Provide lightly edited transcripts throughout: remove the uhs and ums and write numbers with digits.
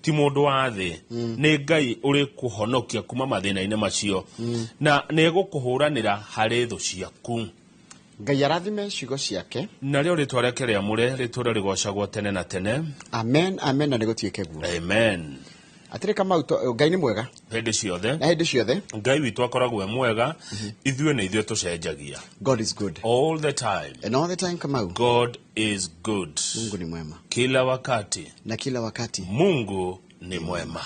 Ti mũndũ wa thĩ, nĩ Ngai ũrĩkũhonokia kuma mathĩna-inĩ macio, na nĩ egũkũhũranĩra harĩ thũ ciaku. Ngai arathime ciugo ciake. Narĩo rĩtwa rĩake rĩamũre rĩtũũre rĩgoocagwo tene na tene. Amen, amen, na nĩ gũtuĩke guo. Amen. Atĩrĩ Kamau, Ngai nĩ mwega. Hĩndĩ ciothe. Na hĩndĩ ciothe. Ngai witũ akoragwo e mwega, ithuĩ nĩ ithuĩ tũcenjagia. God is good. All the time. And all the time, Kamau. God is good. Mungu ni mwema. Kila wakati. Na kila wakati. Mungu ni mwema.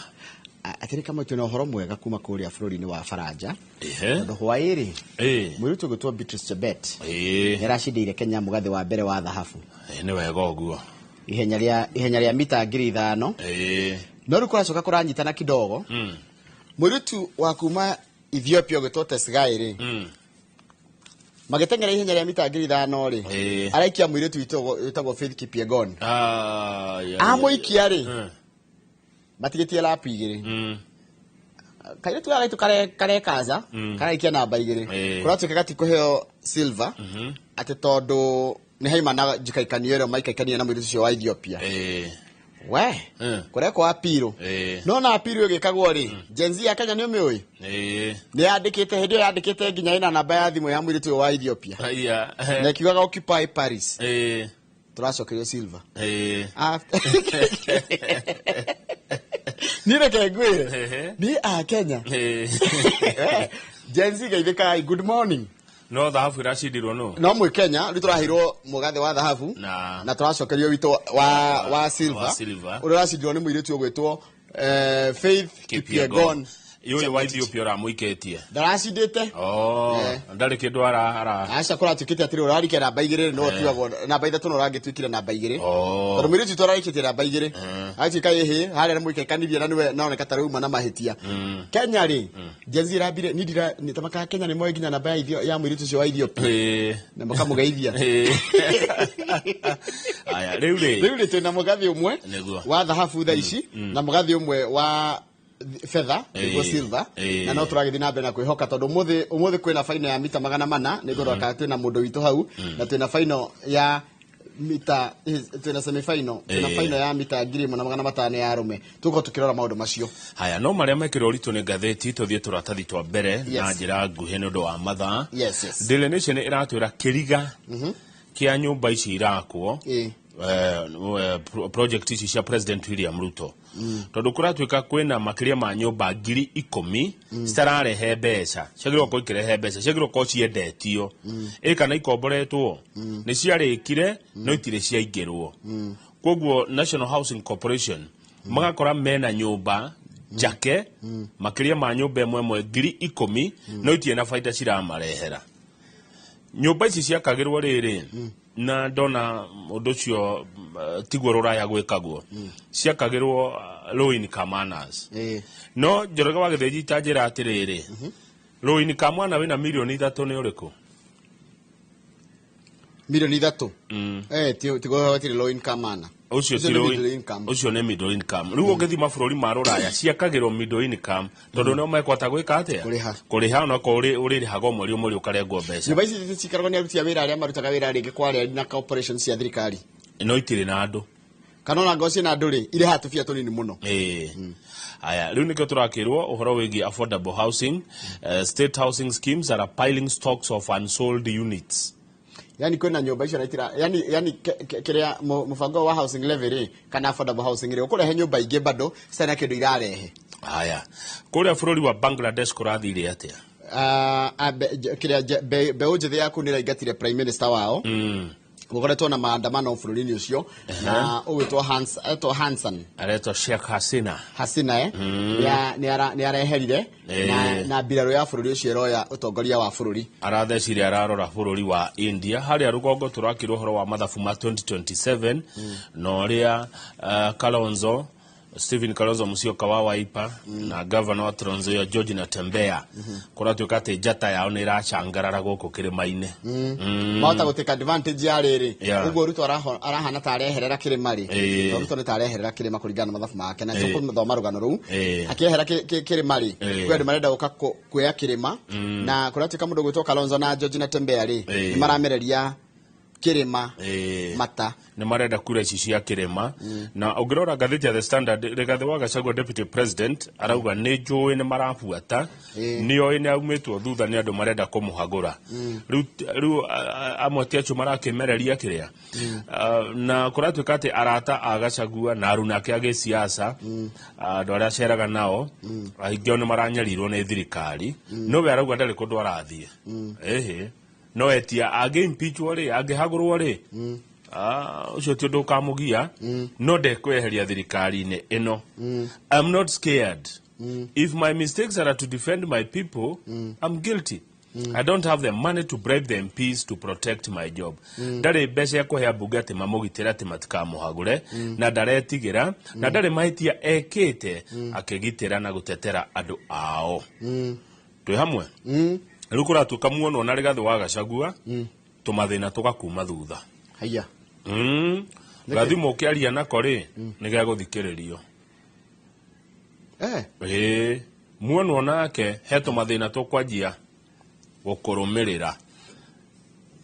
Atĩrĩ Kamau, twĩna ũhoro mwega kuma kũrĩa bũrũri-inĩ wa Faranja. Ehe. Tondũ hwaĩ-rĩ, Ĩĩ. mũirĩtu ũgwĩtwo Beatrice Chebet Ĩĩ. nĩ aracindĩire Kenya mũgathĩ wa mbere wa thahabu. Ĩĩ, nĩ wega ũguo. Ihenya rĩa mita 5,000. No rĩu kũracoka kũranyitana kidogo. Mũirĩtu wa kuma Ethiopia ũgwĩtwo Tesgai rĩ, magĩteng'era ihenya rĩa mita 5,000 rĩ, araikia mũirĩtu wĩtagwo Faith Kipyegon. Ah, ya, ya, Amũikia rĩ, ya. matigĩtie lap 2. Kairĩtu gaka gaitũ karekaza karaikia namba 2. Kũratuĩka gatikũheo silver atĩ tondũ nĩ haima na njikaikanio ĩrĩa maikaikanire na mũirĩtu ũcio wa Ethiopia. We kũrekwo apirũ. No na apirũ ĩgĩkagwo rĩ, Gen Z ya Kenya nĩ ũmĩũĩ? Ĩĩ. Nĩ yandĩkĩte hĩndĩ ĩyo yandĩkĩte nginya ĩna namba ya thimũ ya mũirĩtu ũyũ wa Ethiopia. Aya. Na ĩkiugaga Occupy Paris. Tũracokerio silver. Niĩ reke ngwĩre. Niĩ a Kenya. Gen Z geithĩkai, good morning. No thahabu ĩracindirwo nũ? No mwĩ Kenya rĩu tũraheirwo mũgathĩ wa thahabu na tũracokerio witũ wa silver. Wa silver. Ũrĩa ũracindirwo nĩ mũirĩtu ũgwĩtwo Faith Kipyegon. Ũyũ wa Ethiopia ũramũikĩtie. Ndaracindĩte. Oh, ndarĩ kĩndũ ara. Aca kũratuĩkĩte atĩrĩ ũrarikia namba 2 no ũtuagwo namba 3 no ũrangĩtuĩkire namba 2. Oh. Tondũ mũirĩtu witũ ararĩkĩtie namba 2. Agatuĩka ĩhĩ harĩa nĩ mũikaikanirie na nĩwe naoneka ta rĩu na mahĩtia. Kenya rĩ, Gen Z ĩrambire ni ndira nĩ tamaka Kenya nĩ moĩ nginya namba ya mũirĩtu ũcio wa Ethiopia. Na makamũgeithia. Aya, rĩu rĩ. Rĩu rĩ twĩna mũgathĩ ũmwe Nĩguo. wa thahabu thaa ici na mũgathĩ ũmwe wa fedha nĩguo silver, na no tũragĩthiĩ na mbere na kwĩhoka tondũ ũmũthĩ kwĩna final ya mita 400 nĩ ngũrora kana twĩna mũndũ witũ hau, na twĩna final ya mita, twĩna semi final, twĩna final ya mita 1500 ya arũme. Tũgũkorwo tũkĩrora maũndũ macio. Haya no marĩa mekĩrwo ũritũ nĩ ngathĩti. Tũthiĩ tũratathi twa mbere na njĩra nguhĩ nĩ ũndũ wa mathaa. Daily Nation ĩratwĩra kĩriga kĩa nyũmba ici irakwo, project ici cia President William Ruto, tondũ kũratuĩka kwĩna makĩria ma nyũmba 10,000 citararehe mbeca. Ciagĩrĩirwo gũkorwo ikĩrehe mbeca, ciagĩrĩirwo gũkorwo ciendetio ĩ kana ikomboretwo. Nĩ ciarĩkire no itirĩ ciaingĩrwo. Koguo National Housing Corporation magakora mena nyũmba njake makĩria ma nyũmba ĩmwe ĩmwe 10,000, no itirĩ na baida ciramarehera. Nyũmba ici ciakagĩrwo rĩrĩ, na ndona ũndũ ũcio, tiguo rũraya gwĩkagwo, ciakagĩrwo low income earners. No Njoroge wa Gĩthĩnji ta njĩra atĩrĩrĩ, low income earner wĩna mirioni 3 nĩ ũrĩkũ? Mirioni 3? Tigo hatirĩ low income earner. Ũcio Ũcio ti nĩ middle income. Ũcio nĩ middle income. Rĩu ũngĩthiĩ mabũrũri ma rũraya ciakagĩrwo middle income tondũ nĩo mekwata gwĩka atĩa? Kũrĩha. Kũrĩha, onakorwo ũrĩrĩhaga o mweri o mweri ũkarengwo mbeca. Nyũmba ici cikaragwo nĩ aruti a wĩra arĩa marutaga wĩra rĩngĩ kwa reri na corporation cia thirikari. No itirĩ na andũ. Kana ona ngoo ciĩna andũ rĩ, irĩhaga tũbia tũnini mũno. Ĩĩ. Aya, rĩu nĩkĩo tũrakĩrwo ũhoro wĩgiĩ affordable housing. State housing schemes are piling stocks of unsold units. Yani kwĩna nyũmba icio na itira yani kĩrĩa mũbango wa housing levy rĩ kana affordable housing rĩ ũkũrehe nyũmba ingĩ bado citarĩ na kĩndũ irarehe. Haya, kũrĩa bũrũri wa Bangladesh kũrathire atĩa? Kĩrĩa mbeũ njĩthĩ yaku nĩ ĩraingatire prime minister wao. Gũkoretwo na maandamano bũrũri-inĩ ũcio na ũgwĩtwo Hans, etwo Hansan. Aretwo Sheikh Hasina. Hasina nĩ areherire na mbirarũ ya bũrũri ũcio ĩroya ũtongoria wa bũrũri. Arathecire ararora bũrũri wa India. Harĩa rũgongo tũrakĩrwo ũhoro wa mathabu ma 2027 na ũrĩa Kalonzo, Stephen Kalonzo Musyoka wa Wiper na governor wa Trans Nzoia George Natembeya kũratuĩka atĩ njata yao nĩ ĩracangarara gũkũ kĩrĩma-inĩ. Mahota gũtĩka advantage ya rĩrĩ. Ũguo Ruto arahana ta areherera kĩrĩma rĩ. To Ruto nĩ ta areherera kĩrĩma kũringana na mathabu make na tũkũthoma rũgano rũu. Akĩehera kĩrĩma rĩ, kwĩ andũ marenda gũka kuoya kĩrĩma na kũratuĩka mũndũ gwĩtwo Kalonzo na George Natembeya rĩ, nĩ maramereria. Kĩrĩma. Ĩĩ. Mata. Nĩ marenda kura ici cia kĩrĩma. Na ũngĩrora ngathĩti ya The Standard, Rigathĩ wa Gachagua, deputy president, arauga nĩ njũĩ nĩ marabuata. Nĩ oĩ nĩ aumĩtwo thutha nĩ andũ marenda kũmũhagũra. Rĩu amwe ti acio marakĩmereria kĩrĩa. Ah, na kũratuĩka atĩ arata a Gachagua na aruna ake a gĩsiasa, andũ arĩa aceraga nao aingĩ ao nĩ maranyarirwo nĩ thirikari, no we arauga ndarĩ kũndũ arathiĩ. Ĩhĩ, no etia angĩ impeachwo rĩ, angĩhagũrwo rĩ, ũcio ti ũndũ ũkamũgia, no ndekweheria thirikari-inĩ ĩno. "I'm not scared. If my mistakes are to defend my people, I'm guilty. I don't have the money to bribe the MPs to protect my job." Ndarĩ mbeca ya kũhe ambunge atĩ mamũgitĩre atĩ matikamũhagũre, na ndaretigĩra na ndarĩ mahĩtia ekĩte akĩgitĩra na gũtetera andũ ao. Twĩ hamwe. Rĩu kũratuĩka muonwo na Rigathĩ wa Gachagua, tũmathĩna tũgakuma thutha. Haiya. Gathimũ ũkĩaria nako rĩ, nĩ gegũthikĩrĩrio. Ĩĩ, muonwo nake he tũmathĩna tũkwanjia gũkũrũmĩrĩra.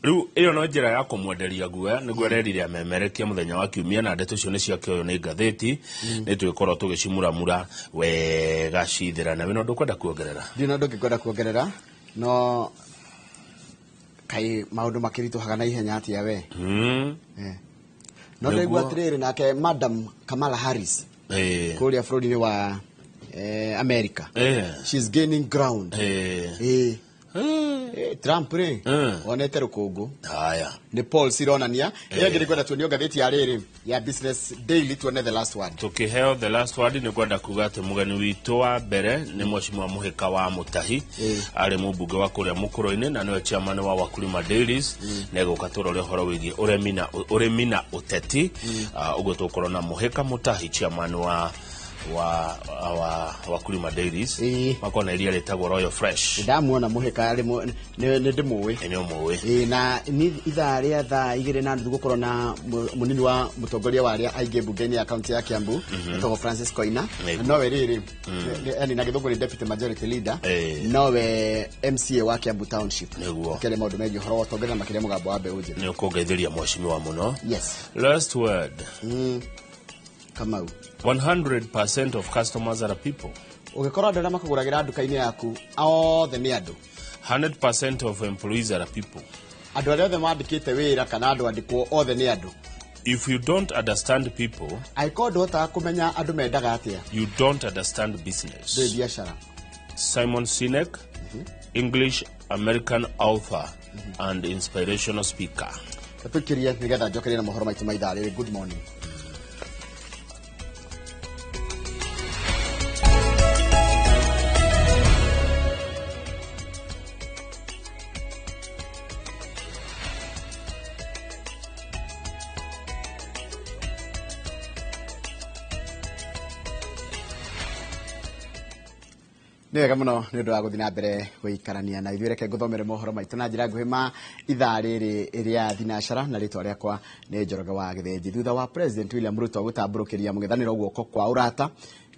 Rĩu ĩyo no njĩra ya kũmwenderia guoya, nĩguo ererire amemerekia mũthenya wa kiumia. Na ndeto icio nĩ ciakĩoywo nĩ ngathĩti, nĩ twĩkorwo tũgĩcimuramura wega cithĩrane. Wĩna ũndũ ũkwenda kuongerera? Ndirĩ na ũndũ ũngĩkwenda kuongerera, no kaĩ maũndũ makĩritũhaga na ihenya atĩa we. No ndaigua atĩrĩrĩ, nake Madam Kamala Harris kũrĩa bũrũri-inĩ wa America, she's gaining ground. Trump rĩ, onete rũkũngũ. Haya. Nĩ polls ironania. Ĩyo ĩngĩ nĩngwenda tuonio ngathĩti ya rĩrĩ ya Business Daily, tuone the last word. Tukiheo the last word, nĩ kwenda kuga atĩ mũgeni witũ wa mbere nĩ Mheshimiwa Mũhĩka wa Mũtahi, arĩ mũmbunge wa kũrĩa Mũkũrũ-inĩ na nĩwe chairman wa Wakulima Dairies, na egũka tũrore ũhoro wĩgiĩ ũrĩmi na ũteti. Ah, ũguo tũgũkorwo na Mũhĩka Mũtahi, chairman wa Wakulima Dairies, makorwo na iria rĩtagwo Royal Fresh. Ndamuona Mũhĩka arĩ nĩ ndĩmũĩ. Nĩ ũmũĩ. Ĩĩ, na nĩ ithaa rĩa 2:30 gũkorwo na mũnini wa mũtongoria wa arĩa aingĩ mbunge-inĩ ya kaunti ya Kiambu, etagwo Francis Koina. Nowe rĩrĩ, yani na gĩthũngũ nĩ deputy majority leader, nowe MCA wa Kiambu Township. Ũkĩaria maũndũ megiĩ ũhoro wa ũtongoria na makĩria mũgambo wa mbeũ njĩthĩ. Nĩ ũkũngeithĩria mheshimiwa mũno. Yes. Last word. Kamau. 100% of customers are people. Ũgĩkorwo andũ arĩa makũgũragĩra nduka-inĩ yaku othe nĩ andũ. 100% of employees are people. Andũ arĩa othe mandĩkĩte wĩra kana andũ andĩkwo othe nĩ andũ. If you don't understand people, Angĩkorwo ndũhotaga kũmenya andũ mendaga atĩa, you don't understand business. Ndũĩ biacara. Simon Sinek, English American author and inspirational speaker. Tũkirie nĩgetha njokerie na mohoro maitũ ma ithaa rĩrĩ. Good morning. Nĩ wega mũno nĩ ũndũ wa gũthiĩ na mbere gũikarania na ithuĩ. Reke ngũthomere mohoro maitũ na njĩra nguhĩ ma ithaa rĩrĩ rĩa thinacara, na rĩtwa rĩakwa nĩ Njoroge wa Gĩthĩnji. Thutha wa President William Ruto gũtambũrũkĩria mũng'ethanĩro guoko kwa ũrata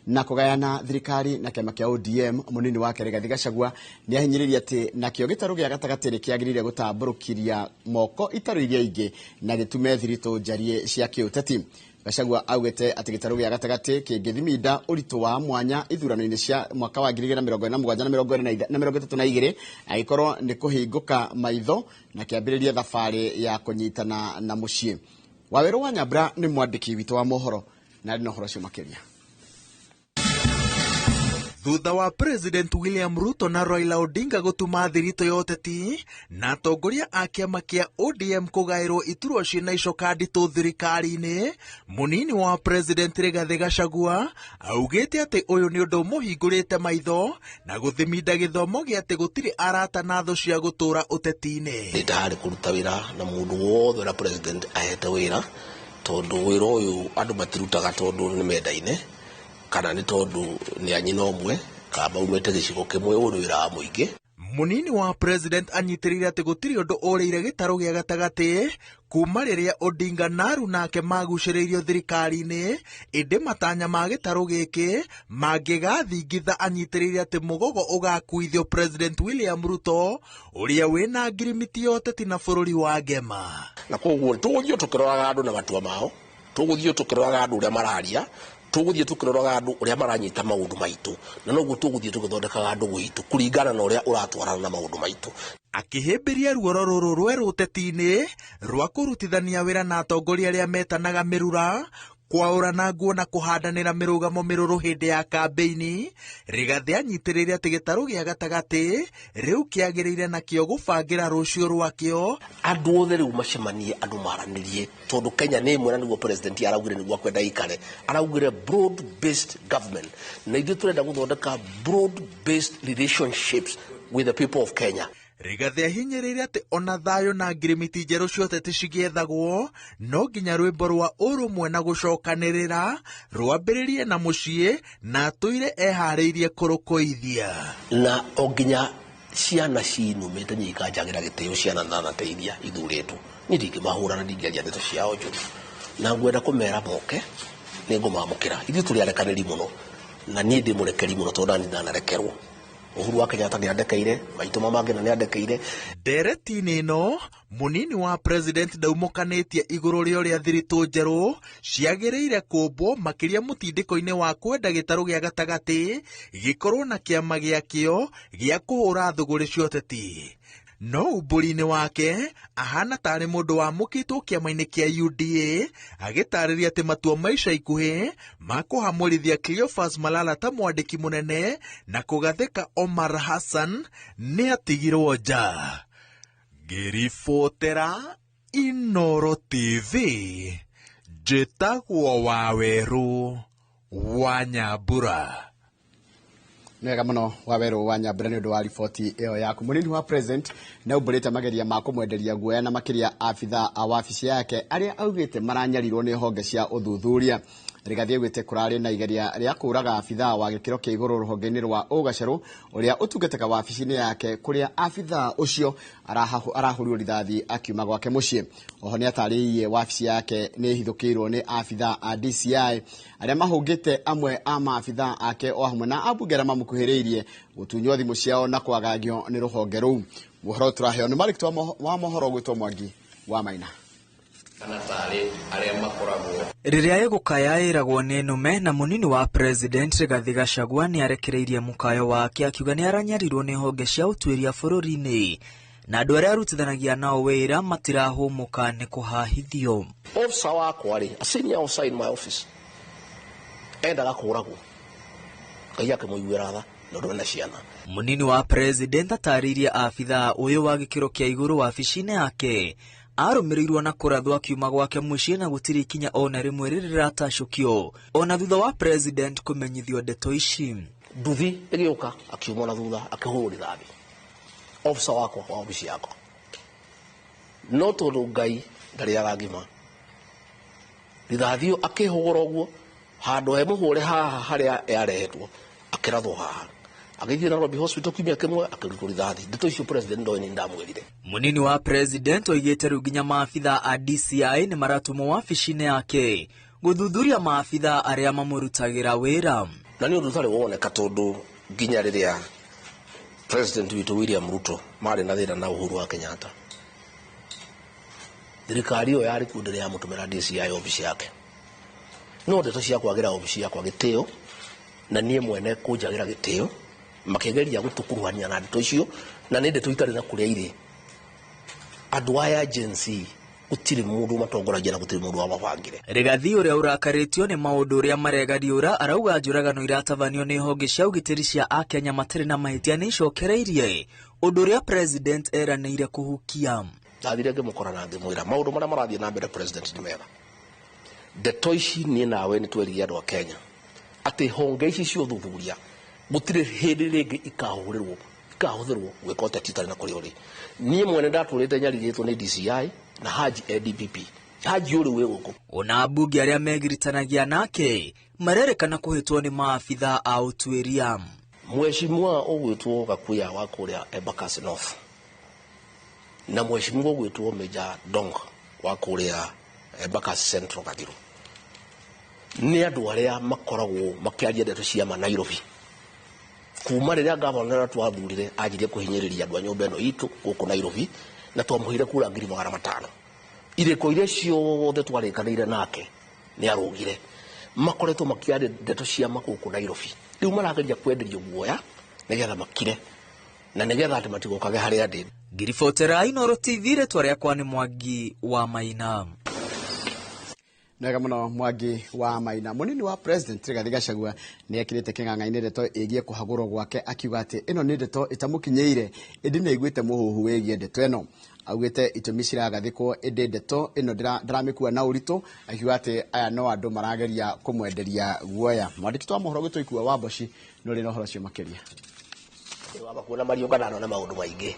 na kũgayana thirikari na kĩama kĩa ODM, mũnini wake Rigathi Gachagua nĩ ahinyĩrĩirie atĩ nakĩo gĩtarũ gĩa gatagatĩ nĩ kĩagĩrĩire gũtambũrũkĩria moko itarũ iria ingĩ na gĩtume thiritũ njarie cia kĩũteti. Gachagua augĩte atĩ gĩtarũ gĩa gatagatĩ kĩngĩthiminda ũritũ wa mwanya ithurano-inĩ cia mwaka wa 2027 na 2032, angĩkorwo nĩ kũhingũka maitho na kĩambĩrĩrie thabarĩ ya kũnyitana na mũciĩ. Wawerũ wa Nyambura nĩ mwandĩki witũ wa mohoro na arĩ na ũhoro ũcio makĩria. Thutha wa President William Ruto na Raila Odinga gũtuma thiritũ ya ũteti na atongoria a kĩama kĩa ODM kũgaĩrwo iturwa ciĩna icoka nditũ thirikari-inĩ, mũnini wa President Rigathĩ Gachagua augĩte atĩ ũyũ nĩ ũndũ ũmũhingũrĩte maitho na gũthiminda gĩthomo gĩa atĩ gũtirĩ arata na thũ cia gũtũũra ũteti-inĩ. Ndĩ taharĩ kũruta wĩra na mũndũ wothe ũrĩa president ahete wĩra, tondũ wĩra ũyũ andũ matirutaga tondũ nĩ mendaine kana nĩ tondũ nĩ a nyina ũmwe kana maumĩte gĩcigo kĩmwe. Ũyũ nĩ wĩra wa mũingĩ. Munini wa president anyitĩrĩire atĩ gũtirĩ ũndũ ũrĩire gĩtarũ gĩa gatagatĩ kuma rĩrĩa Odinga na aruna ake magucĩrĩirio thirikari-inĩ, ĩndĩ matanya ma gĩtarũ gĩkĩ mangĩgathingitha anyitĩrĩire atĩ mũgogo ũgakuithio President William Ruto ũrĩa wĩna ngirimiti ya ũteti na bũrũri wa Ngema. Na koguo tũgũthiĩ tũkĩroraga andũ na matua mao, tũgũthiĩ tũkĩroraga andũ ũrĩa mararia, tũgũthiĩ tũkĩroraga andũ ũrĩa maranyita maũndũ maitũ, na noguo tũgũthiĩ tũgĩthondekaga andũ gwitũ kũringana na ũrĩa ũratwarana na maũndũ maitũ. Akĩhĩmbĩria ruoro rũrũ rwerũ ũteti-inĩ rwa kũrutithania wĩra na atongoria arĩa metanaga mĩrura, kwaũrana nguo na kũhandanĩra mĩrũgamo mĩrũrũ hĩndĩ ya kambĩini, Rigathĩ anyitĩrĩire atĩ gĩtarũ gĩa gatagatĩ rĩu kĩagĩrĩire nakĩo gũbangĩra rũciũ rwakĩo. Andũ othe rĩu macemanie, andũ maranĩrie, tondũ Kenya nĩ ĩmwe na nĩguo president araugire nĩguo akwenda ikare, araugire broad based government, na ithuĩ tũrenda gũthondeka broad based relationships with the people of Kenya. Rigathĩ ahinyĩrĩirie atĩ ona thayũ na ngirimiti njerũ cia ũteti cigĩethagwo no nginya rwĩmbo rwa ũrũmwe na gũcokanĩrĩra rwambĩrĩrie na mũciĩ na atũire eharĩirie kũrũkũithia. Na o nginya ciana cinumĩte niĩ ikanjagĩra gĩtĩo, ciana ndanateithia ithurĩtwo, niĩ ndingĩmahũra na ndingĩaria ndeto ciao njũru, na ngwenda kũmera moke nĩ ngũmamũkĩra. Ithuĩ tũrĩ arekanĩri mũno, na niĩ ndĩ mũrekeri mũno tondũ nani ndanarekerwo. Uhuru wa Kenyatta nĩandekeire, maitũ ma Mangina nĩandekeire. Ndereti-inĩ ĩno munini wa president ndaumũkanĩtie igũrũ rĩa ũrĩa thiritũ njerũ ciagĩrĩire kũmbwo makĩria mũtindĩko-inĩ wa kwenda gĩtarũ gĩa gatagatĩ gĩkorwo na kĩama gĩakĩo gĩa kũhũra thũgũrĩ cia ũteti. No umbũri-inĩ wake ahana tarĩ mũndũ wamũkĩtwo kĩama-inĩ kĩa UDA agĩtarĩria atĩ matua ma ica ikuhĩ ma kũhamũrithia Cleophas Malala ta mwandĩki mũnene na kũgathĩka Omar Hassan nĩ atigirwo nja. Ngĩribotera Inooro TV, njĩtagwo Wawerũ wa Nyambura. Nĩ wega mũno Wawerũ wa Nyambura nĩ ũndũ wa riboti ĩyo yaku. Mũnini wa president nĩ aumbũrĩte mageria ma kũmwenderia guoya na makĩria abithaa a wabici yake arĩa augĩte maranyarirwo nĩ honge cia ũthuthuria. Rigathĩ augĩte kũrarĩ na igeria rĩa kũũraga abithaa wa gĩkĩro kĩa igũrũ rũhonge-inĩ rwa ũgacerũ ũrĩa ũtungataga wabici-inĩ yake kũrĩa abithaa ũcio arahũrirwo rithathi akiuma gwake mũciĩ. Oho nĩ atarĩirie wabici yake nĩ ĩhithũkĩirwo nĩ abithaa a DCI arĩa mahũngĩte amwe a maabithaa ake o hamwe na ambunge arĩa mamũkuhĩrĩirie gũtunywo thimũ ciao na kwagagio nĩ rũhonge rũu. Mohoro tũraheo nĩ Malik wa mohoro gwĩtwo Mwangi wa Maina. Rĩrĩa ĩgũkaya ĩragwo nĩ nũme na mũnini wa president Rigathĩ Gachagua nĩ arekereirie mũkayo wake akiuga nĩ aranyarirwo nĩ honge cia ũtuĩria bũrũri-inĩ na andũ arĩa arutithanagia nao wĩra matirahũmũka nĩ kũhahithio. Officer wakwa rĩ, a senior officer in my office, endaga kũragwo, Ngai akĩmũiguĩra tha nĩ ũndũ ena ciana. Mũnini wa president atarĩirie abithaa ũyũ wa gĩkĩro kĩa igũrũ wabici-inĩ yake arũmĩrĩirwo na kũrathwo akiuma gwake mũciĩ na gũtirĩ ikinya ona rĩmwe rĩrĩ rĩratacũkio ona thutha wa president kũmenyithio ndeto ici. Nduthi ĩgĩũka akiuma na thutha akĩhũrwo rithathi officer wakwa wa obici yakwa, no tondũ Ngai ndarĩaga ngima, rithathi ĩyo akĩhũra ũguo handũ he mũhũre haha harĩa yarehetwo akĩrathwo haha, agĩthiĩ Nairobi Hospital kiumia kĩmwe akĩrutwo rithathi. Ndeto icio president ndoĩ nĩ ndamwĩrire. Mũnini wa president oigĩte rĩu nginya maabithaa a DCI nĩ maratũmwo wabici-inĩ yake gũthuthuria maabithaa arĩa mamũrutagĩra wĩra. Na nĩ ũndũ ũtarĩ woneka tondũ nginya rĩrĩa president witũ William Ruto marĩ na thĩna na Uhuru wa Kenyatta, thirikari ĩyo yarĩ kuo ndĩrĩ yamũtũmĩra DCI obici yake. No ndeto cia kwagĩra obici yakwa gĩtĩo na niĩ mwene kũnjagĩra gĩtĩo, makĩgeria gũtũkuruhania na ndeto icio, na nĩ ndeto itarĩ na kũrĩa irĩ. Andũ aya Gen Z gũtirĩ mũndũ matongoragia na gũtirĩ mũndũ wamabangire. Rigathĩ ũrĩa ũrakarĩtio nĩ maũndũ ũrĩa maregariũra arauga njũragano iratabanio nĩ honge cia ũgitĩri cia Akenya matarĩ na mahĩtia nĩ icokereirie ũndũ ũrĩa president eranĩire kũhukia. Ndathire ngĩmũkora na ngĩmwĩra maũndũ marĩa marathiĩ na mbere president nĩ mega. Ndeto ici niĩ nawe nĩ twerire andũ a Kenya atĩ honge ici cia ũthuthuria gũtirĩ hĩndĩ rĩngĩ ikahũthĩrwo gwĩka ũteti ũtarĩ na kũrĩa ũrĩ. Niĩ mwene ndatũrĩte nyarirĩtwo nĩ DCI na Haji ADPP. Haji ũrĩ wĩ gũkũ. Ona ambunge arĩa megiritanagia nake marerĩkana kũhĩtwo nĩ maabithaa a ũtuĩria. Mheshimiwa ũgwĩtwo Gakuya wa kũrĩa Embakasi North na mheshimiwa ũgwĩtwo Major Dong wa kũrĩa Embakasi Central Gathiru nĩ andũ arĩa makoragwo makĩaria ndeto cia ma Nairobi. Kuma rĩrĩa gavana ũrĩa twathurire anjirie kũhinyĩrĩria andũ a nyũmba ĩno itũ gũkũ Nairobi, na twamũheire kura 500,000. Irĩko iria ciothe twarĩkanĩire nake nĩ arũgire. Makoretwo makĩaria ndeto cia ma gũkũ Nairobi. Rĩu marageria kwenderio guoya nĩgetha makire na nĩgetha atĩ matigokage harĩa ndĩ. Ngiribotera Inooro TV, rĩtwa rĩakwa nĩ Mwangi wa Maina. Nega muno Mwangi wa Maina. Munini wa President Rigathi Gachagua nĩ ekĩrĩte kĩng'ang'a-inĩ ndeto ĩgiĩ kũhagũrwo gwake, akiuga atĩ ĩno nĩ ndeto ĩtamũkinyĩire ĩndĩ nĩ aiguĩte mũhuhu wĩgiĩ ndeto ĩno. Augĩte itũmi ciragathĩkwo ĩndĩ ndeto ĩno ndaramĩkua na ũritũ, akiuga atĩ aya no andũ marageria kũmwenderia guoya. Mwandĩki wa mohoro gwitũ Ikua wa Mboci nĩ ũrĩ na ũhoro ũcio makĩria. Kuona mariũngana na maũndũ maingĩ.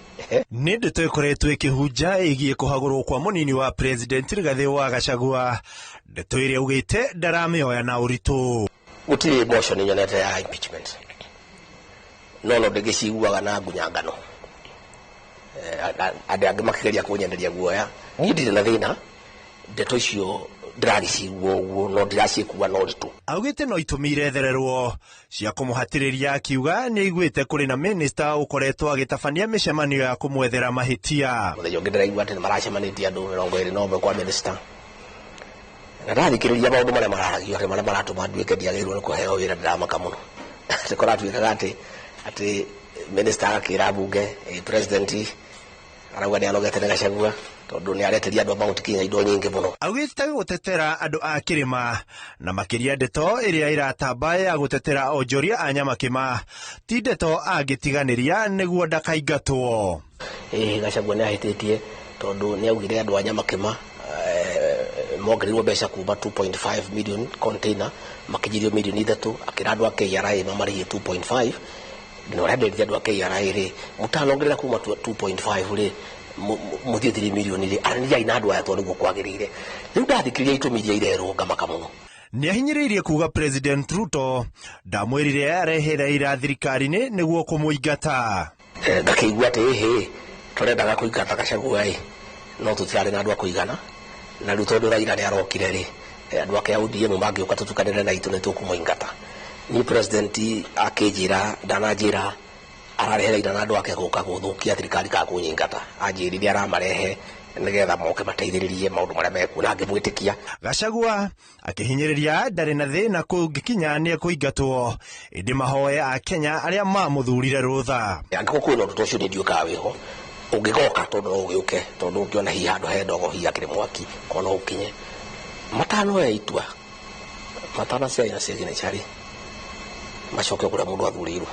Nĩ ndeto ĩkoretwo ĩkĩhunja ĩgiĩ kũhagũrwo kwa mũnini wa President Rigathi wa Gachagua, ndeto ĩrĩa augĩte ndaramĩoya na ũritũ. Gũtirĩ motion nyonete ya impeachment, no no ndĩgĩciguaga na ngunyangano. Andũ angĩ makĩgeria kũnyenderia guoya, niĩ ndirĩ na thĩna, ndeto icio ndĩragĩcigua ũguo no ndĩraciĩkua na ũritũ. Augĩte no itũmi irethererwo cia kũmũhatĩrĩria, akiuga nĩ aiguĩte kũrĩ na minista ũkoretwo agĩtabania mĩcemanio ya kũmwethera mahĩtia. Mũthenya ũngĩ ndĩraigua atĩ nĩmaracemanĩtie andũ 21 kwa minista, na ndathikĩrĩria maũndũ marĩa mararagio atĩ marĩa maratũma nduĩke ndiagĩrĩirwo nĩ kũheo wĩra, ndĩramaka mũno. Atĩ kũratuĩkaga atĩ minista agakĩra mbunge, president arauga nĩ anogete nĩ Gachagua tondũ nĩ areteria andũ a Mount Kenya indo nyingĩ mũno. Augĩte gũtetera andũ a kĩrĩma na makĩria ndeto ĩrĩa ĩratamba ya gũtetera onjoria a Nyamakĩma ti ndeto angĩtiganĩria nĩguo ndakaingatwo. Gachagua nĩ ahĩtĩtie tondũ nĩ augire andũ a Nyamakĩma mongereirwo mbeca kuma 2.5 million container makinyirio milioni 3, akĩra andũ a KRA mamarĩhie 2.5. Na ũrĩa nderire andũ a KRA rĩ, mũtanongerera kuma 2.5 rĩ, mũthiĩ 3 milioni rĩ, aranĩriai na andũ aya tondũ nĩguo kwagĩrĩire. Rĩu ndathikĩrĩria itũmi iria irerwo ngamaka mũno. Nĩ ahinyĩrĩirie kuga President Ruto ndamwĩrire arehe Raila thirikari-inĩ nĩguo kũmũingata. Ngakĩigua atĩ ĩhĩ tũrendaga kũingata Gachagua ĩ, no tũtirarĩ na andũ a kũigana, na rĩu tondũ Raila nĩ arokire rĩ, andũ ake a ODM mangĩũka tũtukanĩre na itũ nĩ tũkũmũingata. Niĩ president akĩnjĩra, ndananjĩra ararehe Raila na andũ ake gũka gũthũkia thirikari kana kũnyingata, anjĩrire aramarehe nĩgetha moke mateithĩrĩrie maũndũ marĩa mekuo, na ngĩmwĩtĩkia. Gachagua akĩhinyĩrĩria ndarĩ na thĩna kũngĩkinya nĩ ekũingatwo, ĩndĩ mahoe a Kenya arĩa mamũthurire rũtha. Angĩkorwo kwĩna ũndũ ta ũcio niĩ ndiũĩ kana wĩho, ũngĩgoka tondũ no ũgĩũke, tondũ ũngĩona hihi handũ he ndogo hihi hakĩrĩ mwaki, korwo no ũkinye. Matanoya itua, matanaciaria na signature rĩ, macoke kũrĩa mũndũ athurĩirwo.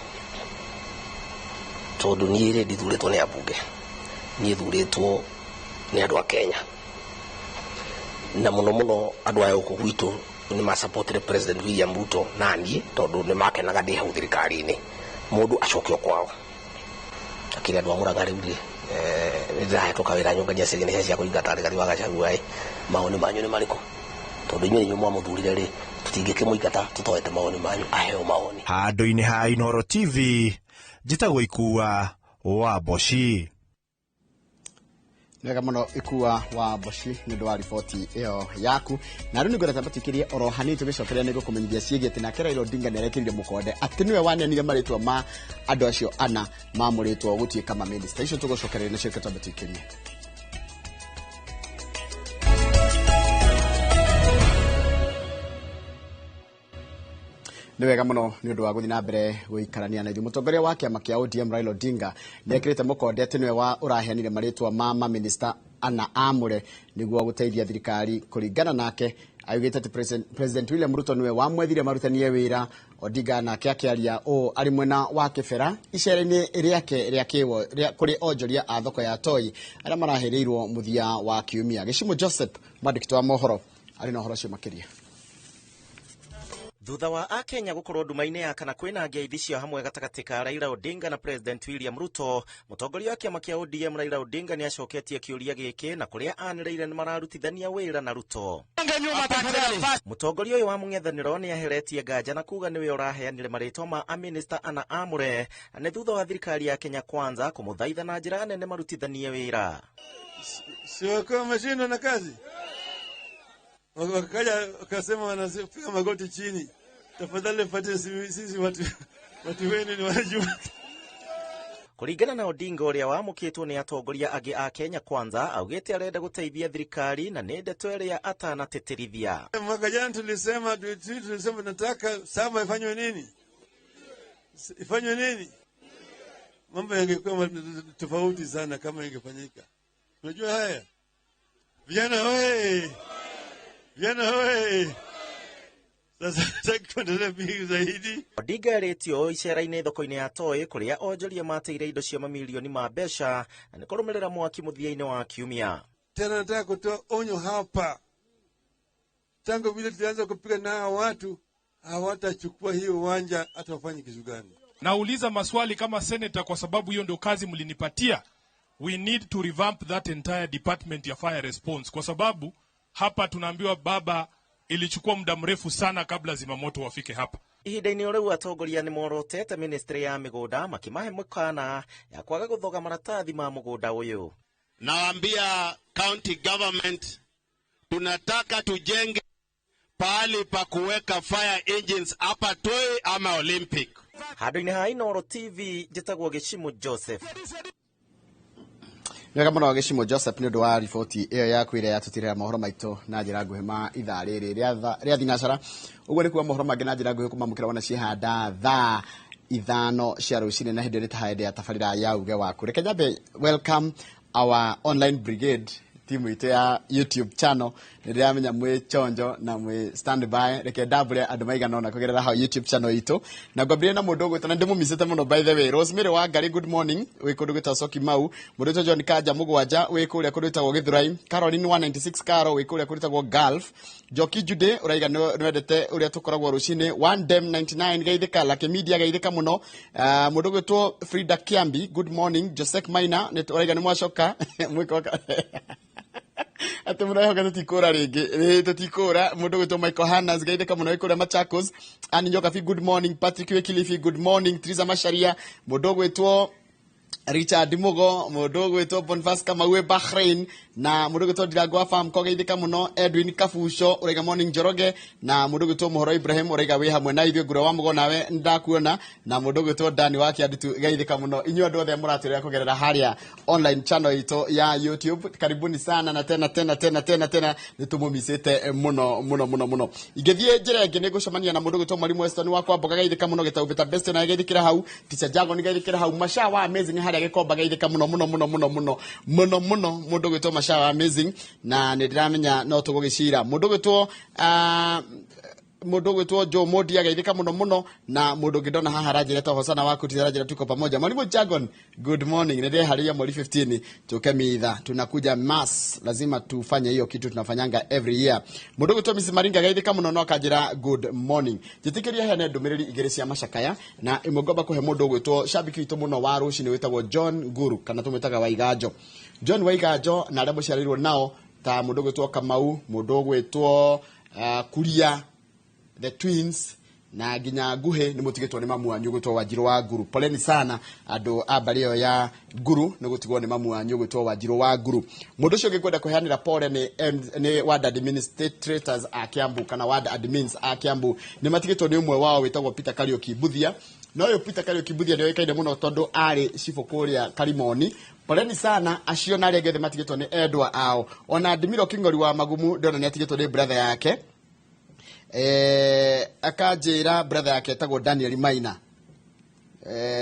Tondũ niĩ rĩ ndithurĩtwo nĩ ambunge, niĩ thurĩtwo nĩ andũ a Kenya, na mũno mũno andũ aya gũkũ gwitũ nĩ masupportire President William Ruto na niĩ tondũ nĩ makenaga ndĩ hau thirikari-inĩ, mũndũ acokio kwao. Akĩrĩ andũ a Mũrang'a rĩu rĩ, nĩ ndĩrahetwo kawĩra nyũngania signature cia kũingata Rigathi wa Gachagua ĩ, mawoni manyu nĩ marĩkũ? Tondũ inyuĩ nĩ inyuĩ mwamũthurire rĩ, tũtingĩkĩmũingata tũtoete mawoni manyu, aheo mawoni. Handũ-inĩ ha Inooro TV, njĩtagwo Ikua wa Mboci. Nĩwega mũno Ikua wa Mboci nĩ ũndũ wa riboti ĩyo yaku. Na rĩu nĩngwenda tamba tũikĩrie oro hanini tũgĩcokeria nĩ ngũkũmenyithia ciĩgiĩ atĩ nake Raila Odinga nĩ arekĩrire mũkonde atĩ nĩwe waneanire marĩtwa ma andũ acio ana mamũrĩtwo gũtuĩka mamĩnĩsta. Icio tũgũcokereria nacio, reke twambe tũikĩrie. Nĩ wega mũno nĩ ũndũ wa gũthiĩ na mbere gũikarania na ithuĩ. Mũtongoria wa kĩama kĩa ODM Raila Odinga nĩ ekĩrĩte mũkonde atĩ nĩwe wa ũraheanire marĩtwa ma mamĩnĩsta ana amũre nĩguo gũteithia thirikari. Kũringana nake augĩte atĩ President William Ruto nĩwe wamwethire marutanie wĩra. Odinga nake akĩaria ũũ arĩ mwena wa Kĩbera icera-inĩ rĩake rĩa kĩwo rĩa kũrĩ onjoria a thoko ya Toi arĩa marahĩrĩirwo mũthia wa kiumia. Gĩcimo Joseph mwandĩki wa mohoro arĩ na ũhoro ũcio makĩria. Thutha wa akenya gũkorwo nduma-inĩ ya kana kwĩna ngeithi cia hamwe gatagatĩ ka Raila Odinga na President William Ruto, mũtongoria wa kĩama kĩa ODM Raila Odinga nĩ acoketie kĩũria gĩkĩ na kũrĩa anĩrĩire nĩ mararutithania wĩra na Ruto. Mũtongoria ũyũ wa mũng'ethanĩro nĩ aheretie nganja na kuga nĩwe ũraheanire marĩtwa ma amĩnĩsta ana amũre na nĩ thutha wa thirikari ya Kenya Kwanza kũmũthaitha na njĩra nene marutithanie wĩra. Si wakiwa wameshindwa na kazi, wakaja wakasema wanapiga magoti chini, tafadhali patie sisi watu wenu ni wanajua. Kũringana na Odinga ũrĩa wamũkĩtwo nĩ atongoria angĩ a Kenya Kwanza, augĩte arenda gũteithia thirikari na nĩ ndeto ĩrĩa atanatĩtĩrithia. Mwaka jana tulisema tunataka saba ifanywe nini, ifanywe nini, mambo yangekuwa tofauti sana kama ingefanyika. Unajua haya vijana hoye, vijana hoye. Sasa nataka kuendelea mingi zaidi. Odinga arĩtio icera-inĩ thoko-inĩ ya Toi kũrĩa onjoria mateire indo cia mamilioni ma mbeca na nĩ kũrũmĩrĩra mwaki mũthia-inĩ wa kiumia. Tena nataka kutoa onyo hapa, tangu vile tulianza kupiga na hawa watu hawatachukua hiyo uwanja hata wafanye kitu gani. Nauliza maswali kama senator kwa sababu hiyo ndio kazi mlinipatia. We need to revamp that entire department ya fire response kwa sababu hapa tunaambiwa baba ilichukua muda mrefu sana kabla zimamoto wafike hapa. Ihinda-inĩ o rĩu atongoria nĩ morotete ministry ya mĩgũnda makĩmahe mũkana ya kwaga gũthoga maratathi ma mũgũnda ũyũ. Nawaambia county government tunataka tujenge pahali pa kuweka fire engines hapa Toi ama Olympic. Handũ-inĩ ha Inooro TV njĩtagwo Gĩcimu Joseph. Nĩwega mũno Gĩcimu Joseph nĩ ũndũ wa riboti ĩyo yaku ĩrĩa yatũtirĩra mohoro maitũ na njĩra nguhĩ ma ithaa rĩrĩ rĩa thinacara. Ũguo nĩ kuga mohoro mangĩ na njĩra nguhĩ kũmamũkĩra wona ciehanda thaa 5 cia rũcinĩ na hĩndĩ ĩyo nĩ ta hĩndĩ ya tabarĩra ya uge waku. Reke nyambe welcome our online brigade timu itũ ya YouTube channel. Nĩ ndĩramenya mwĩ chonjo na mwĩ standby. Reke ndambũre andũ maigana ũna kũgerera hau YouTube channel itũ. Na ngwambĩrĩria na mũndũ ũgwĩtwo, na ndĩmũmicĩte mũno by the way, Rosemary Wangari, good morning, wĩ kũndũ gwĩtagwo Syokimau. Mũndũ ũgwĩtwo John Kanja Mũgwanja wĩ kũrĩa kũndũ gwĩtagwo Gĩthũrai. Caroline 196 Caro wĩ kũrĩa kũndũ gwĩtagwo Gulf. Njoki Jude ũraiga nĩwendete ũrĩa tũkoragwo rũcinĩ. One Dem 99 geithĩka, Lucky Media geithĩka mũno. Mũndũ ũgwĩtwo Frida Kiambi, good morning. Joseph Maina ũraiga nĩ mwacoka mwĩkoka atĩ mũrehoka tũtikũra rĩngĩ, tũtikũra. Mũndũ ũgwĩtwo Michael Hannas geithĩka mũno wĩ kũrĩa Machakos. Annie Nyokabi, good morning. Patrick wĩ Kilifi, good morning. Teresa Macharia, mũndũ ũgwĩtwo Richard Mugo, mũndũ ũgwĩtwo Boniface Kamau wĩ Bahrain, na mũndũ ũgwĩtwo Ndirango wa Farm ko geithĩka mũno. Edwin Kabuco ũraiga morning Njoroge, na mũndũ ũgwĩtwo Mũhoro Ibrahim ũraiga wĩ hamwe na ithuĩ. Ngũrwe wa Mũgo nawe ndakuona, na mũndũ ũgwĩtwo Dani wa Kĩandutu geithĩka mũno. Inyuĩ andũ othe mũratwĩrĩra kũgerera harĩa online channel itũ ya YouTube, karibuni sana na tena tena tena tena tena nĩtũmũmicĩte mũno mũno mũno mũno. Ingĩthiĩ njĩra ĩngĩ nĩ ngũcemania na mũndũ ũgwĩtwo Mwalimu Weston wa Kwamboga geithĩka mũno. Gĩtaũ Best na geithĩkĩra hau, Teacher Jago nĩ geithĩkĩra hau, Masha wa Amazing harĩa Gĩkomba geithĩka mũno mũno mũno mũno mũno mũno mũno. Mũndũ ũgwĩtwo Masha wa Amazing, na nĩ ndĩramenya no tũgũgĩcira. Mũndũ ũgwĩtwo Joe Modi ageithĩka mũno mũno, na mũndũ ũngĩ ndona haha aranjĩra ta Hosana waku tiranjĩra tuko pamoja. Mwalimu Jagon, good morning. Nĩ ndĩreharĩria mweri 15 tuke mitha, tunakuja mass, lazima tufanye hiyo kitu tunafanyanga every year. Mũndũ ũgwĩtwo Miss Maringa geithĩka mũno no akanjĩra good morning. Njĩtĩkĩria heane ndũmĩrĩri igĩrĩ cia macakaya, na ĩmwe ngomba kũhe mũndũ ũgwĩtwo shabiki witũ mũno wa rũcinĩ wĩtagwo John Nguru, kana tũmwĩtaga Waiganjo. John Waiganjo na arĩa mũciarĩirwo nao ta mũndũ ũgwĩtwo Kamau, mũndũ ũgwĩtwo Kuria, the twins, na nginya Nguhĩ nĩ mũtigĩtwo nĩ mamu wanyu ũgwĩtwo Wanjirũ wa Nguru. Poleni sana andũ a mbarĩ ĩyo ya Nguru nĩ gũtigwo nĩ mamu wanyu ũgwĩtwo Wanjirũ wa Nguru. Mũndũ ũcio ũngĩ kwenda kũheanĩra pole nĩ ward administrators a Kiambu kana ward admins a Kiambu. Nĩ matigĩtwo nĩ ũmwe wao wĩtagwo Peter Kariũki Mbuthia. Na ũyũ Peter Kariũki Mbuthia nĩ oĩkaine mũno tondũ arĩ cibũ kũrĩa Karimoni. Poleni sana acio na arĩa angĩ othe matigĩtwo nĩ endwa ao. Ona Ndimiro King'ori wa Magumu ndĩrona nĩ atigĩtwo nĩ brother yake. Akanjĩra brother yake etagwo Daniel Maina.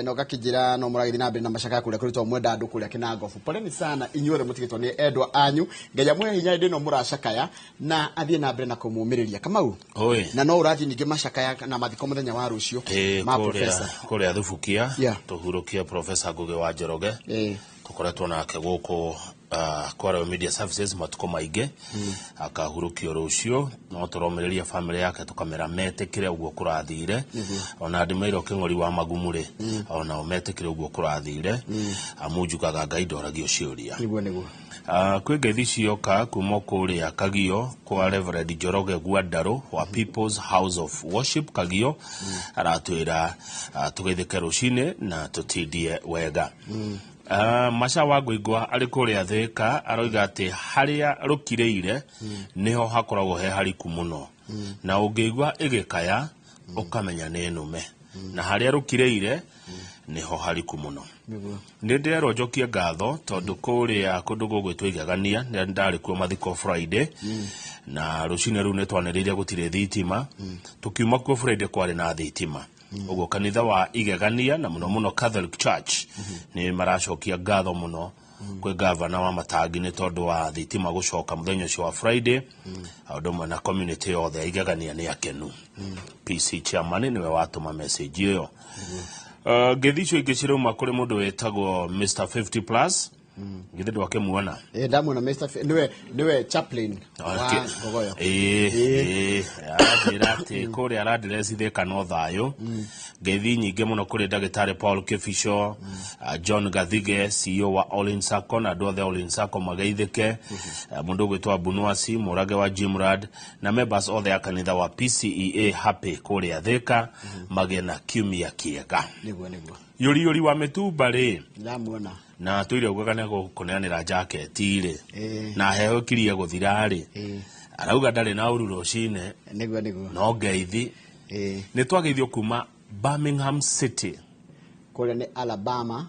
Na ũgakĩnjĩra no mũragĩthiĩ na mbere na macakaya kũrĩa kũrĩtwo mwenda andũ kũrĩa Kĩnangobu. Poleni sana inyuothe mũtigĩtwo nĩ endwa anyu. Ngai amũhe hinya hĩndĩ ĩno mũracakaya na athiĩ na mbere na kũmũmĩrĩria. Kamau, Oi. na no ũrathiĩ ningĩ macakaya na mathiko mũthenya wa rũciũ ma professor. Kũrĩa Thubukia tũhurũkie Professor Ngugi wa Njoroge. Tũkoretwo nake gũkũ Kwa Royal Media Services matukũ maingĩ, akahurũkio rũciũ. No tũromĩrĩria famĩlĩ yake, tũkamera metĩkĩre ũguo kũrathire. Ona ndĩmeirwo kĩng'ori wa magumurĩ, onao metĩkĩre ũguo kũrathire, amu njugaga Ngai ndoragio ciũria. Niguo, niguo. Kwĩ ngeithi cioka kuma kũrĩa Kagio kwa Reverend Njoroge Gwandarũ wa People's House of Worship Kagio. Aratwĩra tũgeithĩke rũcinĩ na tũtindie wega. Maca wa Ngũingwa arĩ kũrĩa Thĩka aroiga atĩ harĩa rũkirĩire nĩho hakoragwo he hariku mũno, na ũngĩigua ĩgĩkaya ũkamenya nĩ nũme, na harĩa rũkirĩire nĩho hariku mũno. Nĩ ndĩrerwo njokie ngatho tondũ kũrĩa kũndũ gũgwĩtwo Igegania nĩ ndarĩ kuo mathiko Friday, na rũcinĩ rũu nĩ twanĩrĩire gũtirĩ thitima. Tũkiuma kuo Friday kwarĩ na thitima. Ũguo kanitha wa Igegania na mũno mũno Catholic Church nĩ maracokia ngatho mũno kwĩ gavana wa Matangi nĩ tondũ wa thitima gũcoka mũthenya ũcio wa Friday. Ũndũ ũmwe na community yothe ya Igegania nĩ akenu. PC chairman nĩwe watũma message ĩyo. Ngeithi icio ingĩ cirauma kũrĩ mũndũ wĩtagwo Mr 50 plus. Githĩ ndwakĩmuona? Eh, ndamwona Mr. Niwe chaplain wa Ngogoyo. Ĩĩ, aranjĩra atĩ kũrĩa arandirecithĩ no thayũ. Ngeithi nyingĩ mũno kũrĩ ndagĩtarĩ Paul Kĩbico, John Gathige, CEO wa All In Sacco, na andũ othe All In Sacco mageithĩke. Mũndũ ũgwĩtwo Abunuasi Mũrage wa Jimrad na members othe a kanitha wa PCEA Happy kũrĩa Thĩka magĩe na kiumia kĩega. Niguo, niguo. Yũri yũri wa mĩtumba rĩ? Ndamuona. Na tũire ugaga nĩ gũkũneanĩra jaketi rĩ, Ĩĩ. na heho ĩkirie gũthira rĩ, arauga ndarĩ na ũru rũcinĩ. Niguo, niguo. No ngeithi. Nĩ twageithio kuma Birmingham City. Kũrĩa nĩ Alabama,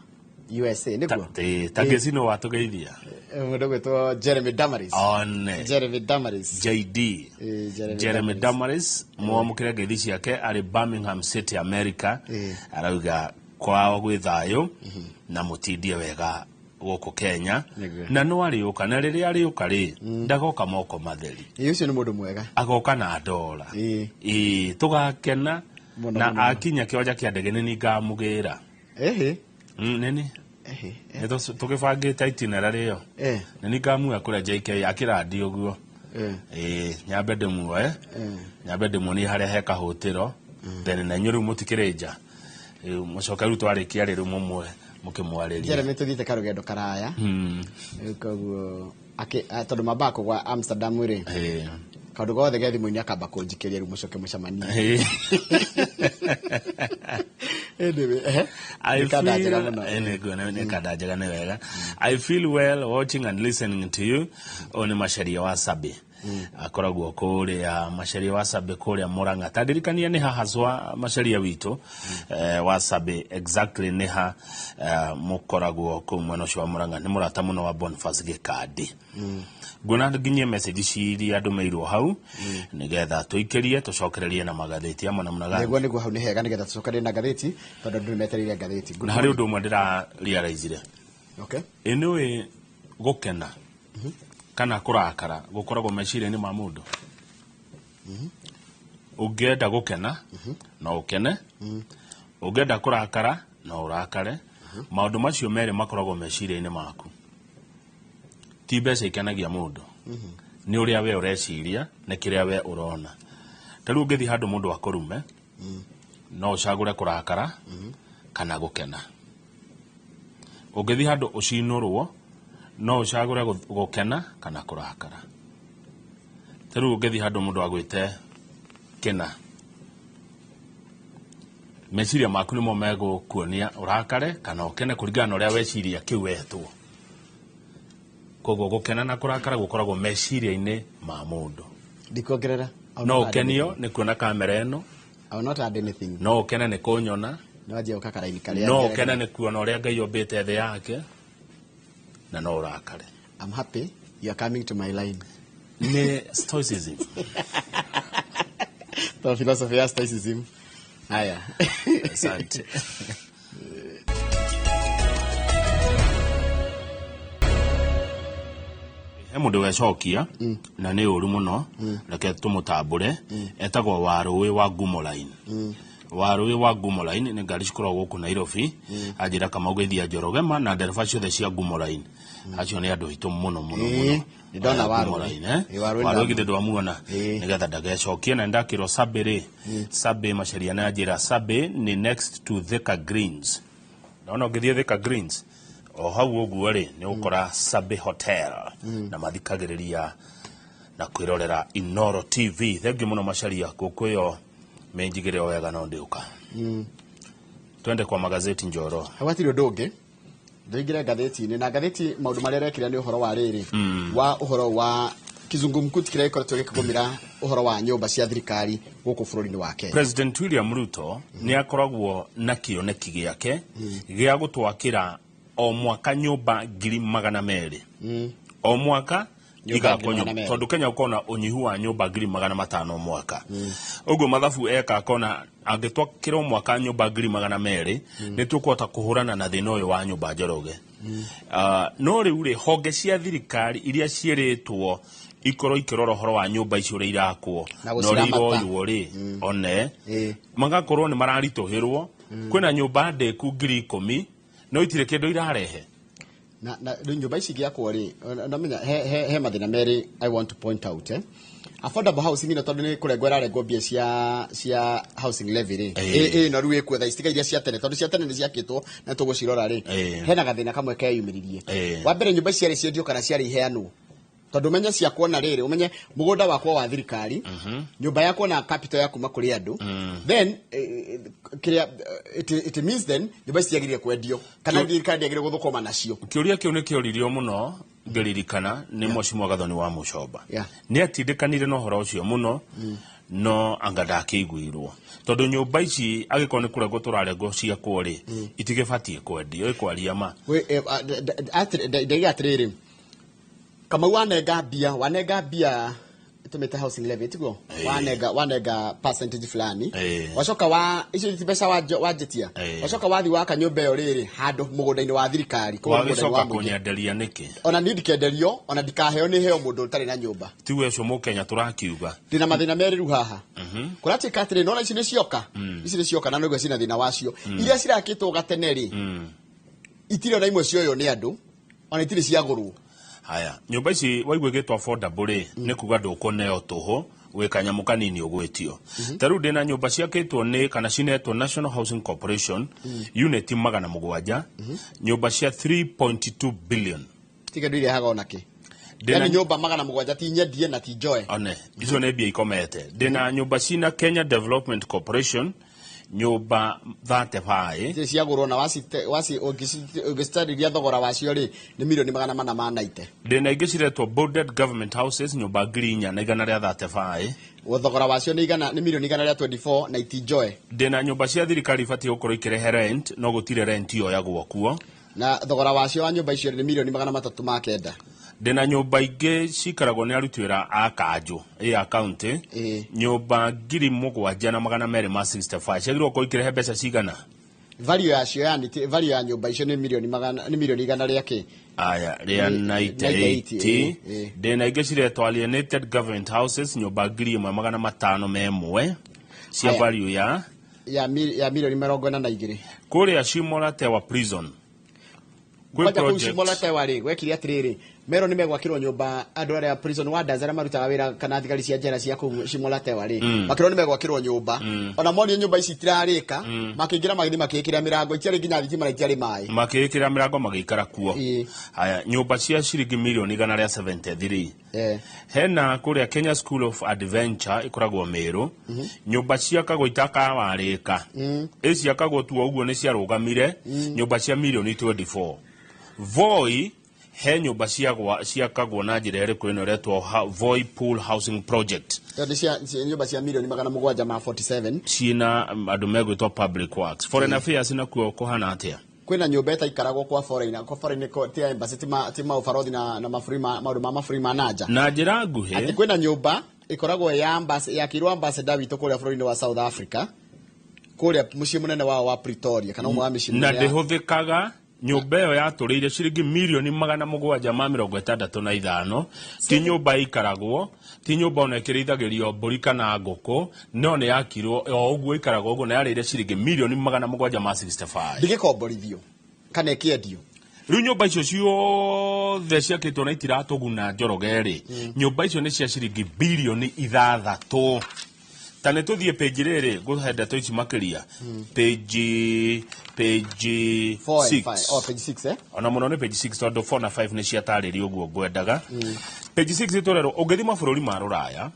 USA, nĩguo. Ta ngeci no watũgeithia. Mũndũ ũgwĩtwo Jeremy Damaris. One. Jeremy Damaris. JD. Ĩĩ, Jeremy Jeremy Damaris. Damaris, mwamũkĩre ngeithi ciake arĩ Birmingham City, America. Arauga kwao gwĩ thayũ na mũtindie wega gũkũ Kenya. Nĩguo. Na no arĩũka, na rĩrĩa arĩũka rĩ, ndagoka moko matheri. Ĩĩ, ũcio nĩ mũndũ mwega. Agoka na ndora. Ĩĩ, tũgakena. Mũno, Na mũno. akinya kĩwanja kĩa ndege nĩ ningamũgĩra. Ĩhĩ. Nini Ĩhĩ. nĩ tũgĩbangĩte itinerary ĩyo. Nĩ ningamuoya kũrĩa JK akĩrandi ũguo. Ĩĩ, nyambe ndĩmuoye, nyambe ndĩmuonie harĩa he kahũtĩro, then na inyuĩ rĩu mũtikĩrĩ nja. Rĩu mũcoke rĩu twarĩkia rĩ, rĩu mũmwe mũkĩmwarĩrie. Jeremy tũthiĩte karũgendo karaya. Rĩu koguo tondũ mambaga kũgwa Amsterdam rĩ, kaũndũ gothe ge thimũ-inĩ akamba kũnjikĩria, rĩu mũcoke mũcemanie. Anyway, ehe. I Nĩ kanda njega feel mũno. Nĩ kanda njega, nĩ wega. I feel well watching and listening to you. Ũyũ nĩ Macharia wa Sabi, akoragwo kũrĩa Macharia wa Sabi kũrĩa Murang'a. Ta ndirikania nĩ ha haswa Macharia witũ wa Sabi exactly nĩ ha mũkoragwo kũu mwena ũcio wa Murang'a? Nĩ mũrata mũno wa Boniface Gĩkandi. Nguona nginyie message ciria ndũmĩirwo hau nĩgetha tũikĩrie tũcokererie na magathĩti amwe namna gani. Nĩguo, nĩguo, hau nĩ hega nĩgetha tũcokererie na ngathĩti tondũ andũ nĩ metereire ngathĩti. Good Na harĩ morning. ũndũ ũmwe ndĩra realize. Ĩ nĩũĩ gũkena kana kũrakara gũkoragwo meciria-inĩ ma mũndũ? Ũngĩenda gũkena no ũkene, ũngĩenda kũrakara no ũrakare. Maũndũ macio merĩ makoragwo meciria-inĩ maku. Ti mbeca ikenagia mũndũ, nĩ ũrĩa we ũreciria, nĩ kĩrĩa we ũrona. Ta rĩu ũngĩthiĩ handũ mũndũ akũrume, no ũcagũre kũrakara kana gũkena. Ũngĩthiĩ handũ ũcinũrwo, no ũcagũre gũkena kana kũrakara. Ta rĩu ũngĩthiĩ handũ mũndũ agwĩte kĩna, meciria maku nĩmo megũkuonia ũrakare kana ũkene kũringana na ũrĩa weciria kĩu wetwo. Koguo gũkena na kũrakara gũkoragwo meciria-inĩ ma mũndũ. Ndikuongerera. I will No not add ũkenio anything. nĩ kuona kamera ĩno. I will not add anything. No ũkene nĩ kũnyona. No anjie gũka karaini karĩa. No ũkene nĩ kuona ũrĩa Ngai ombĩte thĩ yake, na no ũrakare. I'm happy you are coming to my line. Nĩ stoicism. To philosophy ya stoicism. Haya. Asante. He mũndũ wecokia na nĩ ũru mũno, reke tũmũtambũre. Etagwo Warũĩ wa Ngumo Line. Warũĩ wa Ngumo Line nĩ ngari cikoragwo gũkũ Nairobi. Anjĩra Kamau geithia Njoroge ma na ndereba ciothe cia Ngumo Line. Acio nĩ andũ aitũ mũno mũno mũno. Nĩ ndona Aya, Ngumo Warũĩ. Line, eh? Ĩĩ, Warũĩ Warũĩ ndamũona. githĩ ndwamuona nĩgetha ndagecokie na ndakĩrwo Sabe rĩ, Sabe Macharia na njĩra Sabe nĩ next to Thika Greens. Naona ũngĩthiĩ Thika Greens o hau ũguo rĩ, nĩ ũgũkora Sabe Hotel na mathikagĩrĩria na kwĩrorera Inoro TV. Thengiũ mũno Macharia, ngũkũ ĩyo mĩnjigĩre o wega no ndĩũka. Twende kwa magazeti, Njoro. Hau hatirĩ ũndũ ũngĩ, ndũingĩre ngathĩti-inĩ na ngathĩti maũndũ marĩa ĩrekĩra nĩ ũhoro wa rĩrĩ wa ũhoro wa kizungumkuti kĩrĩa gĩkoretwo gĩkĩgũmĩra ũhoro wa nyũmba cia thirikari gũkũ bũrũri-inĩ wa Kenya. President William Ruto nĩ akoragwo na kĩoneki gĩake gĩa gũtwakĩra o mwaka nyũmba 200,000 o mwaka. Nyũmba Igakwo 200,000. Tondũ Kenya gũkorwo na ũnyihu wa nyũmba 500,000 o mwaka. Ũguo mathabu eka akona angĩtwakĩra o mwaka nyũmba 200,000 nĩ tũkũhota kũhũrana na thĩna ũyũ wa nyũmba, Njoroge. No rĩu rĩ, honge cia thirikari iria ciĩrĩtwo ikorwo ikĩrora ũhoro wa nyũmba icio ũrĩa irakwo na na ũrĩa gũciramata. iroywo rĩ, one magakorwo nĩ mararitũhĩrwo. Kwĩna nyũmba ndĩku 10,000 no itirĩ kĩndũ irarehe. Na rĩu nyũmba ici igĩakwo rĩ, namenya he mathĩna merĩ I want to point out, eh? Affordable housing ĩno, tondũ nĩ kũrengwo ĩrarengwo mbia cia housing levy rĩ, ĩno rĩu ĩkuo thaa ici, tiga iria cia tene, tondũ cia tene nĩ ciakĩtwo na tũgũcirora rĩ, hena gathĩna kamwe keyumĩririe. Wa mbere, nyũmba ici ciarĩ ciendio kana ciarĩ iheanwo? Tondũ ũmenye ciakwo na rĩrĩ, ũmenye mũgũnda wakwo wa thirikari, nyũmba yakwo na capital ya kuma kũrĩ andũ, then kĩrĩa it means then nyũmba ici ciagĩrĩire kwendio kana thirikari ndĩagĩrĩire gũthũkũma nacio. Kĩũria kĩu nĩ kĩoririo mũno, ngĩririkana nĩ Mheshimiwa Gathoni wa Mũcomba. Nĩ atindĩkanire na ũhoro ũcio mũno, no anga ndakĩiguirwo, tondũ nyũmba ici angĩkorwo nĩ kũrengwo tũrarengwo ciakwo rĩ, itigĩbatiĩ kwendio ĩkwaria ma. Ndaiga atĩrĩrĩ, Kamau, wanenga mbia tumite housing levy, tiguo? Wanenga percentage fulani, wacoka wa icio ti mbeca wanjĩtia, wacoka wathi waka nyũmba ĩyo rĩrĩ handũ mũgũnda-inĩ wa thirikari, kũu mũgũnda-inĩ wagĩcoka wa mũingĩ. Kũnyenderia nĩkĩ? Ona niĩ ndikenderio, ona ndikaheo, nĩ heo mũndũ ũtarĩ na nyũmba. Tiwe ũcio mũkenya tũrakiuga. Ndĩna mathĩna merĩ rĩu haha. Kũratuĩka atĩrĩ, nona ici nĩ cioka, ici nĩ cioka na nĩguo cina thĩna wacio. Iria cirakĩtwo gatene rĩ, itirĩ ona imwe cioywo nĩ andũ, ona itirĩ ciagũrwo. Haya, nyũmba ici waigua ĩgĩtwo affordable rĩ, nĩ kuga ndũkũneo tũhũ, gwĩ kanyamũ kanini ũgwĩtio. Ta rĩu ndĩna nyũmba ciakĩtwo nĩ kana cinetwo National Housing Corporation, unit 700, nyũmba cia 3.2 billion. Tiga ndũ irehaga ona kĩ. Yani nyũmba 700 ti nyendie na ti njoe. One icio nĩ mbia ikomete. Ndĩna nyũmba cina Kenya Development Corporation, nyũmba 35. Itirĩ ciagũrwo na waci ũngĩcitarĩria thogora wacio rĩ, nĩ milioni 490. Ndĩna ingĩ ciretwo Boarded Government Houses, nyũmba 4,135. Thogora wacio nĩ igana nĩ milioni 124 na itinjoe. Ndĩna nyũmba cia thirikari ibatiĩ gũkorwo ikĩrehe rent, no gũtirĩ rent yoyagwo kuo. Na thogora wacio wa nyũmba icio nĩ milioni 309. Ndĩna nyũmba ingĩ cikaragwo nĩ aruti wĩra a kanjũ ĩ a county, nyũmba 7,265, ciagĩrĩirwo gũkorwo ikĩrehe mbeca cigana? Value yacio, yani value ya nyũmba icio nĩ milioni magana nĩ milioni igana rĩa kĩ? Aya rĩa 98, 98. Ĩ. Ndĩna ingĩ ciretwo Alienated Government Houses, nyũmba 1,501 cia Aya. value ya ya milioni 42. Kũrĩa Shimo la Tewa prison kwĩ Kwanja kũu project. Shimo la Tewa rĩ, gwekire atĩrĩrĩ, merwo nĩ megwakĩrwo nyũmba andũ arĩa prison warders arĩa marutaga wĩra kana thigari cia njera cia kũu Shimo la Tewa rĩ, makĩrwo nĩ megwakĩrwo nyũmba. Ona monio nyũmba ici itirarĩka, makĩingĩra magĩthiĩ makĩĩkĩra mĩrango, itiarĩ nginya thitima na itiarĩ maĩ. Makĩĩkĩra mĩrango magĩikara kuo. Haya, nyũmba cia ciringi milioni 173. Hena kũrĩa Kenya School of Adventure ĩkoragwo Mĩrũ, nyũmba ciakagwo itakawarĩka, ĩ ciakagwo tu o ũguo, nĩ ciarũgamire, nyũmba cia milioni 24. Voi he nyũmba ciakagwo na njĩra ĩrĩkũ ĩno ĩretwo Voi Pool Housing Project. Ĩyo nĩ nyũmba cia milioni 747. Ciĩna andũ megwĩtwo Public Works, Foreign Affairs nakuo kũhana atĩa? Kwĩna nyũmba ĩtaikaragwo kwa foreign, kwa foreign ti embassy, ti maũbarothi na mabũrũri maũndũ ma mabũrũri ma nanja. Na njĩra Atĩ nguhĩ kwĩna nyũmba ĩkoragwo ya yakĩirwo ambassador witũ kũrĩa bũrũri-inĩ wa South Africa, kũrĩa mũciĩ mũnene wao wa Pretoria, kana ũmwe wa mĩciĩ na mĩnene ndĩhũthĩkaga. Nyũmba ĩyo yatũrĩire ciringi mirioni 765. Ti nyũmba ĩikaragwo, ti nyũmba ona ĩkĩrĩithagĩrio mbũri kana ngũkũ, no nĩ yakirwo o ũguo ĩikaragwo ũguo, na yarĩire ciringi mirioni 700 ma 65. Ndĩgĩkomborithio kana ĩkĩendio? Rĩu nyũmba icio ciothe ciakĩtwo na itiratũguna, Njoroge rĩ, nyũmba icio nĩ cia ciringi birioni 6. Ta nĩ tũthiĩ page rĩrĩ ngũhe ndeto ici makĩria, page 4 and 6. 5. Oh, page 6, eh? Ona mũno nĩ page 6, tondũ 4 na 5 nĩ ciatarĩrio ũguo ngwendaga. Page 6 ĩtũrerwo ũngĩthiĩ mabũrũri ma rũraya,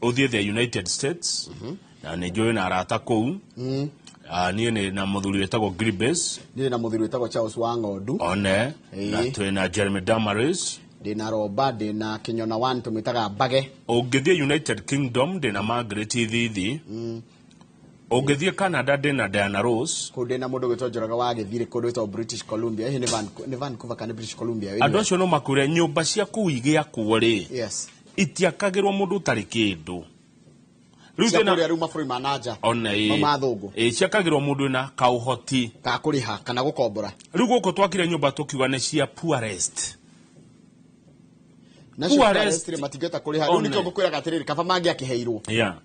ũthiĩ the United States, na nĩ njũĩ na arata kũu. Ah, niĩ nĩ na mũthuri wĩtagwo Gribes. Niĩ na mũthuri wĩtagwo Charles wa Ng'ondu. One na twĩna Jeremy Damaris. Ndĩna Roba, ndĩna Kĩnyona one, tũmwĩtaga Mbage. Ũngĩthiĩ United Kingdom, ndĩna Margaret Thithi. Ũngĩthiĩ Canada, ndĩna Diana Rose. Kũu ndĩna mũndũ gwĩtwo Njoroge wa Gĩthirĩ, kũndũ gwĩtwo British Columbia. Hihi nĩ Vancouver kana British Columbia? Andũ acio no makwĩre nyũmba cia kũu igĩakwo rĩ, itiakagĩrwo mũndũ ũtarĩ kĩndũ. Rĩu Cia thĩna kũrĩa rĩu mabũrũri ma nanja. Ona ĩ. Mau ma thũngũ. Ĩ, ciakagĩrwo mũndũ wĩna kaũhoti. Ka kũrĩha kana gũkombora. Rĩu gũkũ twakire nyũmba tũkiuga nĩ cia poorest. Nacio Poorest. poorest rĩ, matingĩhota kũrĩha. Rĩu One. nĩkĩo ngũkwĩraga atĩrĩrĩ, kaba mangĩakĩheirwo. Yeah.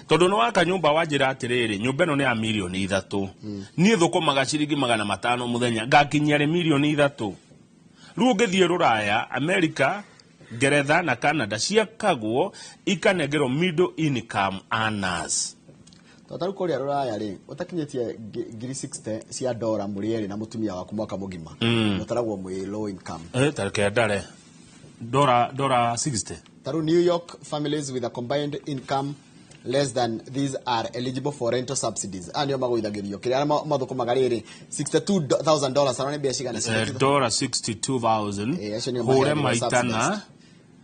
Tondũ nĩ waka nyũmba wanjĩra atĩrĩrĩ, nyũmba ĩno nĩ ya mirioni 3, niĩ thũkũmaga ciringi 500 mũthenya, ngakinyia rĩ mirioni 3? Rĩu ũngĩthiĩ rũraya, America, Ngeretha na Canada, ciakagwo ikanengerwo middle income earners. Tondũ ta rĩu kũrĩa rũraya rĩ, ũtakinyĩtie 60,000 cia ndora mũrĩ erĩ na mũtumia waku mwaka mũgima, mũtaragwo mwĩ low income. Eh, tareke ndare ndora 60. Ta rĩu New York, families with a combined income less than these are eligible for rental subsidies. Aya nĩo magũithagĩrio kĩrĩa arĩa mathũkũmaga rĩrĩ $62,000, arĩa nĩ mbia cigana? Ndora 62,000. Eh, acio nĩo hũre maheagĩrwo maita na subsidized.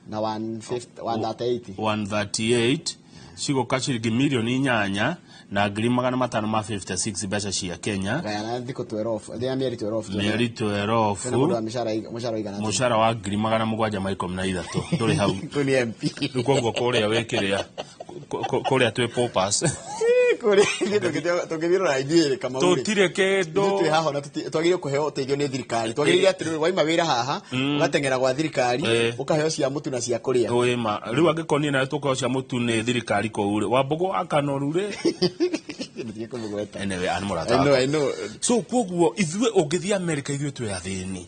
Na 150, 138. 138 cigoka ciringi mirioni 8 na ngiri 500 ma 56 mbeca cia Kenya. Gayana thikũ 12, thĩa mĩeri 12. Mĩeri Kwĩna mũndũ wa 12. mĩcara, mũcara ũigana atĩa? Mũcara wa 713,000 ndũrĩ hau. Kũu nĩ MP. Rĩu koguo kũrĩa wĩkĩrĩa kũrĩa twĩ paupers. Kũrĩa ithuĩ tũngĩthiĩ rũraya ithuĩ rĩ, Kamau rĩ, tũtirĩ kĩndũ. Ithuĩ twĩ haha ona twagĩrĩirwo kũheo ũteithio nĩ thirikari. Twagĩrĩire atĩrĩrĩ, waima wĩra haha, ũgateng'era gwa thirikari, ũkaheo cia mũtu na cia kũrĩa. Wĩma rĩu angĩkorwo niĩ nawe tũkaheo cia mũtu nĩ thirikari kũu rĩ, Wambũgũ akanoru rĩ. Ndũtige kũmũgweta. Anyway, an mũrata I know, wakwa. I know. So koguo ithuĩ ũngĩthiĩ America, ithuĩ twĩ athĩni,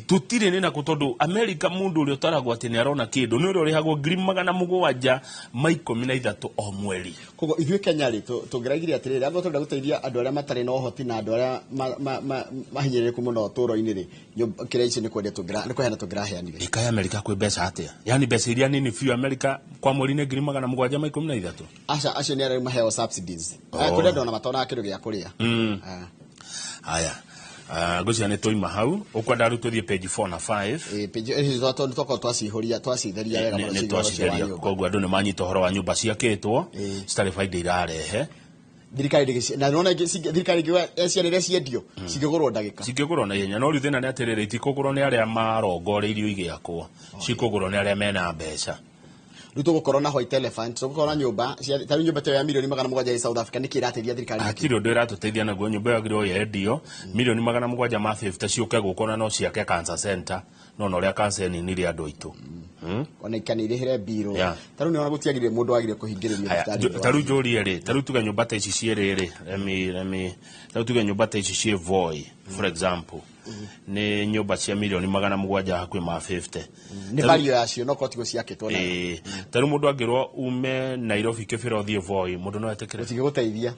tũtirĩ nĩ nakũ, tondũ America mũndũ ũrĩa ũtaragwo atĩ nĩ arona kĩndũ nĩ ũrĩa ũrĩhagwo 713,000 o mweri. Koguo ithuĩ Kenya rĩ, tũngĩraigire atĩrĩrĩ, angĩkorwo tũrenda gũteithia andũ arĩa matarĩ na ũhoti na andũ arĩa mahinyĩrĩrĩku mũno ũtũũro-inĩ rĩ, kĩrĩa icio nĩ kwendia nĩ kũheana tũngĩraheanire. Ĩkaĩ America kwĩ mbeca atĩa? Yani mbeca iria nini biũ America kwa mweri nĩ 713,000. Aca, acio nĩ arĩa maheo subsidies. Oh. Kũrĩ andũ ona matonaga kĩndũ gĩa kũrĩa. Ah. Haya. Ah, ngwĩciria nĩ twaima hau, ũkwenda rĩu tũthiĩ page 4 na 5. Ĩ, page ici nĩ twakorwo twacihũria, twacitheria wega mũno nĩ ciĩgiĩ ũhoro ũcio wa twacitheria nyũmba. Koguo andũ nĩ manyita ũhoro wa nyũmba ciakĩtwo citarĩ baida irarehe. Thirikari na nĩwona thirikari ĩngiuga cianĩre ciendio, cingĩgũrwo ndagĩka. Cingĩgũrwo na ihenya, no rĩu thĩna nĩ atĩrĩrĩ, itikũgũrwo nĩ arĩa marongoreirio igĩakwo, cikũgũrwo nĩ arĩa mena mbeca. Rĩu tũgũkorwo na white elephant, tũgũkorwo na nyũmba ta rĩu nyũmba ta ĩyo ya 700,000 ya South Africa, nĩkĩ ĩrateithia thirikari nakĩ? Hatirĩ ũndũ ĩratũteithia naguo. Nyũmba ĩyo yagĩrĩirwo yendio 750,000 ciũke gũkũ, na no ciake cancer center, no na ũrĩa cancer ĩninire andũ aitũ. Ona ikana irĩhĩre mbirũ. Ta rĩu nĩwona gũtiagĩrĩire mũndũ wagĩrĩire kũhingĩrĩrio Haya, thibitarĩ ũndũ ta wa rĩu njũrie rĩ, ta rĩu tuge nyũmba ta ici ciĩ rĩrĩ, let me ta rĩu tuge nyũmba ta ici ciĩ Voi, for example, nĩ nyũmba cia 700,000 hakuhĩ ma 50. Nĩ value yacio, no korwo tiguo ciakĩtwo nayo. Ĩĩ. Ta rĩu mũndũ angĩrwo ume Nairobi Kĩbĩra ũthiĩ Voi, mũndũ no etĩkĩre? Gũtingĩgũteithia.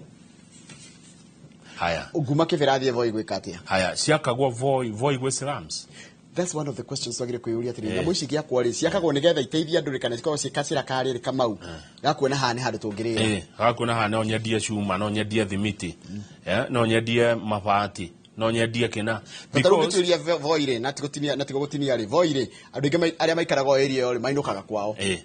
Haya. Nguma Kĩbĩra athiĩ Voi gwĩka atĩa? Haya, ciakagwo Voi gwĩ slums. That's one of the questions twagĩrĩire kwĩyũria atĩrĩrĩ, nyamũ ici igĩakwo rĩ, ciakagwo nĩgetha iteithie andũ rĩ, kana cikoragwo ciĩ kacĩra ka rĩrĩ Kamau gakuona haha nĩ handũ tũngĩrĩra? Ĩĩ, gakuona haha no nyendie cuma, no nyendie thimiti, no nyendie mabati, no nyendie kĩna. Ta rĩu ũngĩtuĩria Voi rĩ, na ti gũtinia rĩ, Voi rĩ, andũ aingĩ arĩa maikaraga o area ĩyo rĩ, mainũkaga kwao. Ĩĩ.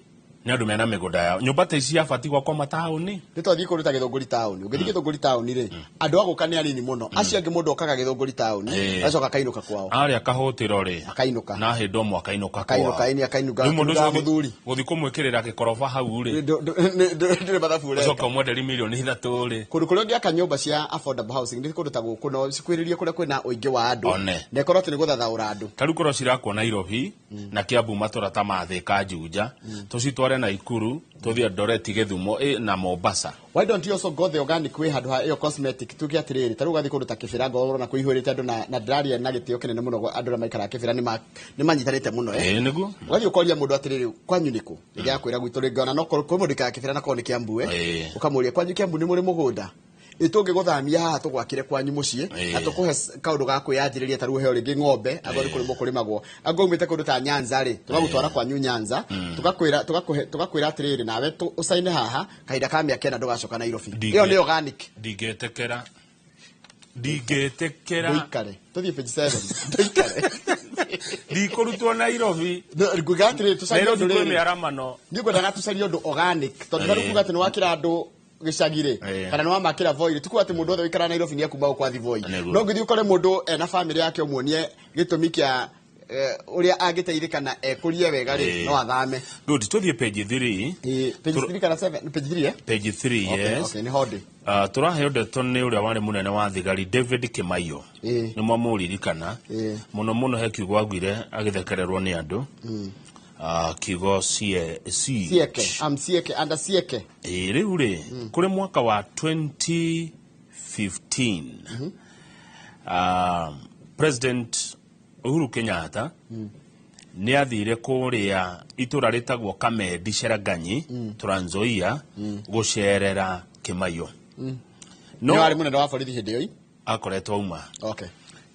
Nĩ andũ mena mĩgũnda yao, nyũmba ta ici ciabatiĩ gwakwo mataũni. Nĩ twathiĩ kũndũ ta Gĩthũngũri taũni, ũngĩthiĩ Gĩthũngũri taũni rĩ, andũ a gũka nĩ anini mũno. Acio angĩ mũndũ okaga Gĩthũngũri taũni, agacoka akainũka kwao. Arĩa kahũtĩro rĩ, akainũka na hĩndĩ ũmwe akainũka. Akainũka. Kwao. Ĩni akainũka. Rĩu mũndũ akiugaga ũcio mũthuri gũthiĩ kũmwĩkĩrĩra gĩkoroba hau rĩ, ndũrĩ mathabu ũreka. Ũcoka ũmwenderi 3 mirioni rĩ. Kũndũ kũrĩa ũngĩaka nyũmba cia affordable housing nĩ kũndũ ta gũkũ, no cikuhĩrĩrie kũrĩa kwĩna ũingĩ wa andũ, One. na ĩkorwo atĩ nĩ gũthathaũra andũ. Ta rĩu korwo cirakwo Nairobi na Kiambu, matũra ta ma Thika, Juja, tũcitware Naikuru, tũthiĩ Eldoret, Gĩthumo na Mombasa. Why don't you also go the organic way handũ ha ĩyo cosmetic? Tuge atĩrĩrĩ, ta rĩu ũgathiĩ kũndũ ta Kĩbĩra, ngorwo ũrona kũihũrĩte andũ, na ndĩraria na gĩtĩo kĩnene mũno andũ arĩa maikaraga Kĩbĩra nĩ manyitanĩte mũno, eh. Ĩĩ, nĩguo. Ũgathiĩ ũkoria mũndũ atĩrĩrĩ, kwanyu nĩkũ? Rĩngĩ akwĩra gwitũ, rĩngĩ ona no korwo kwĩ mũndũ ũikaraga Kĩbĩra na korwo nĩ Kĩambu, eh, ũkamũria, kwanyu Kĩambu nĩ mũrĩ mũgũnda? Ĩ tũngĩgũthamia haha tũgwakĩre kwanyu mũciĩ na tũkũhe kaũndũ ga kwĩyanjĩrĩria, ta rĩu ũheo rĩngĩ ng'ombe, angorwo nĩ kũrĩmwo kũrĩmagwo, angorwo umĩte kũndũ ta Nyanza rĩ, tũgagũtwara kwanyu Nyanza, tũgakwĩra, tũgakũhe, tũgakwĩra atĩrĩrĩ, nawe ũcaine haha kahinda ka mĩaka 4, ndũgacoka Nairobi. Ĩyo nĩ organic. Ndingĩtĩkĩra, ndingĩtĩkĩra. Ndũikare, tũthiĩ page 7, ndũikare. Ndikũrutwo Nairobi. Nguga atĩrĩrĩ, tũcarie Nairobi ũndũ kwĩ rĩrĩ. mĩaramano. Niĩ ngwendaga tũcarie ũndũ organic, tondũ tarĩu kuga atĩ nĩ wakĩra andũ gĩcagi rĩ, kana nĩ wamakĩra Voi rĩ, tikuga atĩ mũndũ wothe ũikaraga Nairobi nĩ ekuma gũkũ athi Voi. No ngĩthiĩ ũkore mũndũ ena bamĩrĩ yake, ũmuonie gĩtũmi kĩa ũrĩa angĩteithĩka na ekũrie wega rĩ, no athame. Good, tũthiĩ page 3. Page 3 kana 7? Page 3, eh? Page 3. Okay, yes. Okay, nĩ hondĩ. Tũraheo ndeto nĩ ũrĩa warĩ mũnene wa thigari David Kimaiyo. Nĩ mwamũririkana mũno mũno, he kiugo augire agĩthekererwo nĩ andũ. Kiugo cie sieke am sieke anda sieke. Ĩĩ, rĩu rĩ, kũrĩ mwaka wa 2015, President Uhuru Kenyatta nĩ athire kũrĩa itũra rĩtagwo Kamendi, Cherangany, Trans Nzoia, gũcerera Kimaiyo. No nĩ warĩ mũnene wa borithi hĩndĩ ĩyo ĩ? Akoretwo auma.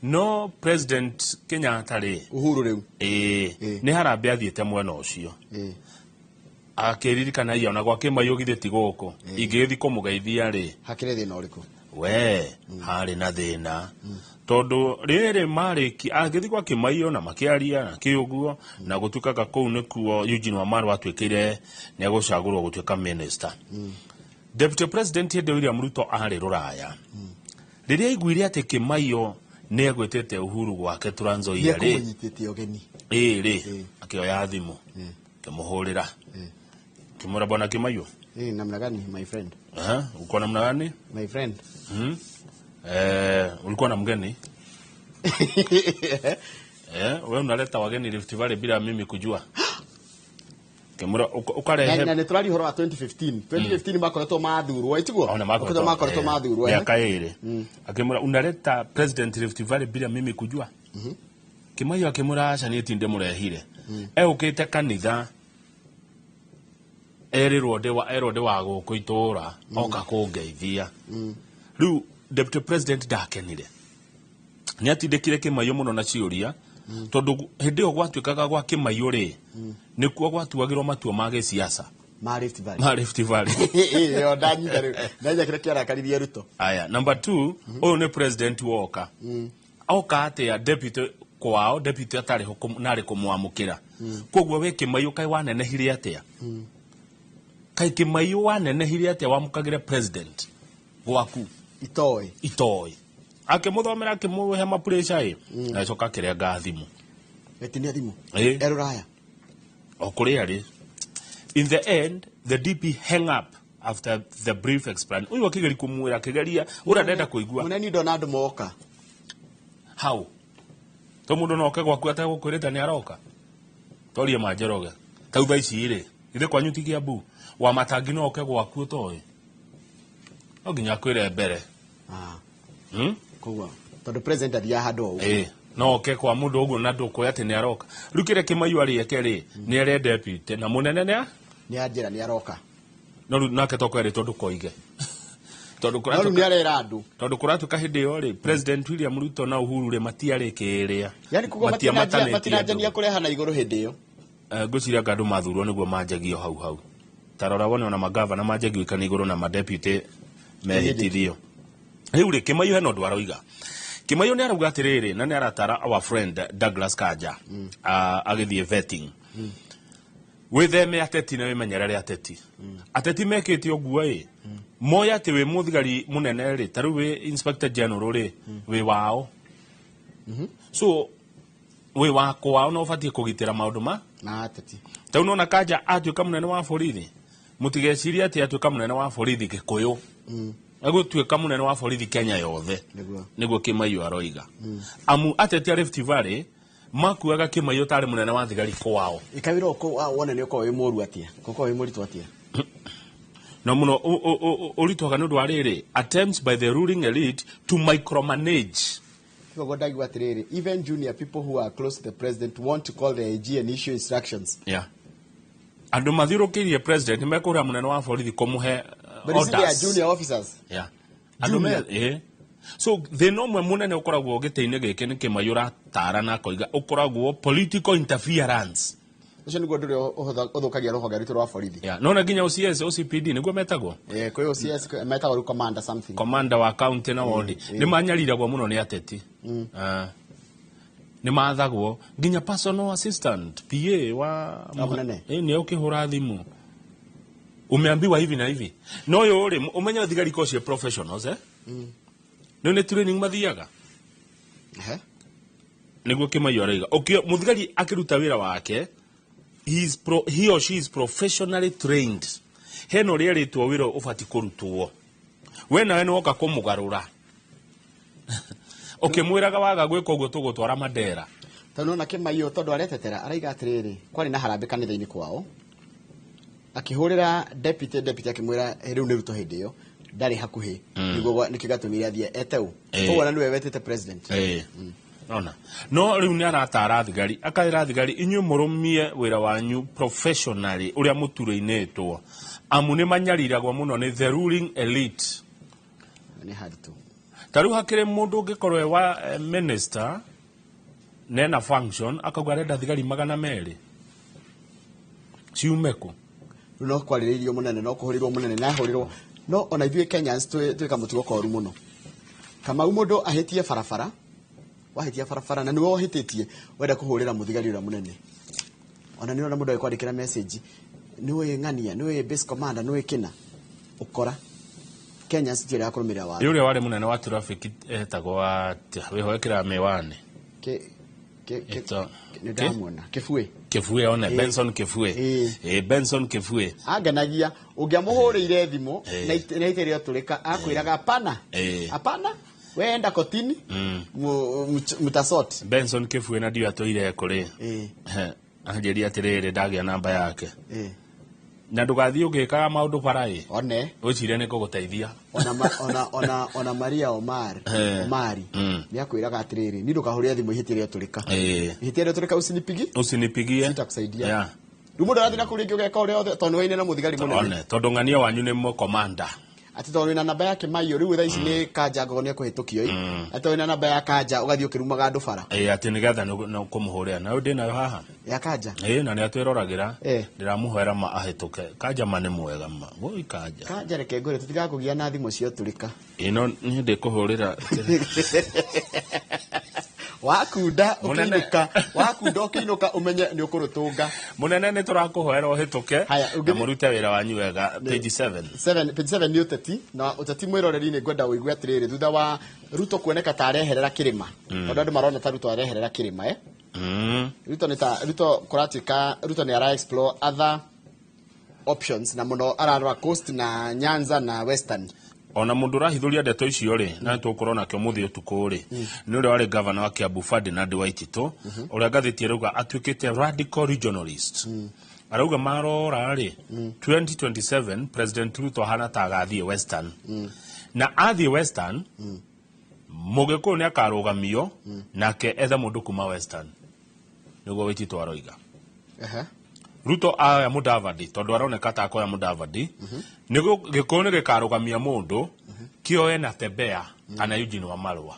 No President Kenyatta rĩ, Uhuru rĩu. Ĩĩ, nĩ harambĩ athiĩte mwena ũcio, akĩririkana ia ona gwa Kimaiyo githĩ ti gũkũ, ingĩgĩthiĩ kũmũgeithia rĩ, hakĩrĩ thĩna ũrĩkũ? We harĩ na thĩna, tondũ rĩrĩ marĩki agĩthiĩ gwa Kimaiyo na makĩaria na kĩ ũguo, na gũtuĩkaga kũu nĩkuo Eugene Wamalwa atuĩkire nĩ egũcagũrwo gũtuĩka minister. Deputy President hĩndĩ ĩyo William Ruto arĩ rũraya. Rĩrĩa aiguire atĩ Kimaiyo nĩ egwĩtĩte Uhuru gwake Trans Nzoia rĩ, nĩekũmũnyitĩte ũgeni. Ĩĩ rĩ, akĩoya thimũ, akĩmũhũrĩra, akĩmwĩra, "Bwana Kimaiyo." Namna gani, my friend? Aha, uko namna gani? My friend. Ulikuwa na mgeni? Wewe unaleta wageni Rift Valley bila mimi kujua. Kimura ukarehe. Na nĩ tũraria ũhoro wa 2015, 2015 makoretwo mathurwo, ĩtiguo? Ona makoretwo mathurwo, eh. Miaka 2. Akimwĩra, "Unaleta President Rift Valley bila mimi kujua?" Kimaiyo akimwĩra, "Aca, niĩ ti ndĩmũrehire. Egũkĩte kanitha, erirwo ndĩ wa erwo ndĩ wa gũkũ itũra, oka kũngeithia." Rĩu Deputy President ndakenire, nĩ atindĩkire Kimaiyo mũno na ciũria, tondũ hĩndĩ ĩyo gwatuĩkaga gwa Kimaiyo rĩ, nĩkuo gwatuagĩrwo matua ma gĩciaca ma Rift Valley. Ma Rift Valley. Ĩyo ndanyita rĩu, ndanyita kĩrĩa kĩarakaririe Ruto. Aya, number 2, ũyũ nĩ president woka oka atĩa deputy kwao, deputy atarĩ ho narĩ kũmwamũkĩra. Koguo we Kimaiyo kaĩ wanenehire atĩa? Kaĩ Kimaiyo wanenehire atĩa wamũkagĩre president gwaku? Itoĩ. Itoĩ. Akĩmũthomera, akĩmũhe mapureca ĩ, agĩcoka akĩrenga thimũ. Gĩtinia thimũ. Ĩ. Erũraya. O kũrĩa rĩ, in the end the DP hang up after the brief explanation. Ũyũ akĩgeria kũmwĩra, akĩgeria ũrĩa ndenda kũigua. Mũneni ndona andũ moka. Hau to mũndũ no oke gwaku ategũkwĩrĩte nĩ aroka. Torie manjoroge tau thaa ici rĩ, ithe kwanyu ti Kiambu, wa matangi no oke gwaku ũtoĩ? No nginya akwĩre mbere. Koguo tondũ president athiaga handũ o ũguo. Ĩĩ, no oke kwa mũndũ ũguo na ndũkũĩ atĩ nĩ aroka. Rĩu kĩrĩa Kimaiyo arĩeke rĩ, nĩ ere deputy na mũnene nĩ nĩ anjĩra nĩ aroka. No rĩu nake tokwerĩtwo ndũkoige, tondũ No rĩu nĩ arera andũ. Tondũ kũratuĩka hĩndĩ ĩyo rĩ, President William Ruto na Uhuru rĩ, matiarĩ kĩrĩa. Yani kuga Matiamatanĩtie. matinanjania kũreha na igũrũ hĩndĩ ĩyo. Ngwĩciria anga andũ mathurwo nĩguo manjagio hau hau. Ta rora wone ona magavana manjagio ikana igũrũ na madeputy mehĩtithio. Rĩu rĩ, Kimaiyo hena ũndũ aroiga. Kimaiyo nĩ arauga atĩrĩrĩ, na nĩ aratara our friend Douglas Kanja, agĩthiĩ vetting. Wĩtheme ateti na wĩmenyerere ateti. Ateti mekĩte ũguo ĩ, moya atĩ wĩ mũthigari mũnene rĩ, ta rĩu wĩ inspector general rĩ, wĩ wao. So wĩ wa kwao na ũbatiĩ kũgitĩra maũndũ ma na ateti. Ta rĩu nona Kanja atuĩka mũnene wa borithi, mũtigecirie atĩ atuĩka mũnene wa borithi Gĩkũyũ, egũtuĩka mũnene wa borithi Kenya yothe. Nĩguo. Nĩguo Kĩmaiyo aroiga, amu ateti a Rift Valley makuaga Kĩmaiyo tarĩ mũnene wa thigari kwao. Ikawira wone nĩ ũkorwo wĩ mũru atĩa, ũkorwo wĩ mũritũ atĩa. Na mũno ũritũhaga nĩ ũndũ wa rĩrĩ, attempts by the ruling elite to micromanage. Koguo ndaigua atĩrĩrĩ, even junior people who are close to the president want to call the AG and issue instructions. Yeah. Andũ mathiũrũkĩirie president nĩmekũrĩa mũnene wa borithi kũmũhe But you see, they are orders. junior officers. Yeah. Andũ me Junior. So thĩna ũmwe mũnene ũkoragwo gĩtĩ-inĩ gĩkĩ nĩ Kĩmaiyo ũratara na akoiga ũkoragwo political interference. Ũcio nĩguo ũndũ ũrĩa ũthũkagia rũhonge rwitũ rwa borithi. Yeah. Nona nginya OCS, OCPD nĩguo metagwo. Eh, kwĩ OCS metagwo rĩu commander something. Commander wa county na ward nĩ manyariragwo mũno nĩ ateti. Ah. Nĩ mathagwo nginya personal assistant, PA wa Wa mũnene. Nĩ ũkĩhũra thimũ umeambiwa hivi na hivi. No ũyũ rĩ, ũmenye thigari ko cie professionals, eh? Nĩ nĩ training mathiaga. Nĩguo Kĩmaiyo araiga. Mũthigari akĩruta wĩra wake, he or she is professionally trained. Hena ũrĩa erĩtwo wĩra ũbatiĩ kũrutwo, we nawe nĩ woka kũmũgarũra ũkĩmwĩraga waga gwĩka ũguo tũgũtwara Mandera. Tondũ nona Kĩmaiyo tondũ aretetera araiga atĩrĩrĩ, kwarĩ na harambĩ kanitha-inĩ kwao, akĩhũrĩra deputy akĩmwĩra, "Eh, rĩu nĩ Ruto hĩndĩ ĩyo ndarĩ hakuhĩ." Nĩguo nĩkĩo gĩatũmire athiĩ eteu. Koguo ona nĩwe wetĩte president. Ona no rĩu nĩ aratara thigari, akaĩra thigari, inyuĩ mũrũmie wĩra wanyu professionally ũrĩa mũturĩinĩtwo, amu nĩ manyariragwo mũno nĩ the ruling elite. Nĩ haritũ. Ta rĩu hakĩrĩ mũndũ ũngĩkorwo e wa minister nena function akauga arenda thigari 200 ciume kũ? Rĩu no kwarĩrĩirio mũnene, no kũhũrĩrwo mũnene na ahũrĩrwo, no ona ithuĩ Kenyans twĩ kamũtugo koru mũno. Kamau, mũndũ ahĩtie barabara, wahĩtia barabara na nĩwe ũhĩtĩtie, wenda kũhũrĩra mũthigari ũrĩa mũnene. Ona nĩ ũrona mũndũ agĩkwandĩkĩra message, nĩũĩ ng'ania, nĩũĩ base commander, nĩũĩ kĩna ũkora Kenyans tiũrĩa kũrũmĩrĩra watho. Ĩ ũrĩa warĩ mũnene wa traffic etagwo atĩa wĩho ekĩraga mĩwani? Nĩ ndamuona, Kĩbuĩ. Kĩbuĩ one. Benson Kĩbuĩ. Benson Kĩbuĩ. Angenagia ũngĩamũhũrĩire thimũ na ite rĩotũrĩka, akwĩraga hapana, hapana, weenda kotini, mutasort. Benson Kĩbuĩ na ndio atũire kũrĩ anjĩria atĩrĩrĩ, ndagĩa namba yake na ndũgathiĩ ũgĩkaga maũndũ bara ĩ. One. Wĩcirie nĩ kũgũteithia. Ona ona Maria Omar, Omari, nĩ akwĩraga atĩrĩrĩ, ni ndũkahũrĩre thimũ ihĩtia rĩotũrĩka, ihĩtia rĩotũrĩka, usinipigi Usinipigie. Sitakusaidia. Rĩu mũndũ arathiĩ na kũu rĩngĩ ũgeka ũrĩa othe tondũ nĩ waine na mũthigari mũnene. One tondũ ng'ania wanyu nĩ mũkomanda. Atĩ tondũ wĩna namba ya Kĩmaiyo, rĩu thaa ici nĩ Kanja ngogo nĩ ekũhĩtũkio ĩ, atĩ tondũ wĩna namba ya Kanja ũgathiĩ ũkĩrumaga andũ bara. Atĩ nĩgetha nĩ kũmũhũrĩra nayo ndĩ nayo haha. Ya Kanja. Na nĩ atwĩroragĩra. Ndĩramũhoera ma ahĩtũke. Kanja ma nĩ mwega ma woi Kanja. Kanja, reke ngwĩre, tũtigakũgia na thimũ ciotũrĩka. Ĩno niĩ ndĩkũhũrĩra. Wakunda Mũnene. ũkĩinũka, wakunda ũkĩinũka, ũmenye nĩ ũkũrũtũnga. Mũnene, nĩ tũrakũhoera ũhĩtũke Haya, na mũrute wĩra wanyu wega. Page 7. Seven, page 7 nĩ ũteti, na ũteti, mwĩroreri, nĩ ngwenda ũigue atĩrĩrĩ, thutha wa Ruto kuoneka ta areherera kĩrĩma, tondũ andũ marona ta Ruto areherera kĩrĩma, eh? Ruto nĩ ta Ruto kũratuĩka Ruto nĩ ara explore other options, na mũno ararora Coast na Nyanza na Western. Ona mũndũ ũrahithũria ndeto icio rĩ, na nĩtũgũkorwo nake ũmũthĩ ũtukũ rĩ, nĩ ũrĩa warĩ gavana wa Kiambu Ferdinand Waititũ, ũrĩa ngathĩti ĩrauga atuĩkĩte radical regionalist. Arauga marora rĩ, 2027 President Ruto ahana ta agathiĩ Western, na athiĩ Western Mũgĩkũyũ nĩ akarũgamio nake ethe mũndũ kuma Western. Nĩguo Waititũ aroiga. Ruto aya Mudavadi, tondũ aroneka ta akoya Mudavadi, nĩguo Gĩkũyũ nĩ gĩkarũgamia mũndũ kĩoe na Tembea kana Eugene Wamalwa,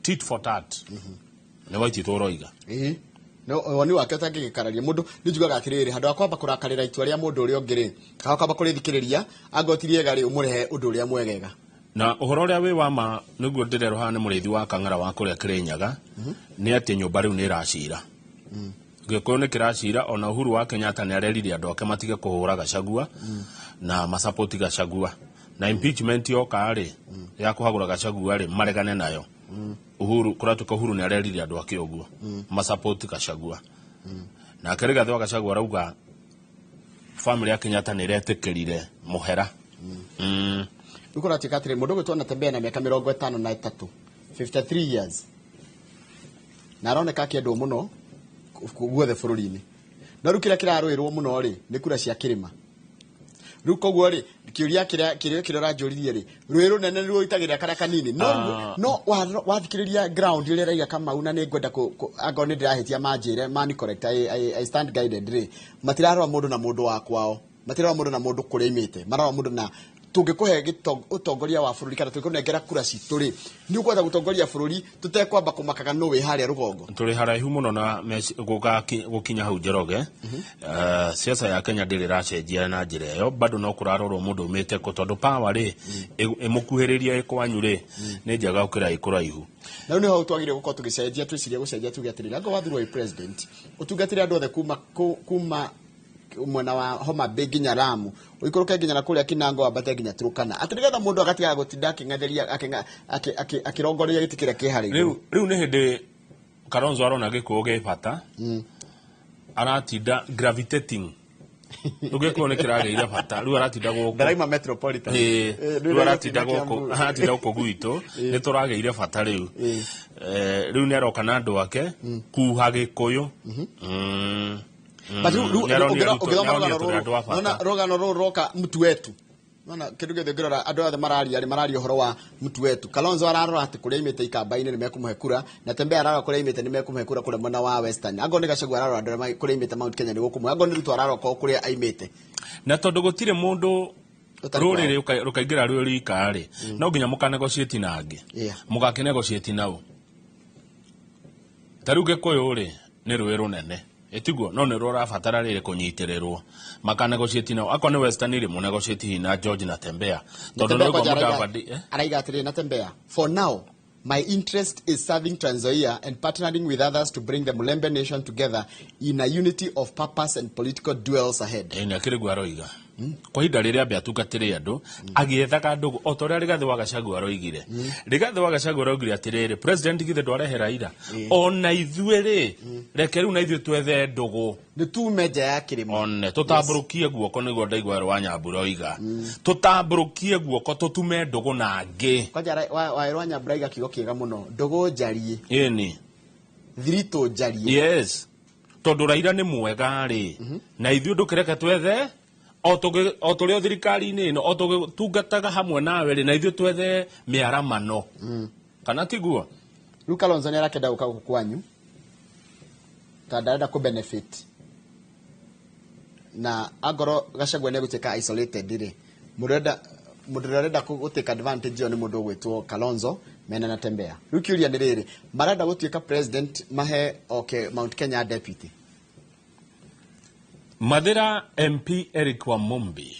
tit for tat, nĩ Waititũ ũroiga. Ĩĩ. No woni wake ũtangĩgĩkararia mũndũ, nĩ njugaga atĩrĩrĩ, handũ ha kwamba kũrakarĩra itua rĩa mũndũ ũrĩa ũngĩ rĩ, kana kwamba kũrĩthikĩrĩria, angorwo ti rĩega rĩ, ũmũrehe ũndũ ũrĩa mwegega. Na ũhoro ũrĩa wĩ wa ma nĩguo ndĩrerwo haha nĩ mũrĩithi wa Kang'ara wa kũrĩa Kĩrĩnyaga nĩ atĩ nyũmba rĩu nĩ ĩracira. Gĩkũyũ nĩ kĩracira ona Uhuru wa Kenyatta nĩ arerire andũ ake matige kũhũra Gachagua na masapoti Gachagua na impeachment yoka rĩ ya kũhagũra Gachagua rĩ maregane nayo. Uhuru kũratuĩka Uhuru nĩ arerire andũ ake ũguo masapoti Gachagua. Nake Rigathĩ wa Gachagua arauga family ya Kenyatta nĩ ĩretĩkĩrire mũhera. Rĩu kũratuĩka atĩrĩ, mũndũ ũgwĩtwo Natembeya na mĩaka 53, 53 years, na aroneka akĩendwo mũno guothe bũrũri-inĩ. No rĩu kĩrĩa kĩrarũĩrwo mũno rĩ nĩ kura cia kĩrĩma. Rĩu koguo rĩ, kĩũria kĩrĩa kĩrĩa kĩrĩa ũranjũririe rĩ, rũĩ rũnene nĩruo rũitagĩrĩra karĩa kanini. No no wathikĩrĩria ground ĩrĩa ĩraiga Kamau, na nĩ ngwenda angorwo nĩ ndĩrahĩtia manjĩre mani correct, I stand guided rĩ, matirarora mũndũ na mũndũ wa kwao, matirarora mũndũ na mũndũ kũrĩa aimĩte, mararora mũndũ na tũngĩkũhe ũtongoria wa bũrũri kana tũngĩkũnengera kura citũ rĩ, nĩ ũkũhota gũtongoria bũrũri tũtekwamba kũmakaga nũ wĩ harĩa rũgongo. Tũrĩ haraihu mũno na gũkinya hau Njoroge. Siasa ya Kenya ndĩrĩ ĩracenjia na njĩra ĩyo, bado no kũrarorwo mũndũ umĩte kũ, tondũ power rĩ ĩmũkuhĩrĩria ĩ kwanyu rĩ nĩ njega gũkĩra ĩ kũraihu. Na rĩu nĩho twagĩrĩire gũkorwo tũgĩcenjia, twĩcirie gũcenjia, tuge atĩrĩrĩ, angorwo wathurwo wĩ president, ũtungatĩre andũ othe kuma mwena wa Homa Bay nginya Lamu, ũikũrũke nginya na kũrĩa Kinango, wambate nginya Turkana, atĩ nĩgetha mũndũ agatigaga gũtinda akĩng'etheria akĩrongoreria gĩtĩ kĩrĩa kĩ harĩa igũrũ. Rĩu nĩ hĩndĩ Kalonzo arona gĩkũyũ gĩ bata, aratinda gravitating. Rĩu gĩkũyũ nĩ kĩragĩire bata, rĩu aratinda gũkũ. Ndaraima metropolitan. Rĩu aratinda gũkũ, aratinda gũkũ gwitũ nĩ tũragĩire bata rĩu. Rĩu nĩ aroka na andũ ake kuha gĩkũyũ. But rĩu ũngĩthoma rũgano rũrũ, nona rũgano rũrũ roka mtu wetu, nona kĩndũ gĩothe ũngĩrora andũ othe mararia rĩ, mararia ũhoro wa mtu wetu. Kalonzo ararora atĩ kũrĩa aimĩte Ikamba-inĩ nĩ mekũmũhe kura, na Tembea ararora kũrĩa aimĩte nĩ mekũmũhe kura kũrĩa mwena wa Western. Angorwo nĩ Gachagua ararora andũ arĩa kũrĩa aimĩte Mount Kenya nĩ gũkũmũhe, angorwo nĩ Ruto ararora kũrĩa aimĩte. Na tondũ gũtirĩ mũndũ rũrĩrĩ rũkaingĩra rwĩ rika rĩ, no nginya mũkanegotiate na angĩ. Mũgakĩnegotiate nao. Ta rĩu Gĩkũyũ rĩ nĩ rũĩ rũnene, ĩtiguo, no nĩ rũrabatara rĩrĩ kũnyitĩrĩrwo, makanegotiate nao. Akorwo nĩ Western rĩ, mũnegotiate hihi na George na Tembea, tondũ Natembea nĩ kwanja Mudavadi araiga atĩrĩrĩ, Natembea, "For now my interest is serving Trans Nzoia and partnering with others to bring the Mulembe nation together in a unity of purpose and political duels ahead." Nĩ akĩrĩ guo aroiga kwa ihinda rĩrĩa ambe atungatĩre andũ agĩethaga ndũgũ, o ta ũrĩa Rigathĩ wa Gachagua aroigire. Rigathĩ wa Gachagua aroigire atĩrĩrĩ, president githĩ ndwarehe Raila ona ithuĩ rĩ, reke rĩu na ithuĩ twethe ndũgũ, nĩ tume nja ya kĩrĩma, one tũtambũrũkie guoko, nĩguo ndaigua wa Nyambura oiga tũtambũrũkie guoko tũtume ndũgũ na angĩ. Kwanja Waerwa Nyambura aiga kiugo kĩega mũno, ndũgũ njariĩ, ĩni thiritũ njariĩ. Yes, tondũ Raila nĩ mwega rĩ, na ithuĩ ndũkĩreke twethe o tũrĩ o thirikari-inĩ ĩno, o tũgĩtungataga hamwe nawe rĩ, na ithuĩ twethe mĩaramano, kana tiguo? Rĩu Kalonzo nĩ arakenda gũka gũkũ kwanyu ta ndarenda kũ benefit, na angorwo Gachagua nĩ egũtuĩka isolated rĩ, mũndũ ũrĩa ũrenda gũ take advantage ĩyo nĩ mũndũ ũgwĩtwo Kalonzo mena Natembeya. Rĩu kĩũria nĩ rĩrĩ, marenda gũtuĩka president mahe oke Mount Kenya deputy? Mathira MP Eric Wamumbi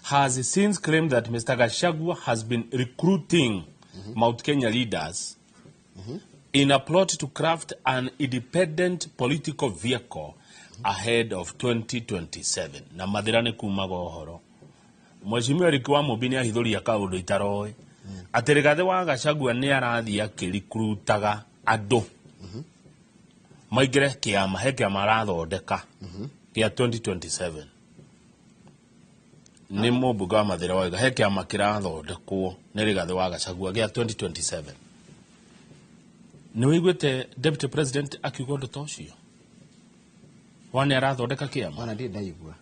has since claimed that Mr. Gachagua has been recruiting Mount Kenya leaders in a plot to craft an independent political vehicle ahead of 2027. Na Mathira nĩ kumaga ũhoro. Mheshimiwa Eric Wamumbi nĩ ahithũria kaũndũ itaroĩ. Atĩ Rigathĩ wa Gachagua nĩ arathiĩ akĩrikrutaga andũ maingĩre kĩama, he kĩama arathondeka kĩa 2027. Nĩ mũmbunge wa Mathira wauga he kĩama kĩrathondekwo nĩ Rigathĩ wa Gachagua gĩa 2027. Nĩ wĩiguĩte deputy president akiuga ũndũ ta ũcio? Wane arathondeka kĩama? Ona ndirĩ ndaigua.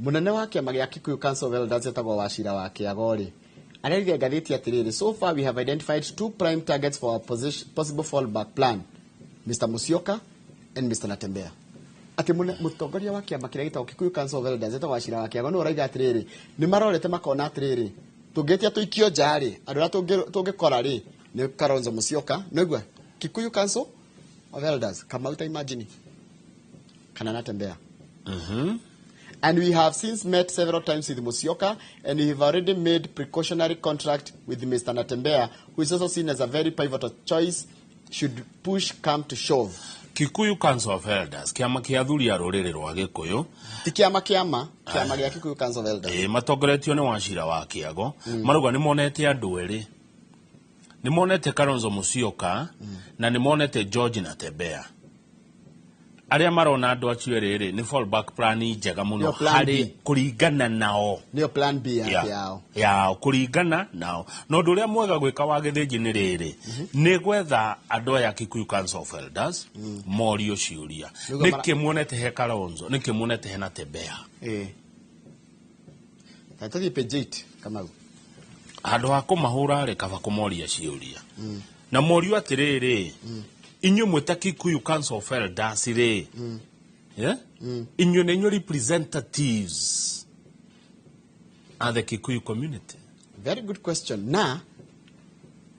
Mũnene wa kĩama gĩa Kikuyu Council of Elders etagwo Wachira wa Kĩago rĩ, arerire ngathĩti atĩrĩrĩ, "So far we have identified two prime targets for our possible fallback plan, Mr. Musyoka and Mr. Natembeya." Atĩ mũtongoria wa kĩama kĩrĩa gĩtagwo Kikuyu Council of Elders etagwo Wachira wa Kĩago nĩwe ũraiga atĩrĩrĩ, nĩ marorete makona atĩrĩrĩ, tũngĩtia tũikio nja rĩ, andũ arĩa tũngĩkora rĩ nĩ Kalonzo Musyoka. Nĩguo Kikuyu Council of Elders, Kamau, ta imagine, kana Natembeya. "And we have since met several times with Musyoka, and we have already made precautionary contract with Mr. Natembeya, who is also seen as a very pivotal choice should push come to shove." Kikuyu Council of Elders, kĩama kĩa athuri a rũrĩrĩ rwa Gĩkũyũ. Ti kĩama kĩama kĩama gĩa Kikuyu Council of Elders. Ĩĩ, matongoretio nĩ Wachira wa Kĩago, marauga nĩ monete andũ erĩ, nĩ monete Kalonzo Musyoka na nĩ monete George Natembeya. Arĩa marona andũ acio erĩ rĩ, nĩ fallback plan njega mũno Nĩyo plan harĩ B. kũringana nao. Nĩyo plan B yao. Yao kũringana nao. Na ũndũ ũrĩa mwega gwĩka wa Gĩthĩnji nĩ rĩrĩ, nĩ gwetha andũ aya Kikuyu Council of Elders morio ciũria. Nĩguo. Nĩkĩ muonete he Kalonzo? Nĩkĩ muonete he Natembeya? Ĩĩ, tũthiĩ page 8, Kamau. Handũ ha kũmahũra rĩ, kaba kũmoria ciũria na morio atĩrĩrĩ, inyuĩ mwĩta Kikuyu Council of Elders rĩ, yeah? Inyuĩ nĩ inyuĩ representatives a the Kikuyu community? Very good question. Na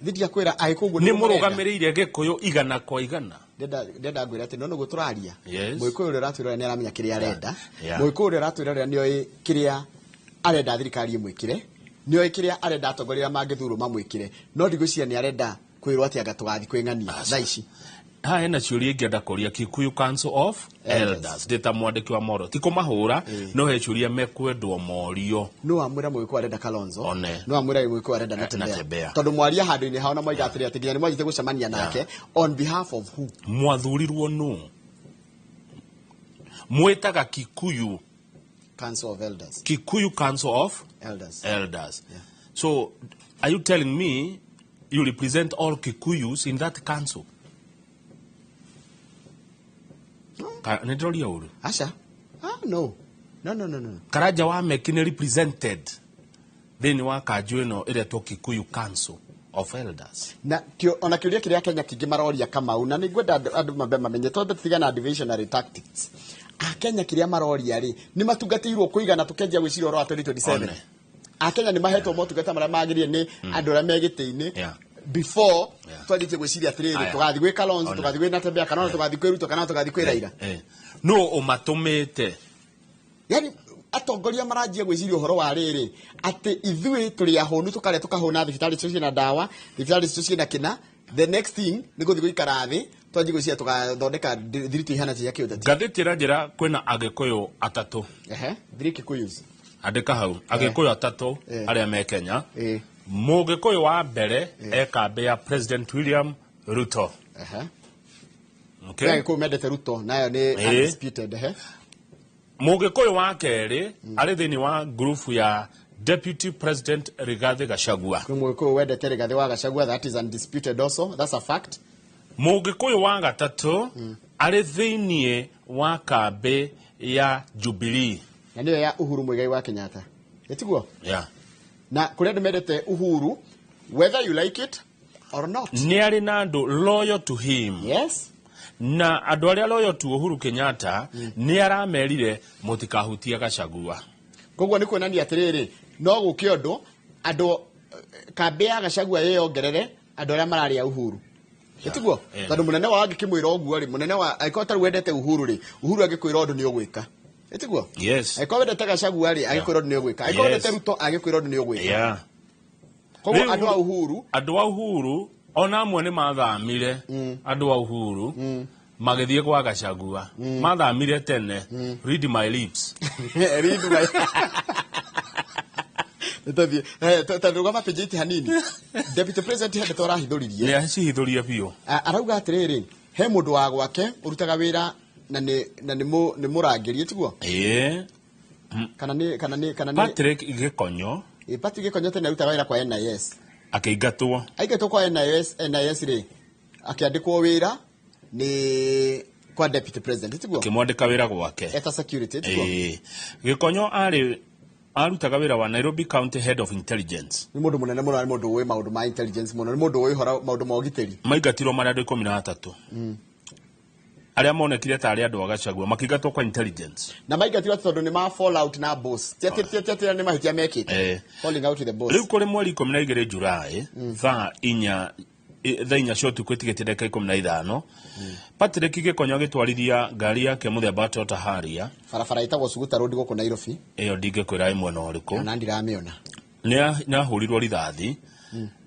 thitia kwĩra agĩkũyũ ũguo nĩ nĩguo marenda. Mũrũgamĩrĩire Gĩkũyũ 100%. Ndenda ngwĩra atĩ no nĩguo tũraria. Mũgĩkũyũ ũrĩa ũratwĩra nĩ aramenya kĩrĩa arenda. Mũgĩkũyũ ũrĩa ũratwĩra ũrĩa nĩoĩ kĩrĩa arenda thirikari ĩmwĩkĩre, nĩoĩ kĩrĩa arenda atongoria arĩa mangĩthurwo mamwĩkĩre, no ndigwĩciria nĩ arenda kwĩrwo atĩ anga tũgathiĩ kwĩng'ania thaa ici. Haha hena ciũria ingĩenda kũria Kikuyu Council of Elders. Elders. Ndĩ ta mwandĩki wa mohoro, ti kũmahũra, no he ciũria mekwendwo morio. No wamwĩra mũgĩkũyũ arenda Kalonzo, One. no wamwĩra mũgĩkũyũ arenda Natembeya. Natembeya. Tondũ mwaria handũ-inĩ hao na mwaiga atĩrĩ atĩ nginya nĩ mwanjĩte gũcemania nake on behalf of who? Mwathurirwo nũ? Mwĩtaga Kikuyu Council of Elders. Kikuyu Council of Elders. Elders. So are you telling me you represent all Kikuyus in that council? Nĩ ndĩroria ũru? Aca. Ah, no, no, no, no, no. Karanja wa Meki nĩ represented thĩinĩ wa kanjũ ĩno ĩretwo Kikuyu Council of Elders? Na ona kĩũria kĩrĩa Kenya kĩingĩ maroria, Kamau, na nĩ ngwenda andũ mambe mamenye tondũ tigana divisionary tactics, akenya kĩrĩa maroria rĩ, nĩ matungatĩirwo kũigana tũkenjia gwĩciria ũhoro wa 2027? One. Akenya nĩ mahetwo motungata marĩa magĩrĩire nĩ andũ arĩa me gĩtĩ-inĩ before twanjĩtie gwĩciria atĩrĩrĩ, Aya. tũgathiĩ gwĩ Kalonzo, One. tũgathiĩ gwĩ Natembeya, kana ona tũgathiĩ kwĩ Ruto, kana ona tũgathiĩ kwĩ Raila? Nũ ũmatũmĩte? Yani atongoria maranjia gwĩciria ũhoro wa rĩrĩ atĩ ithuĩ tũrĩ ahũnu, tũkarĩa tũkahũna, thibitarĩ citũ ciĩna ndawa, thibitarĩ citũ ciĩna kĩna. The next thing nĩ gũthiĩ gũikara thĩ twanjie gwĩciria tũgathondeka thiritũ ihana cia kĩũteti. Ngathĩti ĩranjĩra kwĩna Agĩkũyũ atatũ. Ehe, three Kikuyus. Andĩka hau, Agĩkũyũ atatũ arĩa me Kenya. Mũgĩkũyũ wa mbere e kambĩ ya President William Ruto. Okay? Okay. Agĩkũyũ mendete Ruto, nayo nĩ undisputed. Ehe. Mũgĩkũyũ wa kerĩ arĩ thĩinĩ wa ngurubu ya Deputy President Rigathi Gachagua. Kwĩ mũgĩkũyũ wendete Rigathi wa Gachagua. That is undisputed also, that's a fact. Mũgĩkũyũ wa gatatũ arĩ thĩinĩ wa kambĩ ya Jubilee. Na nĩyo ya Uhuru Muigai wa Kenyatta, ĩtiguo? Yeah. Na kũrĩ andũ mendete Uhuru whether you like it or not. Nĩ arĩ na andũ loyal to him. Yes. Na andũ arĩa loyal to Uhuru Kenyatta nĩ aramerire mũtikahutie Gachagua. Koguo nĩ kuonania atĩrĩrĩ, no gũke ũndũ andũ kambĩ ya Gachagua yĩyongerere andũ arĩa mararĩa Uhuru, ĩtiguo? Tondũ mũnene wao angĩkĩmwĩra ũguo rĩ, mũnene wa angĩkorwo tarĩu wendete Uhuru rĩ, Uhuru angĩkwĩra ũndũ nĩ ũgwĩka, ĩtiguo? Yes. Angĩkorwo wendete Gachagua rĩ, angĩkwĩra ũndũ nĩ ũgwĩka. Angĩkorwo wendete Ruto, angĩkwĩra ũndũ nĩ ũgwĩka. Koguo Rĩu andũ a Uhuru andũ a Uhuru ona amwe nĩ mathamire, andũ a Uhuru magĩthiĩ gwa Gachagua, mathamire tene. Read my lips. Read my. Nĩtũthiĩ. Tondũ page 8 hanini, Deputy President he ndeto arahithũririe. Nĩ acihithũrie biũ. Arauga atĩrĩrĩ, he mũndũ wa gwake ũrutaga wĩra na nĩ mũrangĩri, tiguo? Ĩĩ. Kana nĩ Patrick Gĩkonyo. Ĩ, Patrick Gĩkonyo tene arutaga wĩra kwa NIS. Akĩingatwo. Aingatwo kwa NIS, NIS rĩ, akĩandĩkwo wĩra nĩ kwa Deputy President, tiguo? Akĩmwandĩka wĩra gwake. Eta security, tiguo? Ĩĩ. Gĩkonyo arĩ arutaga wĩra wa Nairobi County Head of Intelligence. Nĩ mũndũ mũnene mũno, nĩ mũndũ ũĩ maũndũ ma intelligence mũno, nĩ mũndũ ũĩ ũhoro maũndũ ma ũgitĩri. Maingatirwo marĩ andũ 13 arĩa monekire tarĩ andũ a Gachagua, makĩingatwo kwa intelligence. Na maingatirwo atĩ tondũ nĩ ma fall out na boss, ti atĩ nĩ mahĩtia mekĩte. Falling out with the boss. Rĩu kũrĩ mweri 12 July, thaa 4 cia ũtukũ ĩtigĩtie ndagĩka 15, Patrick Gĩkonyo agĩtwarithia ngari yake mũthemba wa Toyota Harrier barabara ĩtagwo Suguta Road gũkũ Nairobi. Ĩyo ndingĩkwĩra ĩ mwena ũrĩkũ. Ona ndiramĩona. Nĩ ahũrirwo rithathi.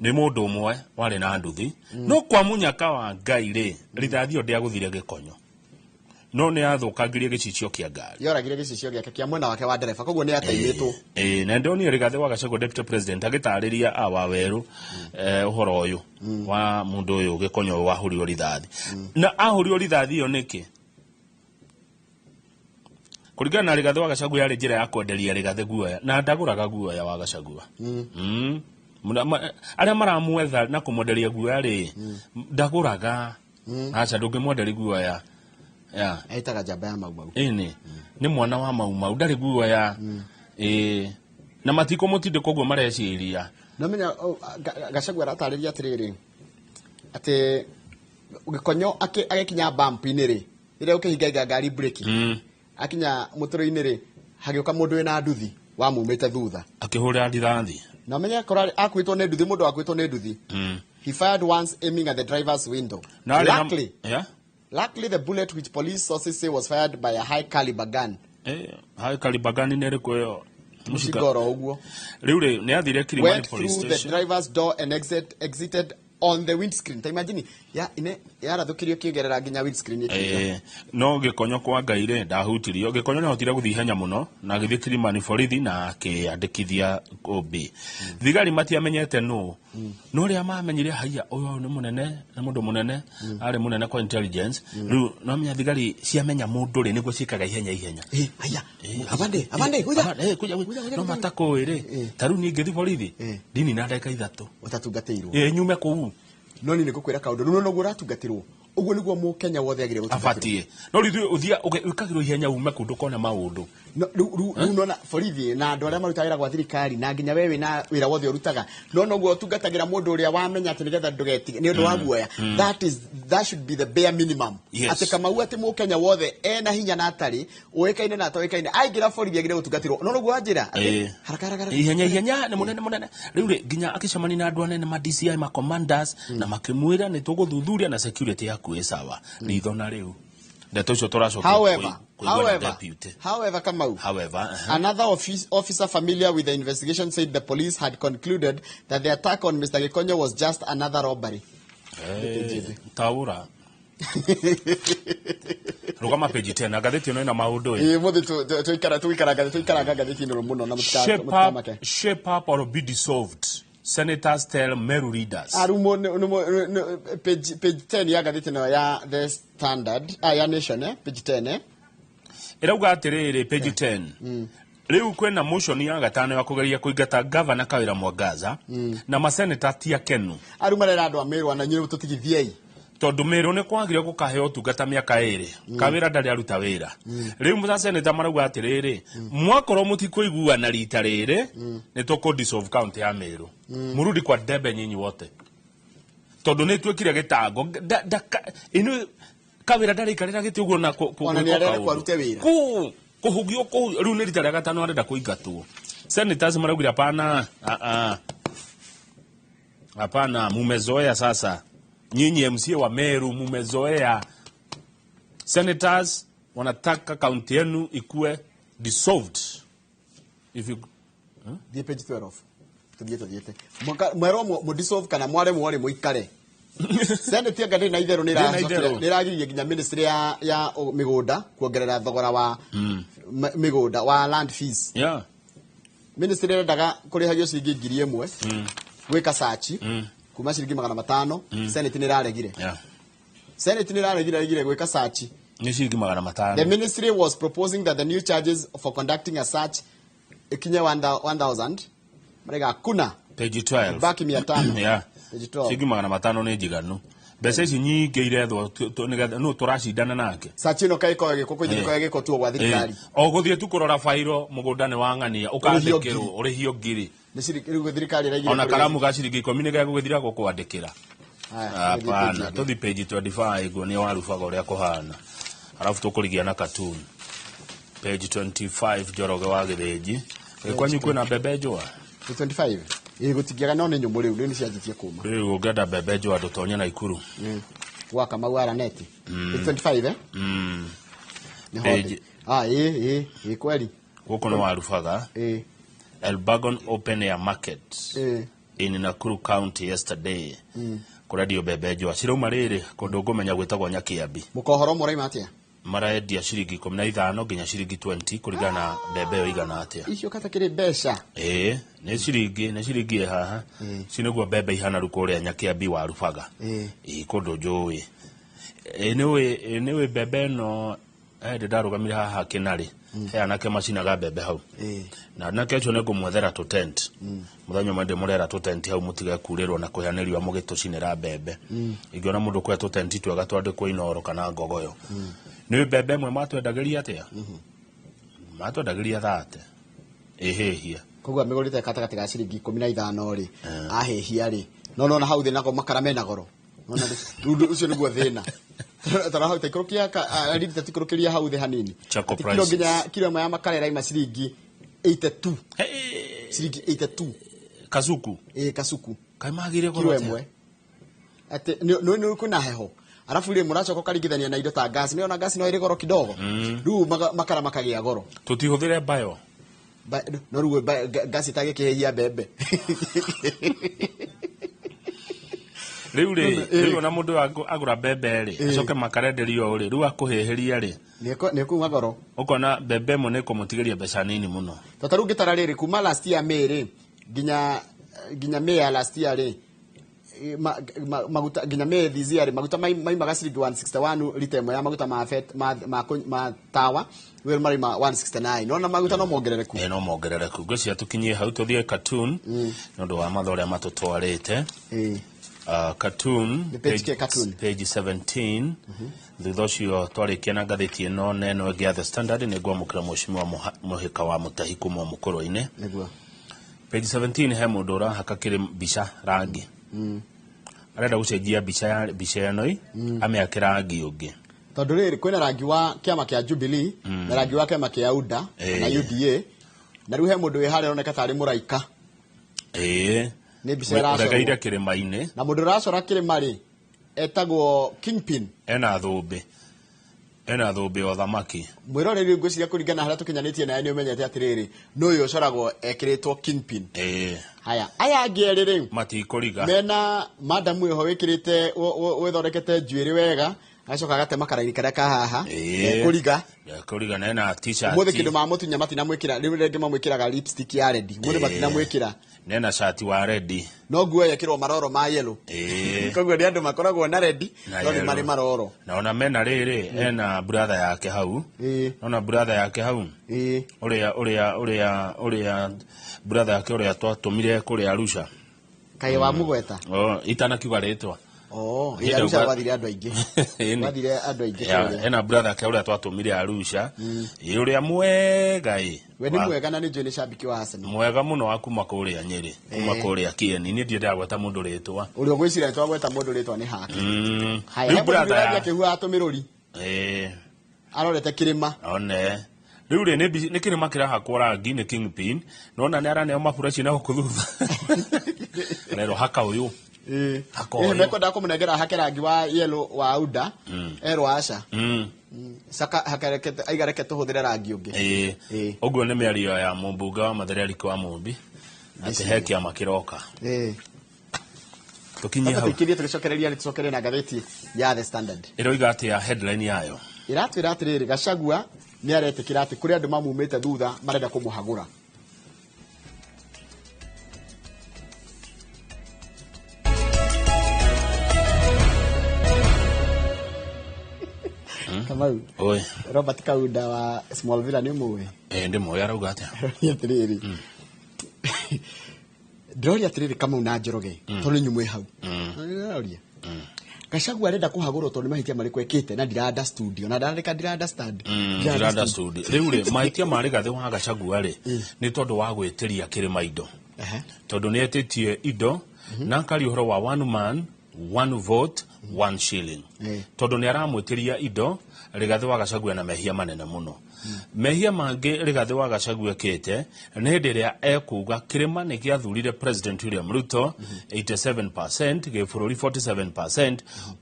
Nĩ mũndũ ũmwe warĩ na nduthi, no kwa mũnyaka wa Ngai rĩ, rithathi ĩyo ndĩagũthire Gĩkonyo, no nĩ yathũkangirie gĩcicio kĩa ngari. Yoragire gĩcicio gĩake kĩa mwena wake wa ndereba, koguo nĩ ataimĩtwo. Ĩĩ, na ndonire Rigathĩ wa Gachagua, deputy president, agĩtarĩria a Wawerũ ũhoro ũyũ wa mũndũ ũyũ Gĩkonyo ũyũ wahũrirwo rithathi. Na ahũrirwo rithathi ĩyo nĩkĩ? Kũringana na Rigathĩ wa Gachagua, yarĩ njĩra ya kwenderia Rigathĩ guoya, na ndagũraga guoya wa Gachagua. Arĩa maramwetha na kũmwenderia guoya rĩ, ndagũraga. Aca, ndũngĩmwenderia guoya ya. Etaga njamba ya Mau Mau. Ĩni nĩ mwana wa Mau Mau, ndarĩ guoya. Ĩĩ, na matikũmũtindĩka ũguo mareciria. No menya Gachagua aratarĩria atĩrĩrĩ, atĩ Gĩkonyo agĩkinya bump-inĩ rĩ, rĩrĩa ũkĩhingainga ngari breki, akinya mũtũrũ-inĩ rĩ, hagĩũka mũndũ wĩna nduthi wamumĩte thutha. Akĩhũrĩra rithathi. Na menye korwo akuĩtwo nĩ nduthi, mũndũ akuĩtwo nĩ nduthi. He fired once, aiming at the driver's window. Na arĩ na- Luckily, luckily the bullet, which police sources say was fired by a high caliber gun. High caliber gun nĩ ĩrĩkũ ĩyo? Mũcinga oro ũguo. Rĩu rĩ, nĩ athire Kilimani Went police through the station. driver's door and exited on the windscreen. Ta imagine ya ine yarathũkirio kĩgerera nginya windscreen ĩkĩingĩra. No Gĩkonyo kwa Ngai rĩ, ndahutirio. Gĩkonyo nĩ ahotire gũthiĩ ihenya mũno na agĩthiĩ Kilimani borithi na akĩandĩkithia OB. Thigari matiamenyete nũ, no rĩrĩa mamenyire, haiya, ũyũ nĩ mũnene, nĩ mũndũ mũnene, arĩ mũnene kwa intelligence. Rĩu no menya thigari ciamenya mũndũ rĩ, nĩguo ciĩkaga ihenya ihenya. Haiya, abande abande, kuja. Kuja, kuja. Kuja, No kuja. matakũĩ rĩ, ta rĩu niĩ ngĩthiĩ borithi ndini na ndagĩka 3 ũtatungatĩirwo. Nyume kũu. No niĩ nĩngũkwĩra kaũndũ, rĩu noguo ũratungatĩrwo, ũguo nĩguo mũkenya wothe agĩrĩire gũtungatĩrwo. Abatie, no rĩu ithuĩ ũthia wĩkagĩrwo ihenya ume kũndũ kona maũndũ. No, rĩu nona borithi na andũ arĩa marutaga wĩra gwa thirikari, na nginya we wĩna wĩra wothe ũrutaga, no noguo ũtungatagĩra mũndũ ũrĩa wamenya atĩ nĩgetha ndũgetige nĩ ũndũ wa guoya. That should be the bare minimum. Atĩ Kamau, atĩ mũkenya wothe ena hinya na atarĩ, ũĩkaine na atoĩkaine, aingĩra borithi agĩrĩire gũtungatĩrwo no noguo wanjĩra atĩ haraka haraka haraka. Ihenya ihenya, nĩ mũnene mũnene. Rĩu rĩ, nginya akĩcemania na andũ anene ma DCI, ma commanders, na makĩmwĩra nĩ tũgũthuthuria na security yaku ĩ sawa. Ritho na rĩu ndeto icio tũracokia However, kũigua na however, deputy. However, Kamau, However, another officer familiar with the investigation said the police had concluded that the attack on Mr. Gikonyo was just another robbery. Taũra rũgama page 10, ngathĩti ĩno ĩna maũndũ ĩ. Ĩĩ, mũthĩ tũikara ngathĩti-inĩ mũno na Shape up, mũtikamake. shape up or be dissolved, senators tell Meru leaders. Arumo page 10 ya ngathĩti ĩno ya The Standard, ya Nation, page 10. Ĩrauga atĩrĩrĩ, page 10, rĩu kwĩna motion ya gatano ya kũgeria kũingata gavana Kawĩra Mwangaza, na maseneta ti akenu. Aru marera andũ a Meru, na inyuĩ tũtigithiei. Tondũ Meru nĩ kwagire gũkaheo ũtungata mĩaka 2, Kawĩra ndarĩ aruta wĩra. Rĩu maseneta marauga atĩrĩrĩ, mwakorwo mũtikũiguana rita rĩrĩ, nĩ tũkũ dissolve county ya Meru, murudi kwa debe nyinyi wote, tondũ nĩ twĩkire gĩtango. Inu Kawĩra ndarĩ ikarĩra gĩtĩ ũguo na Ona nĩ gwĩkwo arenda kaũndũ. kwarute wĩra. Kũhugio kũu rĩu nĩ rita rĩa gatano arenda kũingatwo. Senators maraugire hapana, ah, ah. Hapana, mumezoea sasa. Nyinyi MCA wa Meru mumezoea. Senators wanataka kaunti yenu ikuwe dissolved. If you Thiĩ page 12, tũthiĩte mwerwo mũ dissolve kana mwaremwo rĩ, mũikare. Senate anga ndĩ na itherũ, nĩ Ndĩ na itherũ. nĩ ĩragiririe nginya ministry ya mĩgũnda kuongerera thogora wa mĩgũnda wa land fees. Ministry ĩrendaga kũrĩhagio ciringi 1000 gwĩka search, kuma ciringi 500. Senate nĩ ĩraregire. Senate nĩ ĩraregire, regire gwĩka search Nĩ ciringi magana The matano. ministry was proposing that the new charges for conducting a search ikinye 1000, marega hakuna. Page 12. Baki 500. Page 12. Ciringi 500 nĩ njiganu. Mbeca ici nyingĩ irethwo nĩgetha nũ tũracindana nake. Search ĩno kaĩ ĩkoragwo ĩgĩkwo kũu, ĩkoragwo ĩgĩkwo tuo gwa thirikari. O gũthiĩ tu kũrora bairo mũgũnda nĩ wang'ania, Ũrĩhio ũkandĩkĩrwo ngiri. ũrĩhio ngiri. Nĩ rĩu thirikari ĩraigire Ona karamu ga ciringi 10 nĩ gegũgĩthira gũkwandĩkĩra. Haya, tũthiĩ page Hapana, ĩngĩ. tũthi page 25 nguonie warubaga ũrĩa kũhana, alafu tũkũrigia na cartoon. Page 25, Njoroge wa Gĩthĩnji. Kwanyu kwĩna mbembe njũa? Nĩ 25, ĩ, gũtingĩaga, no nĩ nyũmũ rĩu nĩ cianjĩtie kũma. Rĩu ũngĩenda mbembe njũa ndũtonye na Ikuru. Gwa Kamau araneti. Nĩ 25? Mm. Nĩ Page- hothe. Ah, ĩ kweli. Gũkũ nĩ warubaga. Ĩ. Elbagon Open Air Market. Ĩ. In Nakuru County yesterday. Kũrendio mbembe njũa cirauma rĩrĩ kũndũ ngũmenya gwĩtagwo Nyakiambi. Mũkohoro mũraima atĩa? Marendia ciringi 15 nginya ciringi 20 kũringana na mbembe ĩyo igana atĩa. Icio katakĩrĩ mbeca. Ĩĩ, nĩ ciringi ĩ haha. Ci nĩguo mbembe ihana rĩu kũrĩa Nyakiambi wa Rubaga. Ĩĩ, kũndũ njũĩ. Ĩ nĩũĩ mbembe ĩno hĩndĩ ndarũgamire haha Kĩnarĩ, he anake macinaga mbembe hau. Na anake acio nĩ ngũmwethera tũtent. Mũthenya ũmwe ndĩmũrera tũtent hau mũtige kurĩrwo na kũhĩa nĩ riũa mũgĩtũcinĩra mbembe. Ingĩona mũndũ kũhe tũtent twega twandĩkwo Inooro kana Ngogoyo. Nĩ mbembe ĩmwe matwendagĩria atĩa? Matwendagĩria 30. Ĩhĩhia. Koguo amĩgũrĩte gatagatĩ ga ciringi 15 rĩ, ahĩhia rĩ, no nona hau thĩ nako makara mena goro. Nona rĩu ũcio nĩguo thĩna. Tara hau taikũrũkia arindita tikũrũkĩria hau thĩ hanini. Charcoal Atĩ kiro prices. nginya kiro ĩmwe ya makara ĩraima ciringi 82. Ciringi 82. Kasuku. Ĩĩ, kasuku. Kaĩ magire kiro goro atĩa? ĩmwe. Atĩ nĩ kwĩna heho. Arabu rĩ, mũracoka ũkaringithania na indo ta gas. Nĩ ona gas no ĩrĩ goro kidogo. Rĩu makara makagĩa goro. Tũtihũthĩre bayo. No rĩu gas ĩtagĩkĩhĩhia mbembe. Rĩu rĩ, rĩu ona mũndũ agũra mbembe rĩ, acoke makarenderio rĩ, rĩu akũhĩhĩria rĩ, Nĩ kuma goro. Ũkona mbembe ĩmwe nĩ ĩkũmũtigĩria mbeca nini mũno. To ta rĩu ngĩtara rĩrĩ, kuma last year May rĩ, nginya May ya last year rĩ, maguta nginya May this year rĩ, maguta maimaga ciringi 161 lita ĩmwe ya maguta ma fet ma tawa wĩra maraima 169. Nona maguta no mongerereku. Ĩ, no mongerereku. Ngwĩciria tũkinyie hau tũthiĩ cartoon nĩ ũndũ wa mathaa ũrĩa matũtwarĩte. Cartoon. Nĩ page kĩ cartoon? Page 17. Thutha ũcio twarĩkia na ngathĩti ĩno na ĩno ĩngĩ ya The Standard, nĩ ngwamũkĩra mheshimiwa Mũhĩka wa Mũtahi kuma Mũkũrũ-inĩ. Nĩguo. Page 17 he mũndũ ũrahaka kĩrĩ mbica rangi. Arenda gũcenjia mbica ya mbica ĩno ĩ, amĩake rangi ũngĩ. Tondũ rĩrĩ, kwĩna rangi wa kĩama kĩa Jubilee na rangi wa kĩama kĩa UDA na UDA, na rĩu he mũndũ wĩ harĩa ũroneka tarĩ mũraika. Nĩ mbica ĩracorwo. Ũregeire kĩrĩma-inĩ. Na mũndũ ũracora kĩrĩma rĩ, etagwo Kingpin. Ena thũmbĩ ya ũthamaki. Mwĩroreri, ngwĩciria kũringana na harĩa tũkinyanĩtie nawe nĩ ũmenyete atĩrĩrĩ, nũ ũyũ ũcoragwo ekĩrĩtwo Kingpin. Haya, aya angĩ erĩ rĩ, matikũriga. Mena madamu ĩho wĩkĩrĩte wĩthondekete njuĩrĩ wega, agacoka agatema karaini karĩa ka haha. Kũriga. Kũriga na ena t-shirt. Ũmũthĩ kĩndũ mamũtunya matinamwĩkĩra, rĩu rĩngĩ mamwĩkĩraga lipstick ya red, ũmũthĩ matinamwĩkĩra. Na ena cati wa red. No nguo yekĩrwo maroro ma yellow. Koguo nĩ andũ makoragwo na red Na no nĩ yellow. marĩ maroro. Na ona mena rĩrĩ, ena brother yake hau. Ona brother yake hau, ũrĩa brother yake ũrĩa twatũmire kũrĩa Arusha. Kaĩ wa mũgweta? Oh, itanakiuga rĩtwa. Oh, Hĩndĩ Arusha gwathire andũ aingĩ. Ĩni. Gwathire andũ aingĩ Ya, kũrĩa. ena brother yake ũrĩa twatũmire Arusha. Ĩ, ũrĩa mwega ĩ. We nĩ mwega na nĩ njũĩ nĩ cambiki wa Arsenal. Mwega mũno wa kuma kũrĩa Nyĩrĩ, kuma kũrĩa Kieni. Niĩ ndiendaga gweta mũndũ rĩtwa. Ũrĩa ũgwĩciria nĩ twagweta mũndũ rĩtwa nĩ hake. Haya, Rĩu he mũndũ brother ũrathiĩ ya akĩhuhaga tũmĩrũri. Arorete kĩrĩma. One rĩu rĩ, nĩ kĩrĩma kĩrahakwo rangi nĩ Kingpin. Nona nĩ araneo mabura na gũkũ thutha, arerwo haka ũyũ, haka Ĩĩ, ũyũ. Mekwendaga kũmũnengera hake rangi wa yellow wa UDA, erwo aca. Caka hakareke aiga reke tũhũthĩre rangi ũngĩ. Ĩĩ, ũguo nĩ mĩario ya mũmbunge wa Mathare Eric wa Mũmbi atĩ he kĩama kĩroka. Tũkinyie hau. Tũkirie tũgĩcokereria nĩ tũcokererie na ngathĩti ya The Standard. Ĩroiga atĩa headline yayo? Ĩratwĩra atĩrĩrĩ, Gachagua nĩ aretĩkĩra atĩ kũrĩ andũ mamumĩte thutha marenda kũmũhagũra. Kamau. Oi. Robert Kaunda wa Small Villa nĩ mũĩ? Ĩĩ, ndĩmũĩ. Arauga atĩa? Ndĩroria atĩrĩrĩ, ndĩroria atĩrĩrĩ, Kamau na Njoroge, tondũ inyuĩ mwĩ hau. Ndĩroria Gachagua arenda kũhagũrwo tondũ nĩ mahĩtia marĩkũ ekĩte? Na ndira understood, ona ndarandĩka ndira understand. Ndira understood. Rĩu rĩ, mahĩtia ma Rigathĩ wa Gachagua rĩ, nĩ tondũ wa gwĩtĩria kĩrĩma indo, tondũ nĩ etĩtie indo na akaria ũhoro wa one man, one vote, one shilling. Tondũ nĩ aramwĩtĩria indo, Rigathĩ wa Gachagua na mehia manene mũno. Mehia mangĩ Rigathĩ wa Gachagua ekĩte nĩ hĩndĩ ĩrĩa ekuga kĩrĩma nĩ gĩathurire President William Ruto 87%, gĩbũrũri 47%.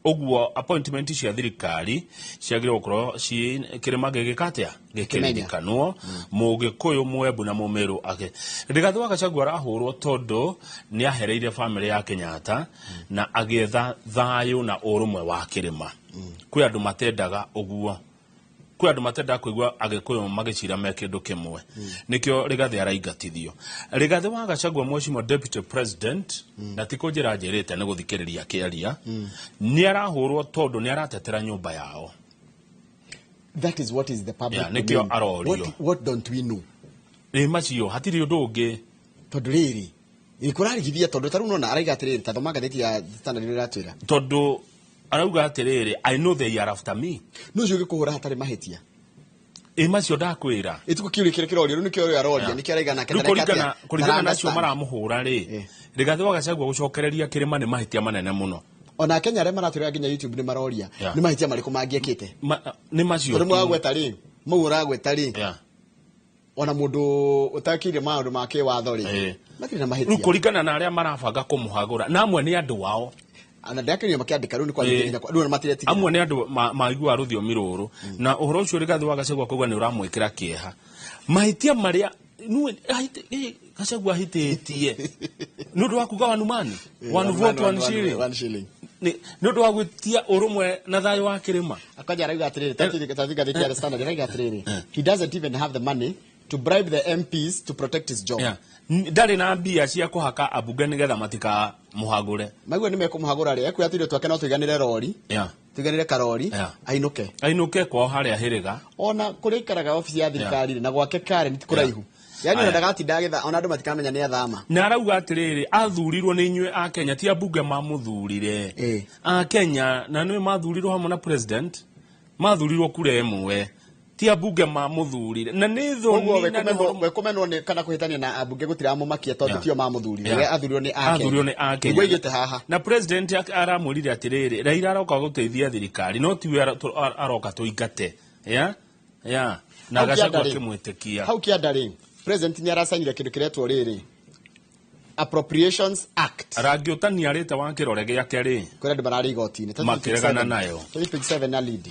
Ũguo appointment cia thirikari ciagĩrĩirwo gũkorwo ci kĩrĩma gĩgĩka atĩa, gĩkĩririkanwo, Mũgĩkũyũ, Mwembu na Mũmĩrũ ake. Rigathĩ wa Gachagua arahũrwo tondũ nĩ ahereire bamĩrĩ ya Kenyatta na agĩetha thayũ na ũrũmwe wa kĩrĩma. Kwĩ andũ matendaga ũguo, kwĩ andũ matendaga kũigua Agĩkũyũ magĩcira me kĩndũ kĩmwe. Nĩkĩo Rigathĩ araingatithio. Rigathĩ wa Gachagua, Mheshimiwa Deputy President, na ti kũnjĩra njĩrĩte nĩ gũthikĩrĩria akĩaria, nĩ arahũrwo tondũ nĩ aratetera nyũmba yao. That is what is the public Yeah, nĩkĩo domain. arorio. What don't we know? Ĩ macio hatirĩ ũndũ ũngĩ. Tondũ rĩrĩ kũrarigithia, tondũ tarĩu nona araiga atĩrĩrĩ, ta thoma ngathĩti ya Standard ĩrĩa ĩratwĩra. Tondũ arauga atĩrĩrĩ, "I know they are after me." No ũcio ũgĩkũhũra hatarĩ mahĩtia. Ĩ macio ndakwĩra. Ĩtukũ kĩũria kĩrĩa kĩrorio rĩu nĩkĩo ũrĩa aroria. Nĩkĩo araiga nake. Rĩu ndareka kũringana atĩa? kũringana na acio Ndara-understand. maramũhũra rĩ, Rigathĩ wa Gachagua gũcokereria kĩrĩma nĩ mahĩtia manene mũno. Ona Kenya arĩa maratwĩra nginya YouTube nĩ maroria nĩ mahĩtia marĩkũ mangĩekĩte. Nĩ macio tondũ tu. Mwagweta rĩ, mau ũragweta rĩ, ona mũndũ ũtakĩire maũndũ ma kĩwatho rĩ, matirĩ na Rĩu mahĩtia. Kũringana na arĩa marabanga kũmũhagũra, na amwe nĩ andũ ao. Ona ndakĩria makĩandĩka rĩu nĩ kwanjia nginya rĩu ona matiretigĩra. Amwe nĩ andũ maiguaga rũthiomi rũrũ, na ũhoro ũcio Rigathĩ wa Gachagua kuga nĩ ũramwĩkĩra kĩeha. Mahĩtia marĩa nĩwe Gachagua ahĩtĩtie nĩ ũndũ wa kuga one man one vote one shilling. One shilling. Nĩ ũndũ wa gwĩtia ũrũmwe na thayũ wa kĩrĩma. Akwanja arauga atĩrĩrĩ, tathi ngathĩti ya Standard arauga atĩrĩrĩ, he doesn't even have the money to bribe the MPs to protect his job. Yeah. Ndarĩ na mbia cia kũhaka ambunge nĩgetha matikamũhagũre. Maigua nĩ mekũmũhagũra rĩ, ekwĩra tũirio twake no tũiganĩre rori, tũiganĩre karori, ainũke. Ainũke kwao harĩa hĩrĩga. Ona kũrĩa aikaraga obici ya thirikari rĩ, na gwake Karen ti kũraihu, yani ona Aya. ndagatinda agĩtha, ona andũ matikamenya nĩ athama. Na arauga atĩrĩrĩ, athurirwo nĩ inyuĩ a Kenya, ti ambunge mamũthurire a Kenya, na nĩwe mathurirwo hamwe na president, mathurirwo kura ĩmwe, ti ambunge mamũthurire, na nĩ Koguo thoni na nĩ ũhoro- we kũmenwo nĩ kana kũhĩtania na ambunge gũtiramũmakia tondũ tio mamũthurire. We athurirwo nĩ a Athurirwo nĩ a Kenya. Nĩguo aigĩte haha. Na president aramwĩrire atĩrĩrĩ, Raila aroka gũteithia thirikari, no tiwe aroka tũingate ya na Hau Gachagua kĩanda rĩ. akĩmwĩtĩkia. Hau kĩanda rĩ, president nĩ aracainire kĩndũ kĩretwo rĩrĩ, Appropriations Act. Rangi ũtaniarĩte wa kĩrore gĩake rĩ. Kũrĩ andũ mararĩ igoti-inĩ. Makĩregana nayo. 27 na lead.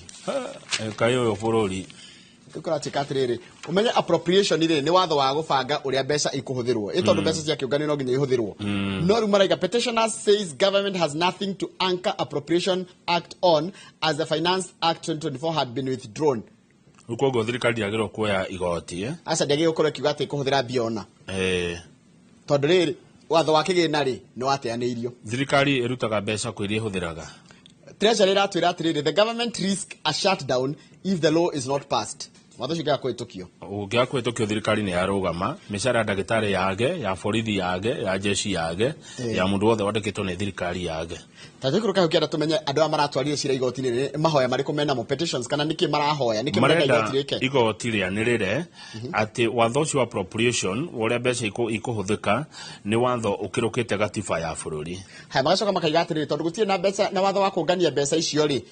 Kaĩ ũyũ bũrũri. Rĩu kũratuĩka atĩrĩrĩ, ũmenye appropriation rĩ, nĩ watho wa gũbanga ũrĩa mbeca ikũhũthĩrwo, ĩ tondũ mbeca cia kĩũngano no nginya ihũthĩrwo. No rĩu maraiga petitioners says government has nothing to anchor Appropriation Act on as the Finance Act 2024 had been withdrawn. Rĩu koguo thirikari ndĩagĩrĩirwo kuoya igoti, eh? Aca, ndĩagĩrĩirwo gũkorwo ĩkiuga atĩ ĩkũhũthĩra mbia ona tondũ rĩrĩ, watho wa kĩgĩna rĩ, nĩ wateanĩirio. Thirikari ĩrutaga mbeca kwĩ iria ĩhũthĩraga. Treasury ĩratwĩra atĩrĩrĩ, the government risk a shutdown if the law is not passed. Watho ũcio ũngĩaga kũhĩtũkio. Ũngĩaga kũhĩtũkio, thirikari nĩ yarũgama, mĩcara ya ndagĩtarĩ yage, ya borithi yage, ya jeshi yage, ya mũndũ wothe wandĩkĩtwo nĩ thirikari yage. Ta tũikũrũka hau kĩanda tũmenye andũ aya maratwarire cira igoti-inĩ nĩ mahoya marĩkũ menamo, petitions, kana nĩkĩ marahoya, nĩkĩ marenda Marenda igoti rĩke. Igoti rĩanĩrĩre atĩ watho ũcio wa appropriation wa ũrĩa mbeca ikũhũthĩka nĩ watho ũkĩrũkĩte gatiba ya bũrũri. Haya, magacoka makaiga atĩrĩrĩ, tondũ gũtirĩ na mbeca na watho wa kũngania mbeca icio rĩ,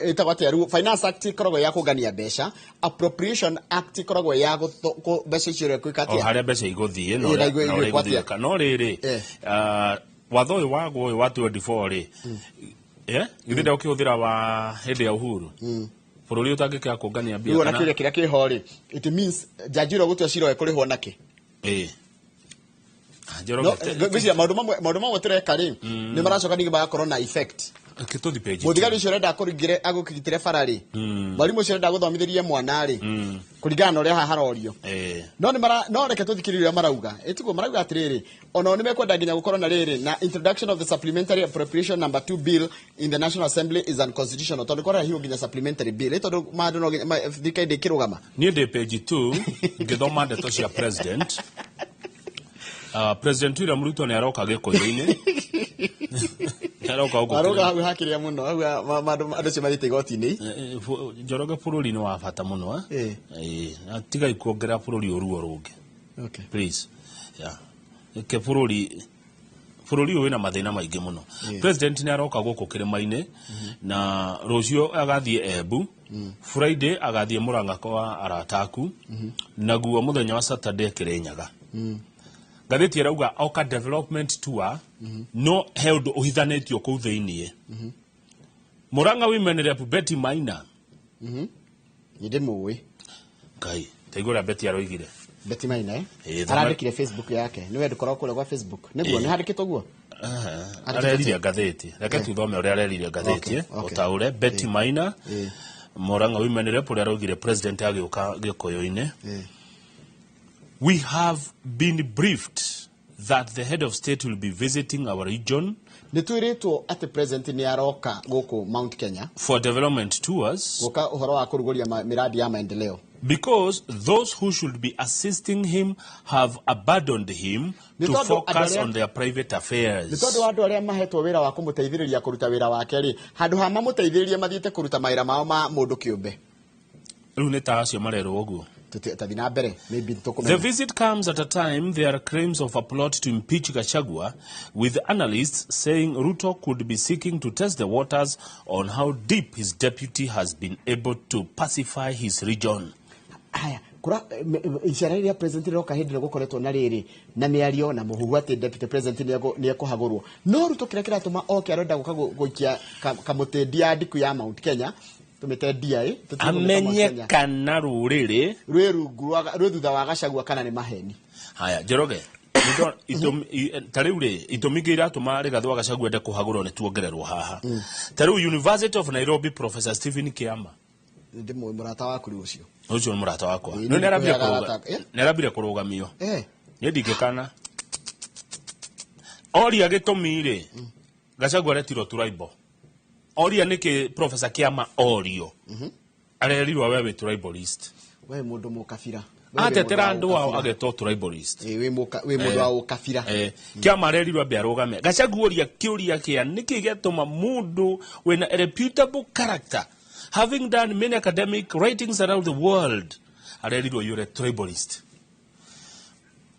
ĩtagwo atĩa rĩu? Finance Act ĩkoragwo ya kũngania mbeca, Appropriation Act ĩkoragwo ya mbeca icio rĩ gwĩka O atĩa? harĩa mbeca igũthiĩ na Ĩ, na ũrĩa na ũrĩa igwĩkwo atĩa? igũthiĩka. No rĩrĩ, watho ũyũ wagwo ũyũ wa 24 rĩ, githĩ ndekũhũthĩra wa hĩndĩ ya Uhuru, bũrũri ũtangĩkĩaga kũngania mbia Rĩu ona kana kĩũria kĩrĩa kĩho rĩ, it means jaji ũrĩa ũgũtua cira ũyũ kũrĩhwo nakĩ? Njoroge, No, ngwĩciria maũndũ mamwe tũreka rĩ, nĩ maracoka ningĩ magakorwo na effect. Reke tũthiĩ page Mũthigari ũcio ũrenda akũringĩre agũkĩgitĩre bara rĩ, mwarimũ ũcio ũrenda gũthomithĩrie mwana rĩ, kũringana na ũrĩa haha harorio. No nĩ mara no reke tũthikĩrĩrie ũrĩa marauga. Ĩtiguo marauga atĩrĩrĩ, ona o nĩ mekwenda nginya gũkorwo na rĩrĩ na introduction of the Supplementary Appropriation number 2 bill in the National Assembly is unconstitutional, tondũ kwarehirwo nginya supplementary bill ĩ tondũ maũndũ no nginya thirikari ndĩkĩrũgama. Niĩ ndĩ page 2 ngĩthoma ndeto cia president. President William Ruto nĩ aroka Gĩkũyũ-inĩ, nĩ aroka gũkũ. Aroga hau hakĩrĩa mũno hau andũ acio mathiĩte igoti-inĩ. Njoroge, bũrũri nĩ wa bata mũno, eh? Na tigai kuongerera bũrũri ũruo rũngĩ. Please, yeah. Reke bũrũri Bũrũri ũyũ wĩna mathĩna maingĩ mũno. President nĩ aroka gũkũ kĩrĩma-inĩ, na rũciũ agathiĩ Embu, Friday agathiĩ Mũrang'a kwa arata aku, naguo mũthenya wa Saturday Kĩrĩnyaga. Ngathĩti ĩrauga oka development tour, no he ũndũ ũhithanĩtio kũu thĩiniĩ. Mũrang'a Women Rep Betty Maina. Nĩ ndĩmũĩ. Ngai, taigua ũrĩa Betty aroigire. Betty Maina, eh? Ĩĩ, Arandĩkire Facebook yake. Nĩwe ndũkoragwo kũrĩa gwa Facebook. Nĩguo nĩ handĩkĩtwo guo? Arerire ngathĩti, reke tuthome ũrĩa arerire ngathĩti. Ũtaũre Betty Maina, Murang'a Women Rep, ũrĩa araugire president agĩũka Gĩkũyũ-inĩ. "We have been briefed that the head of state will be visiting our region Nĩ twĩrĩtwo atĩ president nĩ aroka gũkũ Mount Kenya for development tours gũka ũhoro wa kũrugũria mĩradi ya maendeleo because those who should be assisting him have abandoned him Nĩ to tondũ andũ focus on their private nĩ affairs." tondũ wa andũ arĩa mahetwo wĩra wa kũmũteithĩrĩria kũruta wĩra wake rĩ, handũ ha mamũteithĩrĩrie mathiĩte kũruta mawĩra mao ma mũndũ kĩũmbe. Rĩu nĩ ta acio marerwo ũguo. Tathi na mbere, maybe The tũkũmenya. visit comes at a time there are claims of a plot to impeach Gachagua, with analysts saying Ruto could be seeking to test the waters on how deep his deputy has been able to pacify his region. Haya, kura icera rĩrĩa president rĩroka hĩndĩ ĩrĩa gũkoretwo na rĩrĩ na mĩario na mũhuhu atĩ deputy president nĩ ekũhagũrwo, no Ruto kĩrĩa kĩratũma oke arenda gũka gũikia kamũtĩ ndia ndiku ya Mount Kenya, tũmĩte ndia ĩ tũtige kũmĩta Mount Amenye Kenya. kana rũrĩrĩ rwĩ rungu rwĩ thutha wa Gachagua kana nĩ maheni. Haya, Njoroge, ta rĩu rĩ, itũmi ingĩ iratũma Rigathĩ wa Gachagua ende kũhagũrwo nĩ tuongererwo haha. Ta rĩu University of Nairobi Professor Stephen Kiama. Ndĩmũĩ, mũrata waku rĩu ũcio. Ũcio nĩ mũrata wakwa. Ĩĩ, No nĩ arambire nĩndĩkũheaga kũrũga. arata. Nĩ arambire kũrũgamio. Niĩ ndingĩkana. Oria gĩtũmi rĩ, Gachagua aretirwo tribal. Oria nĩkĩ Professor Kiama orio. Arerirwo, "We wĩ tribalist." We mũndũ mũkabira. Atetera andũ ao agetwo tribalist. Wĩ mũndũ wa ũkabira. Kiama arerirwo ambe arũgame. Gachagua oria kĩũria kĩa nĩkĩ gĩatũma mũndũ wĩna a reputable character, having done many academic writings around the world, arerirwo, "You're a tribalist."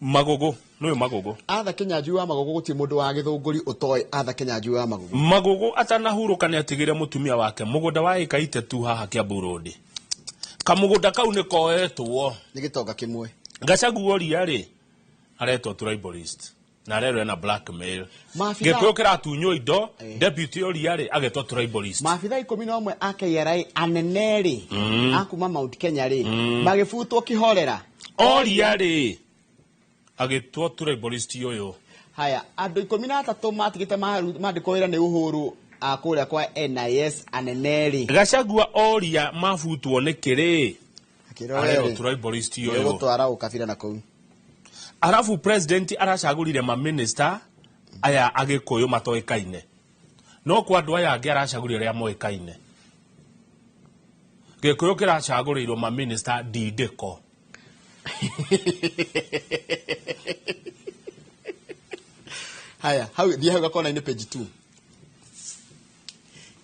Magogo, nĩwe Magogo. Arthur Kinyanjui wa Magogo, gũtirĩ mũndũ wa Gĩthũngũri ũtoĩ Arthur Kinyanjui wa Magogo. Magogo atanahurũka nĩ atigĩre mũtumia wake mũgũnda wa ĩka 3 haha Kiambu Road. Kamũgũnda kau nĩ koetwo. Nĩ gĩtonga kĩmwe. Gachagua oria rĩ, aretwo tribalist na arerwo ena blackmail. Maabitha- Gĩkũyũ kĩratunywo indo, deputy oria rĩ, agetwo tribalist. Maabitha 11 a KRA anene rĩ, a kuma Mount Kenya rĩ, magĩbutwo kĩhorera. Oria rĩ, agĩtwo tribalist ũyũ. Haya, andũ 13 matigĩte mandĩkwo wĩra nĩ Uhuru a kũrĩa kwa NIS anene rĩ. Gachagua oria mabutwo nĩ kĩrĩ, Akĩrwo arerwo rĩ, tribalist ũyũ. gũtwara ũkabira na kũu. Arabu president aracagũrire maminista aya Agĩkũyũ matoĩkaine, no kwa andũ aya angĩ aracagũrire arĩa moĩkaine. Gĩkũyũ kĩracagũrĩirwo maminista ndindĩko. Haya, hau thiĩ hau gakona-inĩ page 2.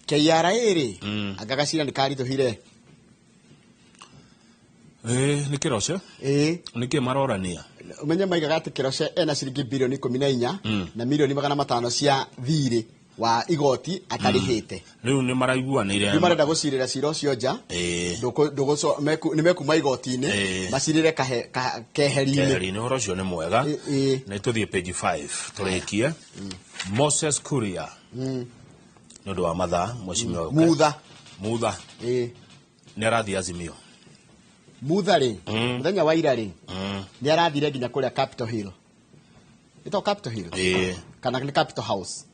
KRA rĩ, anga gacira nĩ karitũhire. Ĩĩ, nĩ kĩroce. Ĩĩ. Nĩkĩ marorania? Ũmenye maigaga atĩ Kĩroce ena ciringi birioni 14 na mirioni 500 cia thirĩ wa igoti atarĩhĩte. Rĩu nĩ maraiguanĩire. Rĩu marenda gũcirĩra cira ũcio nja. Nĩ mekuma igoti-inĩ macirĩre keheri-inĩ. Keheri-inĩ, ũhoro ũcio nĩ mwega. Nĩ tũthiĩ page 5 tũrĩkie. Moses Kuria, nĩ ũndũ wa mathaa, mheshimiwa ũke. Mutha. Mutha nĩ arathiĩ Azimio. Mutha rĩ, mũthenya wa ira rĩ, nĩ arathire nginya kũrĩa Capitol Hill. Ĩtagwo Capitol Hill? Ĩĩ. Kana nĩ Capitol House?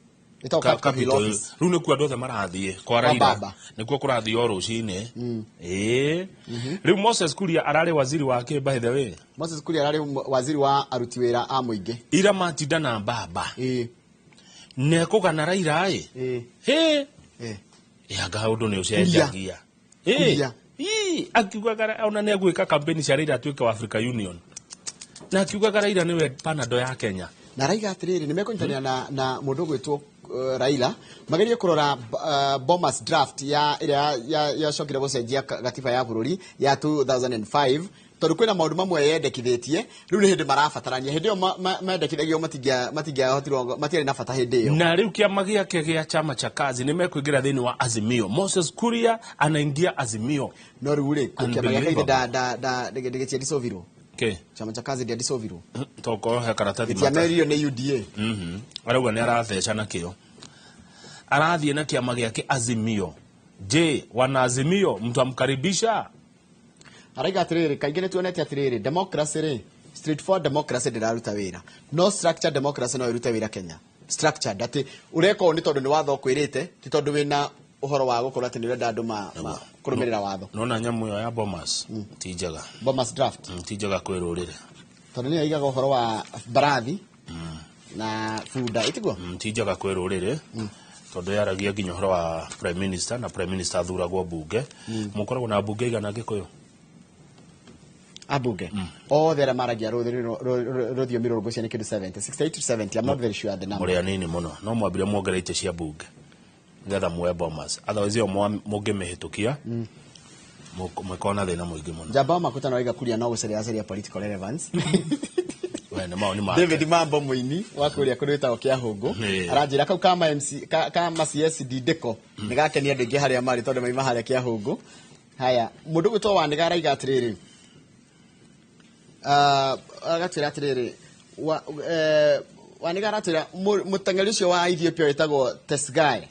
Ĩtagwo Capitol Hill Capitol Hill. office. Rĩu nĩkuo andũ othe marathiĩ kwa Kwa Raila. baba. Nĩkuo kũrathiĩ o rũcinĩ. Ĩĩ, rĩu Moses Kuria ararĩ waziri wa kĩ, by the way? Moses Kuria ararĩ waziri wa aruti wĩra a mũingĩ. Ira matinda na baba nekũgana Raila ĩ hĩ anga ũndũ nĩ ũcenjagia. Ĩ, Kuria. ĩ, akiugaga ona nĩ egwĩka campaign cia Raila atuĩke wa Africa Union, na akiugaga Raila nĩwe Panado ya Kenya. Na araiga atĩrĩrĩ, nĩ mekũnyitanĩra na mũndũ ũgwĩtwo Raila magerie kũrora Bomas draft ya ĩrĩa yacokire gũcenjia gatiba ya bũrũri ya 2005. Tondũ kwĩna maũndũ mamwe yendekithĩtie rĩu nĩ hĩndĩ marabatarania hĩndĩ ĩyo mendekithagio matingĩahotirwo matiarĩ na bata hĩndĩ ĩyo. Na rĩu kĩama gĩake gĩa Chama cha Kazi nĩ mekũingĩra thĩinĩ wa Azimio. Moses Kuria anaingia Azimio. No rĩu rĩ, kĩama gĩake Unbelievable. gĩtiadisovirwo. Kĩ? Chama cha Kazi ndĩadisovirwo. Tokorwo he karatathi Gĩtiameririo nĩ UDA. Arauga nĩ aratheca nakĩo. Arathiĩ na kĩama gĩake Azimio. Je, wana Azimio mtamkaribisha? Araiga atĩrĩrĩ, kaingĩ nĩ tuonete atĩrĩrĩ, democracy rĩ, straightforward democracy ndĩraruta wĩra, no structured democracy no ĩrute wĩra Kenya. Structured atĩ ũreka ũũ nĩ tondũ nĩ watho ũkwĩrĩte, ti tondũ wĩna ũhoro wa gũkorwo atĩ nĩ ũrenda andũ kũrũmĩrĩra watho. Nona nyamũ ĩyo ya Bomas ti njega. Bomas draft. Ti njega kwĩ rũrĩrĩ. Tondũ nĩyo igaga ũhoro wa mbarathi na bunda, ĩtiguo? Ti njega kwĩ rũrĩrĩ. Tondũ yaragia nginya ũhoro wa prime minister, na prime minister athuragwo bunge. Mũkoragwo na bunge igana Gĩkũyũ? Abunge othe arĩa maragia rũthiomi rũrũ ngwĩciria nĩ kĩndũ 70, 68 to 70, I'm not very sure the number. Mũrĩ anini mũno, no mwambire muongerere itĩ cia bunge nĩgetha muoe Bomas, otherwise ĩyo mũngĩmĩhĩtũkia mũkorwo na thĩna mũingĩ mũno. Njamba wa Makutano arauga Kuria no gũcaria acaria political relevance. We nĩ maoni make. David Mambo mũini wa kũrĩa kũrĩ wĩtagwo Kĩahũngũ aranjĩra kau kama MC kama CS Ndindĩko nĩ gakenia andũ aingĩ harĩa marĩ tondũ maima harĩa Kĩahũngũ. Haya, mũndũ gwĩtwo Wanĩga araiga atĩrĩrĩ, agatwĩra atĩrĩrĩ, Wanĩga aratwĩra mũteng'eri ũcio wa Ethiopia wĩtagwo Tesgae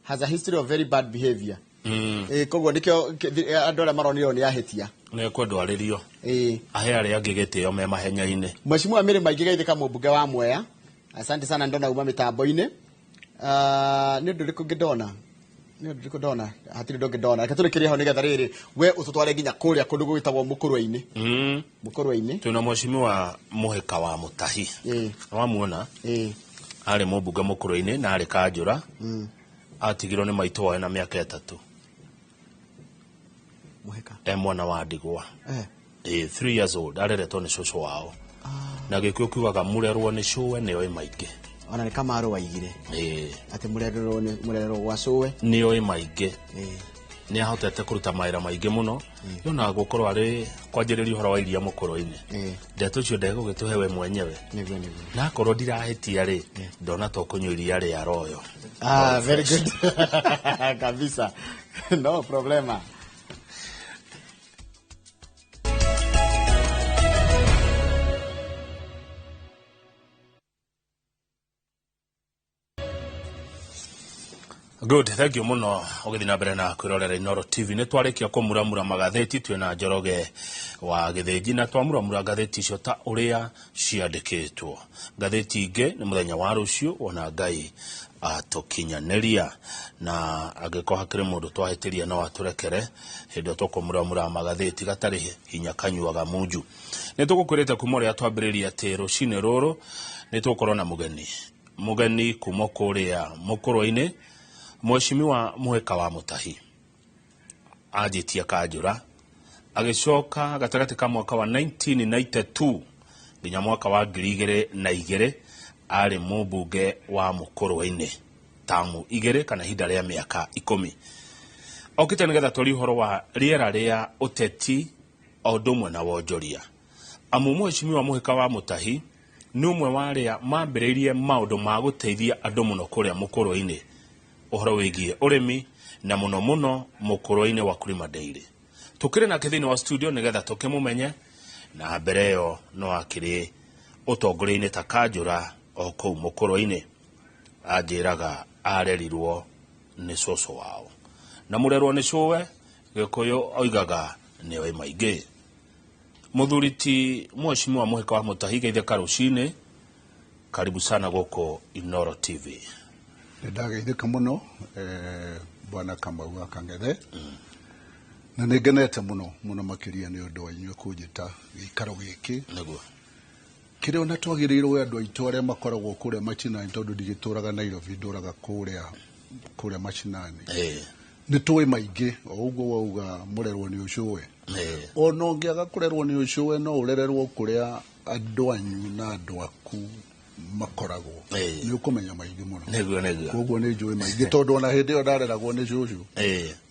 has a history of very bad behavior. Koguo nĩkĩo andũ arĩa maronire nĩ ahĩtia. Nĩ ekwendwo arĩrio. Ahe arĩa angĩ gĩtĩo me mahenya-inĩ. Mheshimiwa Mary Maingĩ Geithĩka mũmbunge wa Mwea, asante sana ndona uma mĩtambo-inĩ. Nĩ ũndũ ũrĩkũ ũngĩ ndona? Nĩ ũndũ ũrĩkũ ndona? Hatirĩ ũndũ ũngĩ ndona. Reke tũrĩkĩrie hau nĩgetha rĩrĩ we ũtũtware nginya kũrĩa kũndũ gwĩtagwo Mũkũrwe-inĩ. Mũkũrwe-inĩ. Twĩna mheshimiwa Mũhĩka wa Mũtahi. Wamuona? Arĩ mũmbunge Mũkũrwe-inĩ na arĩ kanjũra. Atigirwo nĩ maitũ wao na mĩaka 3. Mũhĩka. E mwana wa ndigwa. 3 years old, areretwo nĩ cũcũ wao. Na Gĩkũyũ kiugaga mũrerwo nĩ cũwe nĩoĩ maingĩ. Ona nĩ Kamaru waigire. Atĩ mũrerwo nĩ mũrerwo gwa cũwe. Nĩoĩ maingĩ. Nĩ ahotete kũruta mawĩra maingĩ mũno. Yona gũkorwo arĩ kwanjĩrĩria ũhoro wa iria Mũkũrwe-inĩ. Ndeto icio ndegũgĩtũhe we mwenyewe. Nĩguo, nĩguo. Na akorwo ndirahĩtia rĩ, ndona to kũnyua iria rĩa Royal. Very good. Kabisa. No problema. Good, thank you muno ũgĩthiĩ na mbere na kwĩrorera Inooro TV. Nĩ twarĩkia kũmuramura magathĩti twĩna Njoroge wa Gĩthĩnji na twamuramura ngathĩti icio ta ũrĩa ciandĩkĩtwo. Ngathĩti ingĩ nĩ mũthenya wa rũciũ wona Ngai atũkinyanĩria, na angĩkorwo hakĩrĩ mũndũ twahĩtĩria no atũrekere hĩndĩ ĩyo tũkũmuramura magathĩti gatarĩ hinya kanyuaga munju. Nĩ tũgũkwĩrĩte kuma ũrĩa twambĩrĩria atĩ rũcinĩ rũrũ nĩ tũgũkorwo na mũgeni, mũgeni kuma kũrĩa Mũkũrwe-inĩ, Mheshimiwa Mũhĩka wa Mũtahi anjĩtie kanjũra, agĩcoka gatagatĩ ka mwaka wa 1992 nginya mwaka wa 2002 arĩ mũmbunge wa Mũkũrwe-inĩ tamu 2 kana ihinda rĩa mĩaka 10. Okĩte nĩgetha twarie ũhoro wa rĩera rĩa ũteti o ũndũ ũmwe na wonjoria. Amu Mheshimiwa Mũhĩka wa Mũtahi nĩ ũmwe wa arĩa mambĩrĩirie maũndũ ma gũteithia andũ mũno kũrĩa Mũkũrwe-inĩ, ũhoro wĩgiĩ ũrĩmi na mũno mũno Mũkũrwe-inĩ wa Kulima Dairy. Tũkĩrĩ nake thĩinĩ wa studio nĩgetha tũkĩmũmenye, na mbere ĩyo no akĩrĩ ũtongoria-inĩ ta kanjũra o kũu Mũkũrwe-inĩ. Anjĩraga arerirwo nĩ cũcũ wao, na mũrerwo nĩ cũwe Gĩkũyũ oigaga nĩoĩ maingĩ. Mũthuri ti Mheshimiwa Mũhĩka wa Mũtahi, geithĩka rũcinĩ, karibu sana gũkũ Inooro TV. Nĩndageithĩka mũno bwana Kamau wa Kang'ethe, na nĩngenete mũno mũno makĩria nĩ ũndũ wa inyuĩ kũnjĩta gĩikaro gĩkĩ. Nĩguo. Kĩrĩa ona twagĩrĩirwo andũ aitũ arĩa makoragwo kũrĩa macinani, tondũ ndigĩtũraga Nairobi, ndũraga kũrĩa macinani. Nĩ tũĩ maingĩ, o ũguo wauga mũrerwo nĩ ũcũwe. Ona ũngĩaga kũrerwo nĩ ũcũwe, no ũrererwo kũrĩa andũ anyu na andũ aku Makoragwo nĩ ũkũmenya maingĩ mũno. Nĩguo nĩguo. Koguo nĩ njũĩ maingĩ tondũ ona hĩndĩ ĩyo ndareragwo nĩ cũcũ,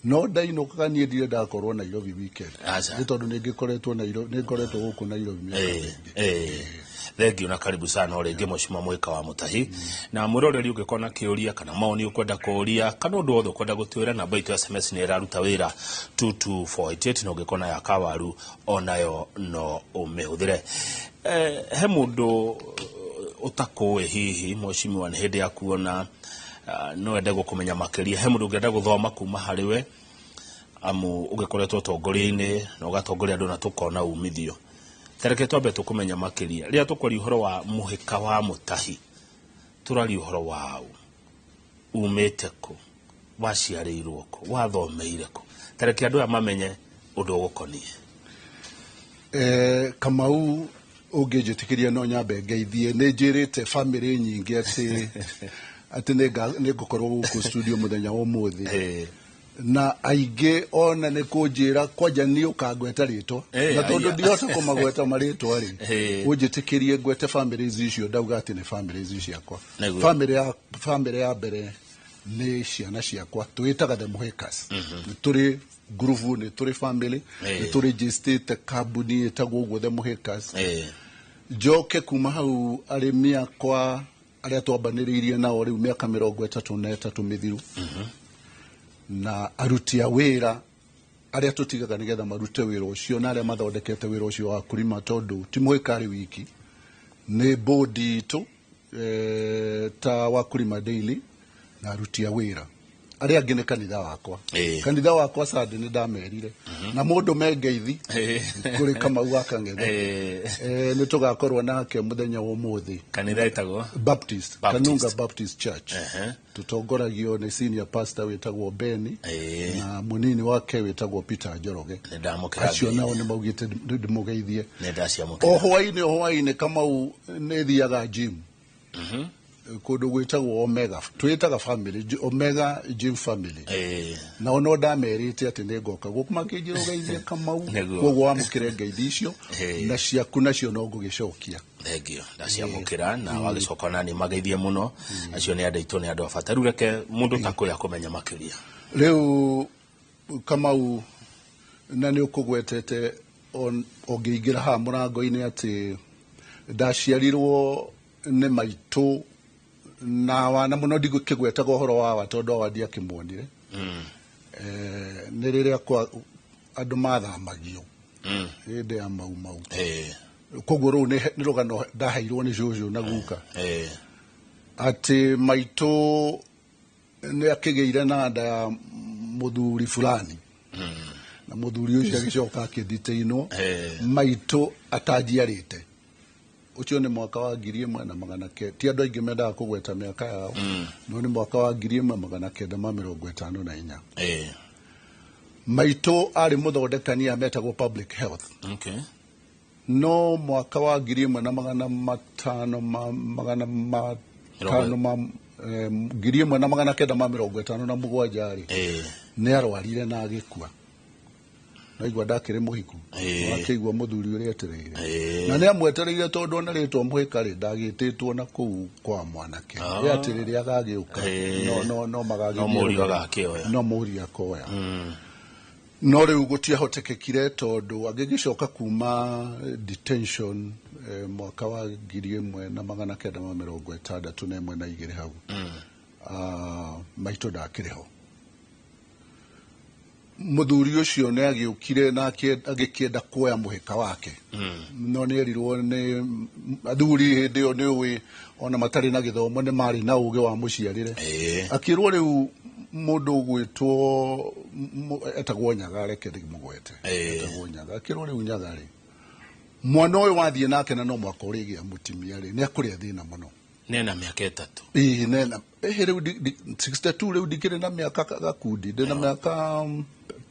no ndainũkaga niĩ ndirĩ ndakorwo Nairobi weekend, nĩ tondũ nĩ ngĩkoretwo Nairobi, nĩ ngoretwo gũkũ Nairobi mĩaka mĩingĩ. Thengiũ na karibu sana o rĩngĩ, Mheshimiwa Mwĩka wa Mũtahi. Na mwĩroreri, ũngĩkorwo na kĩũria kana maoni ũkwenda kũũria kana ũndũ wothe ũkwenda gũtwĩra, namba itũ ya SMS nĩ ĩraruta wĩra, 22488, na ũngĩkorwo na ya kawaru onayo no ũmĩhũthĩre. He mũndũ ũtakũĩ hihi, Mheshimiwa, nĩ hĩndĩ ya kuona, no ende gũkũmenya makĩria, he mũndũ ũngĩenda gũthoma kuma harĩ we, amu ũgĩkoretwo ũtongoria-inĩ na ũgatongoria andũ na tũkona umithio. Tareke twambe tũkũmenya makĩria. Rĩrĩa tũkwaria ũhoro wa Mũhĩka wa Mũtahi, tũraria ũhoro waũ? Umĩte kũ? Waciarĩirwo kũ? Wathomeire kũ? Tareke andũ aya mamenye ũndũ ũgũkoniĩ. Kamau, ũngĩnjĩtĩkĩria no nyambe ngeithie. Nĩ njĩrĩte bamĩrĩ nyingĩ atĩ nĩ ngũkorwo gũkũ studio mũthenya wa ũmũthĩ, na aingĩ ona nĩ kũnjĩra kwanja niĩ ũkangweta rĩtwa, na tondũ ndihota kũmagweta marĩtwa rĩ, ũnjĩtĩkĩrie ngwete families icio ndauga atĩ nĩ families ciakwa. Family ya mbere nĩ ciana ciakwa, twĩtaga the Mũhĩkas. Nĩ tũrĩ ngurubu, nĩ tũrĩ family, nĩ tũrĩ njĩstĩte kambuni ĩtagwo ũguo, the Mũhĩkas. Njoke kuma hau, arĩmi akwa arĩa twambanĩrĩirie nao rĩu mĩaka 33 mĩthiru, na aruti a wĩra arĩa tũtigaga nĩgetha marute wĩra ũcio, na arĩa mathondekete wĩra ũcio wa kũrima, tondũ ti Mũhĩka arĩ wiki, nĩ bodi itũ, ta Wakulima Daily na aruti a wĩra arĩa angĩ nĩ kanitha wakwa. Kanitha wakwa Sunday nĩ ndamerire na mũndũ mengeithi kũrĩ Kamau wa Kang'ethe. Nĩ tũgakorwo nake mũthenya wa ũmũthĩ. Kanitha ĩtagwo? Baptist. Baptist. Kanunga Baptist Church. Tũtongoragio nĩ senior pastor wĩtagwo Beni na mũnini wake wĩtagwo Peter Njoroge. Nĩ ndamũkĩra Acio ngeithi. nao nĩ maugĩte ndĩmũgeithie. Nĩ O ndaciamũkĩra. hwainĩ, o hwainĩ, Kamau, nĩ thiaga gym kũndũ gwĩtagwo Omega, twĩtaga family Omega Gym Family. Nao no ndamerĩte atĩ nĩ ngoka gũkũ, makĩnjĩra ũgeithie Kamau. Koguo wamũkĩre ngeithi icio, na ciaku nacio no ngũgĩcokia. Thengio, ndaciamũkĩra na wagĩcoka nani mageithie mũno. Acio nĩ andũ aitũ, nĩ andũ a bata. Rĩu reke mũndũ takũya kũmenya makĩria. Rĩu Kamau, na nĩ ũkũgwetete ũngĩingĩra haha mũrango-inĩ atĩ ndaciarirwo nĩ maitũ na wana mũno, ndigũkĩgwetaga ũhoro wa tondũ awa ndiakĩmuonire. Nĩ rĩrĩa kwa andũ mathamagio hĩndĩ ya Mau Mau. Koguo rũu nĩ rũgano ndaheirwo nĩ cũcũ na guka, atĩ maitũ nĩ akĩgĩire na nda ya mũthuri fulani, na mũthuri ũcio agĩcoka akĩnditĩinwo maitũ atanjiarĩte. Ũcio nĩ mwaka wa 1900. Ti andũ aingĩ mendaga kũgweta mĩaka yao, no nĩ mwaka wa 1954. Maitũ arĩ mũthondekani ametagwo public health. No mwaka wa 1500 ma 500 ma 1957 rĩ, nĩ arwarire na agĩkua. Naigua ndakĩrĩ mũhiku. Wakĩigua mũthuri ũrĩa etereire, na nĩ amwetereire, tondũ ona rĩtwa Mũhĩka rĩ, ndagĩtĩtwo na kũu kwa mwanake. Ĩ atĩ rĩrĩa agagĩũka, no magagĩthiĩ. No mũriũ agakĩoya. No mũriũ akoya. No rĩu gũtiahotekekire, tondũ agĩgĩcoka kuma detention, mwaka wa 1961 na 2 hau. Maitũ ndakĩrĩ ho. Mũthuri ũcio nĩ agĩũkire na agĩkĩenda kuoya mũhĩka wake, no nĩ erirwo nĩ athuri hĩndĩ ĩyo, nĩ ũĩ ona matarĩ na gĩthomo nĩ marĩ na ũgĩ wa mũciarĩre. Akĩrwo rĩu mũndũ ũgwĩtwo etagwo Nyaga, reke ndĩmũgwete, etagwo Nyaga. Akĩrwo rĩu Nyaga rĩ, mwana ũyũ wathiĩ nake na no mwaka ũrĩgĩa mũtimia rĩ, nĩ akũrĩa thĩna mũno. Nena mĩaka 3. Ĩĩ, nena ĩhĩ rĩu 62 rĩu ndikĩrĩ na mĩaka gakundi, ndĩna mĩaka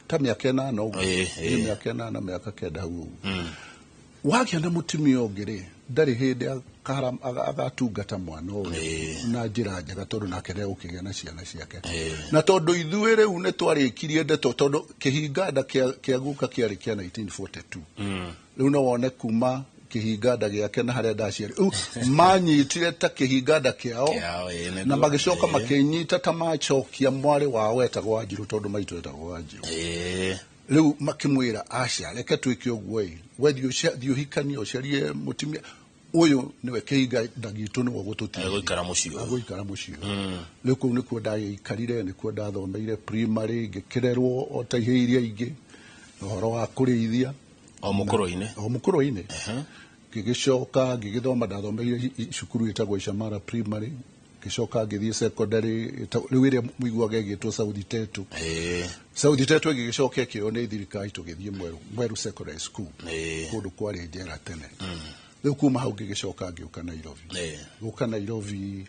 ta mĩaka 8 ũguo. Nĩ mĩaka 8, mĩaka 9 hau ũguo. Wagĩa na mũtumia ũngĩ rĩ, ndarĩ hĩndĩ agatungata mwana ũyũ na njĩra njega, tondũ nake nĩegũkĩgĩa na ciana ciake. Na tondũ ithuĩ rĩu nĩ twarĩkirie ndeto, tondũ kĩhinga nda kĩa guka kĩarĩ kĩa 1942. Rĩu no wone kuma Kĩhinganda gĩake na harĩa ndaciarĩ. Rĩu manyitire ta kĩhinganda kĩao. Kĩao, ĩĩ, nĩguo. Na magĩcoka makĩnyita ta macokia mwarĩ wao wetagwo Wanjirũ, tondũ maitũ etagwo Wanjirũ. Rĩu makĩmwĩra, aca, reke twĩke ũguo ĩ, we thiĩ ũhikanie, ũcarie mũtumia ũyũ nĩwe kĩhinganda gitũ, nĩwe ũgũtũteithia. Egũikara mũciĩ ũyũ. Egũikara mũciĩ ũyũ. Rĩu kũu nĩkuo ndagĩikarire, nĩkuo ndathomeire primary, ngĩkĩrerwo o ta ihĩĩ iria ingĩ na ũhoro wa kũrĩithia. O mũkũrũ-inĩ? O mũkũrũ-inĩ. Ngĩgĩcoka ngĩgĩthoma, ndathomeire cukuru ĩtagwo Icamara Primary, ngĩcoka ngĩthiĩ secondary rĩu ĩrĩa mũiguaga ĩgĩtwo South Tetu. South Tetu ĩgĩgĩcoka ĩkĩoywo nĩ thirikari, tũgĩthiĩ Mweru Secondary School, kũndũ kwarĩ njera tene. Rĩu kuma hau ngĩgĩcoka ngĩũka Nairobi. Gũka Nairobi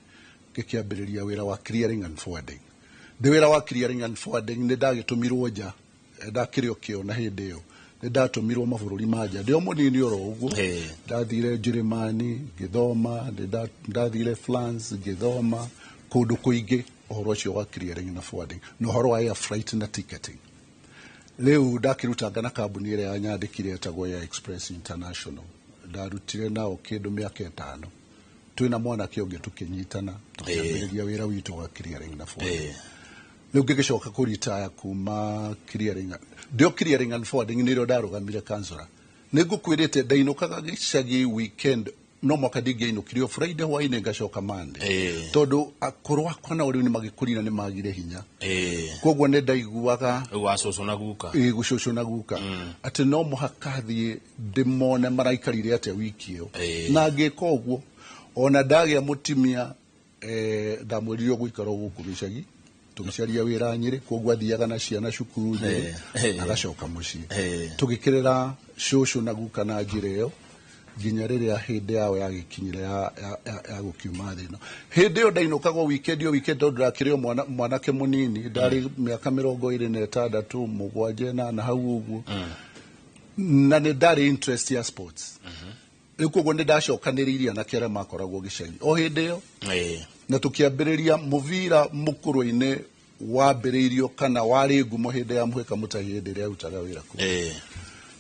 ngĩkĩambĩrĩria wĩra wa clearing and forwarding. Ndĩ wĩra wa clearing and forwarding nĩ ndagĩtũmirwo nja, ndakĩrĩ o kĩo na hĩndĩ ĩyo nĩ ndatũmirwo mabũrũri ma nja ndĩ o mũnini oro ũguo. Ndathire Njĩrĩmani ngĩthoma, ndathire France ngĩthoma, kũndũ kũingĩ ũhoro ũcio wa clearing na forwarding na ũhoro wa air freight na ticketing. Rĩu ndakĩrutanga na kambuni ĩrĩa yanyandĩkire ĩtagwo Air Express International. Ndarutire nao kĩndũ mĩaka 5, twĩna mwanake ũngĩ tũkĩnyitana tũkĩambĩrĩria wĩra witũ wa clearing na forwarding. Rĩu ngĩgĩcoka kũritaya kuma clearing, ndĩo clearing and forwarding nĩrĩo ndarũgamire kansora. Nĩ ngũkwĩrĩte ndainũkaga gĩcagi weekend, no mwaka ndingĩainũkire o Friday hwainĩ ngacoka Monday, tondũ akũrũ akwa nao rĩu nĩ magĩkũrire, nĩ magire hinya. Koguo nĩ ndaiguaga Rĩu wa cũcũ na guka. Ĩĩ, gũcũcũ na guka, atĩ no mũhaka thiĩ ndĩmone maraikarire atĩa wiki ĩyo. Na ngĩka ũguo ona ndagĩa mũtumia, ndamwĩrire ũgũikara o gũkũ gĩcagi tũgĩcaria wĩra Nyĩrĩ, koguo athiaga na ciana cukuru Nyĩrĩ, agacoka mũciĩ. Tũgĩkĩrĩra cũcũ na guka na njĩra ĩyo nginya rĩrĩa hĩndĩ yao yagĩkinyire ya gũkiuma thĩ ĩno. Hĩndĩ ĩyo ndainũkagwo weekend o weekend, tondũ ndakĩrĩ o mwanake mũnini, ndarĩ mĩaka 26, 7, 8 hau ũguo, na nĩ ndarĩ interest ya sports. Rĩu koguo nĩ ndacokanĩrĩirie anake arĩa makoragwo gĩcagi o hĩndĩ ĩyo, na tũkĩambĩrĩria mũbira mũkũrũ-inĩ wambĩrĩirio kana warĩ ngumo hĩndĩ ya Mũhĩka Mũtahi, hĩndĩ ĩrĩa arutaga wĩra kũu.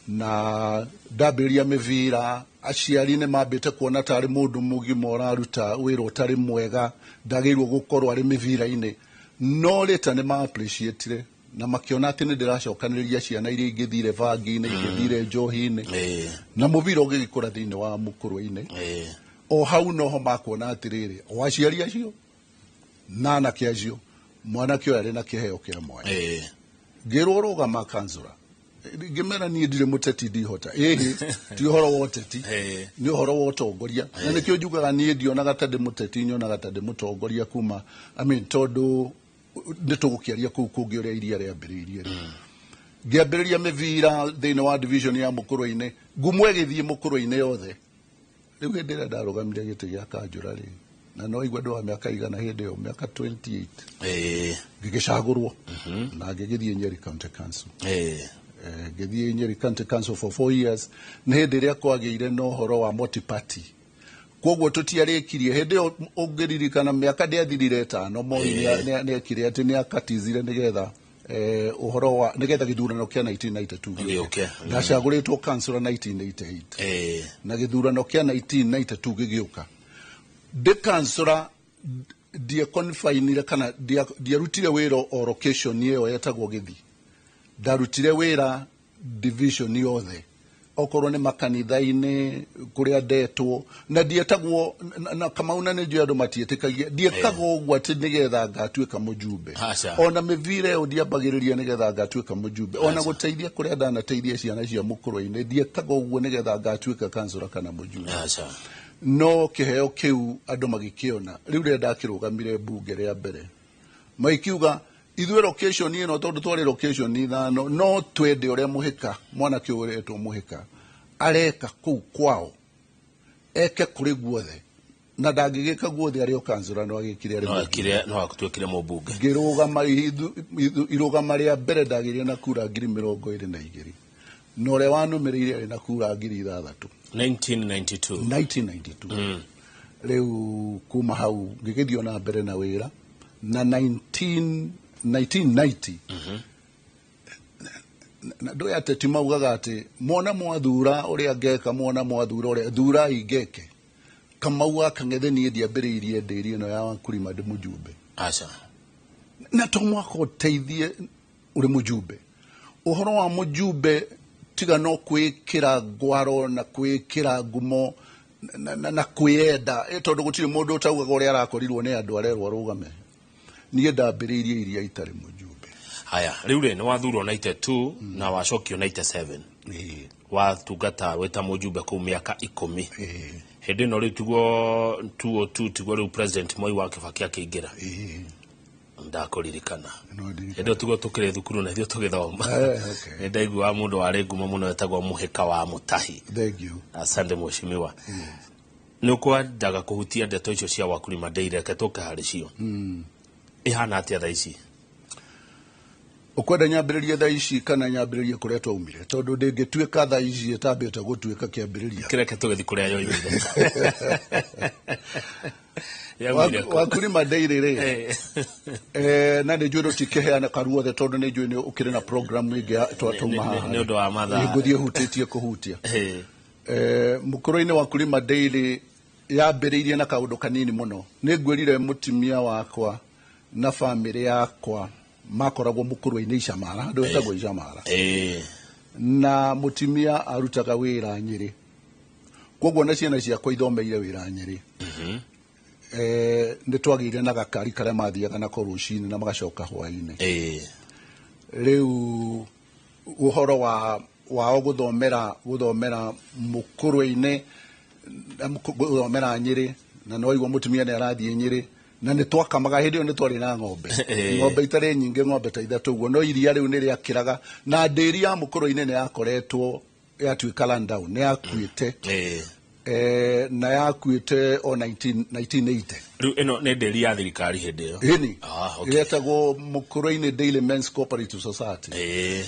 Na ndambĩrĩria mĩbira, aciari nĩ mambĩte kuona tarĩ mũndũ mũgima ũraruta wĩra ũtarĩ mwega, ndagĩrĩirwo gũkorwo arĩ mĩbira-inĩ, no rĩta nĩ ma appreciate na makĩona atĩ nĩ ndĩracokanĩrĩria ciana iria ingĩthire bangi-inĩ, ingĩthire njohi-inĩ, na mũbira ũgĩgĩkũra thĩinĩ wa mũkũrũ-inĩ. O hau noho makuona atĩrĩrĩ, o aciari acio na anake acio, mwanake ũyũ arĩ na kĩheo kĩa mwanya. Ngĩrwo rũgama kansũra, ngĩmera niĩ ndirĩ mũteti, ndihota. Ĩhĩ, ti ũhoro wa ũteti, nĩ ũhoro wa ũtongoria, na nĩkĩo njugaga niĩ ndionaga ta ndĩ mũteti, nyonaga ta ndĩ mũtongoria kuma, I mean, tondũ nĩ tũgũkĩaria kũu kũngĩ ũrĩa iria rĩambĩrĩirie. Rĩ ngĩambĩrĩria mĩbira thĩinĩ wa division ya mũkũrũ-inĩ, ngumo ĩgĩthiĩ mũkũrũ-inĩ yothe. Rĩu hĩndĩ ĩrĩa ndarũgamire gĩtĩ gĩa kanjũra rĩ, na no igua ndĩ wa mĩaka igana hĩndĩ ĩyo, mĩaka 28, ngĩgĩcagũrwo na ngĩgĩthiĩ Nyeri County Council. Ngĩthiĩ Nyeri County Council for 4 years. Nĩ hĩndĩ ĩrĩa kwagĩire na ũhoro wa multi-party, koguo tũtiarĩkirie hĩndĩ ĩyo. Ũngĩririkana mĩaka ndĩathirire 5, Moi nĩekire atĩ nĩakatizire nĩgetha ũhoro wa nĩgetha gĩthurano kĩa 1992 gĩũke. Ndacagũrĩtwo councillor 1988, na gĩthurano kĩa 1992 gĩgĩũka ndĩ councillor. Ndieconfinire kana ndiarutire wĩra o location ĩyo yetagwo Gĩthi, ndarutire wĩra division yothe, okorwo nĩ makanitha-inĩ kũrĩa ndetwo, na ndietagwo na Kamau, na nĩ njũĩ andũ matiĩtĩkagia ndiekaga ũguo atĩ nĩgetha ngatuĩka mũjumbe. Aca. Ona mĩbira ĩyo ndiambagĩrĩria nĩgetha ngatuĩka mũjumbe, ona gũteithia kũrĩa ndanateithia ciana cia mũkũrũ-inĩ, ndiekaga ũguo nĩgetha ngatuĩka kansũra kana mũjumbe. Aca. No kĩheo kĩu andũ magĩkĩona. Rĩu rĩrĩa ndakĩrũgamire mbunge rĩa mbere, magĩkiuga ithuĩ location ĩno, tondũ twarĩ location 5, no twende ũrĩa Mũhĩka, mwanake ũyũ ũretwo Mũhĩka areka kũu kwao eke kũrĩ guothe, na ndangĩgĩka guothe arĩ o kansũra, no agĩkire arĩ no mũmbunge. Ekire, no atuĩkire mũmbunge. Ngĩrũgama irũgama rĩa mbere, ndagĩire na kura 22,000, na ũrĩa wanũmĩrĩire arĩ na kura 6,000. 1992? 1992. Rĩu kuma hau ngĩgĩthiĩ ona mbere na wĩra, na 19 1990 Na ndå ateti maugaga atä mona mwathura å rä a ngeka, mona mwathura å rä a thurai ngeke. Kamau wa Kang'ethe, niä ndiambä rä irie ndä ä no ya Wakulima ndä må jumbe. Aca. Na to mwaka ũteithie ũrĩ mũjumbe, ũhoro wa mũjumbe tiga no kwĩkĩra ngwaro na kwĩkĩra ngumo na kwĩyenda, tondũ gũtirĩ mũndũ ũtaugaga ũrĩa arakorirwo nĩ andũ arerwo arũgame. Niĩ ndambĩrĩirie iria itarĩ mũjumbe. Haya, rĩu rĩ, nĩ wathurwo 92 na wacokio 97, watungata wĩta mũjumbe kũu mĩaka 10. Hĩndĩ ĩno rĩu tiguo 202, tiguo rĩu President Moi wa Kibaki akĩingĩra. Ndakũririkana hĩndĩ ĩyo tiguo tũkĩrĩ thukuru na ithuĩ tũgĩthoma. Nĩ ndaiguaga mũndũ warĩ ngumo mũno wetagwo Mũhĩka wa Mũtahi. Thank you. Asante, mheshimiwa. Nĩ ũkwendaga kũhutia ndeto icio cia Wakulima Dairy, reke tũke harĩ cio. Ĩhana atĩa thaa ici? Ũkwenda nyambĩrĩrie thaa ici kana nyambĩrĩrie kũrĩa twaumire? Tondũ ndĩngĩtuĩka thaa ici ĩtambĩte gũtuĩka kĩambĩrĩria. Kĩreke tũgĩthiĩ kũrĩa yoimire. Yaumire kũ? Wakulima Dairy rĩ, na nĩ njũĩ rũtikĩheana karuothe tondũ nĩ njũĩ nĩ ũkĩrĩ na program ĩngĩ twauma haha. Nĩ ũndũ wa mathaa. Ngũthiĩ hutĩtie kũhutia. Mũkũrũ-inĩ Wakulima Dairy yambĩrĩirie na kaũndũ kanini mũno. Nĩ ngwĩrire mũtumia wakwa na bamĩrĩ yakwa makoragwo mũkũrũ-inĩ Icamara, handũ hetagwo Icamara, na mũtumia arutaga wĩra Nyĩrĩ, koguo na ciana ciakwa ithomeire wĩra Nyĩrĩ. Nĩ twagĩire na gakari karĩa mathiaga nako rũcinĩ na magacoka hwaĩ-inĩ. Rĩu ũhoro wa wao gũthomera mũkũrũ-inĩ na gũthomera Nyĩrĩ, na no igua mũtumia nĩ arathiĩ Nyĩrĩ, na nĩ twakamaga hĩndĩ ĩyo, nĩ twarĩ na ng'ombe, ng'ombe itarĩ nyingĩ, ng'ombe ta 3 ũguo, no iria rĩu nĩ rĩakĩraga, na ndĩri ya mũkũrũ-inĩ nĩ yakoretwo yatuĩka rundown, nĩ yakuĩte, na yakuĩte o 1980. Rĩu ĩno nĩ ndĩri ya thirikari hĩndĩ ĩyo? Ĩni. Ah, okay. Ĩretagwo Mũkũrũ-inĩ Daily Men's Cooperative Society.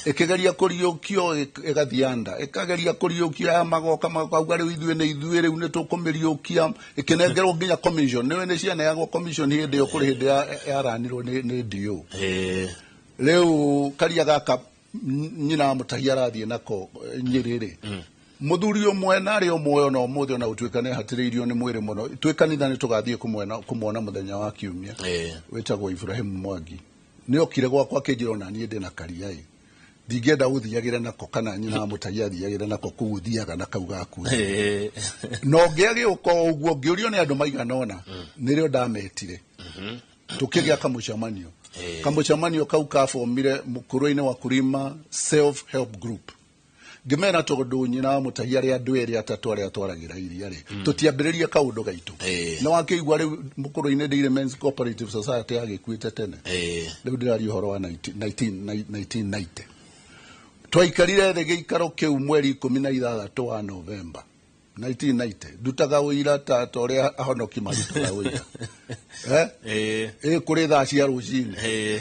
Ĩkĩgeria kũriũkio, ĩgathiĩ anda, ĩkageria kũriũkio ya magoka makauga rĩu ithuĩ nĩ ithuĩ, rĩu nĩ tũkũmĩriũkia. Ĩkĩnengerwo nginya commission, nĩwe nĩ cianeagwo commission hĩndĩ ĩyo, kũrĩ hĩndĩ yaranirwo nĩ DO. Rĩu karia gaka nyina wa mũtahi arathiĩ nako Nyĩrĩ rĩ, mũthuri ũmwe na arĩ o muoyo na ũmũthĩ, ona gũtuĩka nĩ ahatĩrĩirio nĩ mwĩrĩ mũno, twĩ kanitha nĩ tũgathiĩ kũmuona mũthenya wa kiumia, wĩtagwo Ibrahim Mwangi, nĩ okire gwakwa akĩnjĩra ona niĩ ndĩ na karia ĩ, ndingĩenda ũthiagĩre nako kana nyina wa mũtahi athiagĩre nako kũu ũthiaga na kau gaku. Na ũngĩ agĩũka o ũguo, ngĩũrio nĩ andũ maigana ũna, nĩrĩo ndametire tũkĩgĩa kamũcemanio. Kamũcemanio kau kabomire Mũkũrũ-inĩ wa Kulima Self Help Group. Ngĩmera tondũ nyina wa mũtahi arĩa andũ erĩ atatũ arĩa atwaragĩra iria rĩ, tũtiambĩrĩrie kaũndũ gaitũ. Na wakĩigua rĩu Mũkũrũ-inĩ Dairy Men's Cooperative Society yagĩkuĩte tene. Rĩu ndĩraria ũhoro wa 1990. Twaikarire thĩ gĩikaro kĩu mweri 16 wa Novemba 1990. Ndutaga ũira ta ũrĩa ahonoki marutaga ũira. Kũrĩ thaa cia rũcinĩ.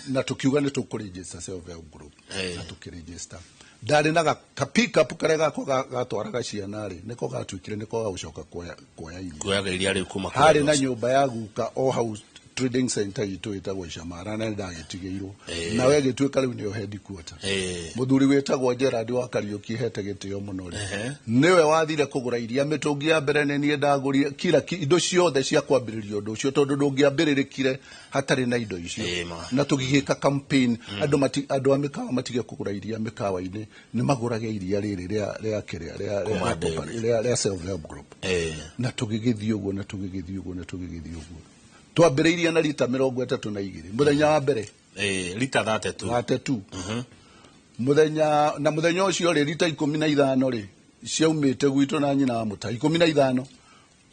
Na tukiuga nĩ tũkũregister self help group. Na tũkĩregister. Ndarĩ na ka pick up karĩa gakwa gatwaraga ciana rĩ, nĩko gatuĩkire nĩko gagũcoka kuoya iria. Kuoyaga iria rĩu kuma kũrĩ Harĩ na andũ acio. Nyũmba ya guka o hau trading center itũ ĩtagwo Icamara, na nĩndagĩtigĩirwo, nawe ĩgĩtuĩka rĩu nĩyo headquarter. Mũthuri wĩtagwo Gerard wa Kariũki hete gĩtĩo mũno rĩ, nĩwe wathire kũgũra iria, mĩtũngi ya mbere nĩ niĩ ndagũrire, kila indo ciothe cia kwambĩrĩria ũndũ ũcio, tondũ ndũngĩambĩrĩrĩkire hatarĩ na indo icio. Na tũgĩgĩka campaign, andũ a mĩkawa matige kũgũra iria mĩkawa-inĩ, nĩ magũrage iria rĩrĩ rĩa kĩrĩa Kuma rĩa dairy. Rĩa self help group. Na tũgĩgĩthiĩ ũguo, na tũgĩgĩthiĩ ũguo, na tũgĩgĩthiĩ ũguo. Twambĩrĩirie na rita 32 mũthenya wa mbere. Rita 32. 32 mũthenya, na mũthenya ũcio rĩ, rita 15 rĩ ciaumĩte gwitũ na nyina wa mũta 15,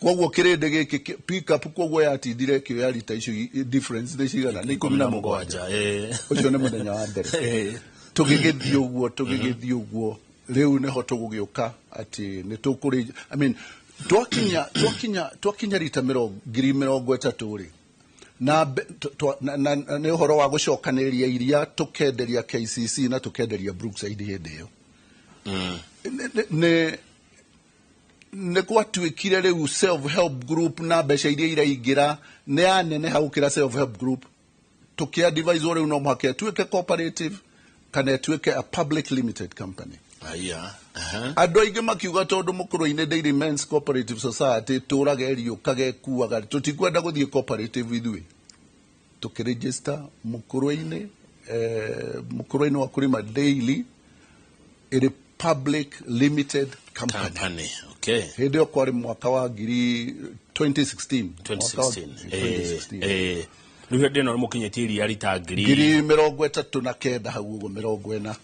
koguo kĩrĩndĩ gĩkĩ pick up, koguo yatindire ĩkĩoya rita icio, difference nĩ cigana? Nĩ 17. Ũcio nĩ mũthenya wa mbere. Tũgĩgĩthiĩ ũguo, tũgĩgĩthiĩ ũguo, rĩu nĩho tũgũgĩũka atĩ nĩ tũkũrĩ, I mean, twakinya rita 30,000 rĩ, na nĩ ũhoro wa gũcokanĩrĩria iria tũkenderia KCC na tũkenderia Brookside hĩndĩ ĩyo. Nĩ gwatuĩkire rĩu self help group na mbeca iria iraingĩra nĩ yaneneha gũkĩra self help group. Tũkĩadviswo rĩu no mũhaka ĩtuĩke cooperative kana ĩtuĩke a public limited company. Aya. Aha. Andũ aingĩ makiuga tondũ Mũkũrwe-inĩ Dairy Men's Cooperative Society ĩtũraga ĩriũkaga ĩkuaga, tũtikwenda gũthiĩ cooperative ithuĩ. Tũkĩregister Mũkũrwe-inĩ, Mũkũrwe-inĩ wa Kũrĩma Daily ĩrĩ public limited company. Company. Okay. Hĩndĩ ĩyo kwarĩ mwaka wa ngiri 2016. Mwaka wa 2016. 2016. Rĩu hĩndĩ ĩno mũkinyĩtie iria rita ngiri 39,000 hau ũguo, 40.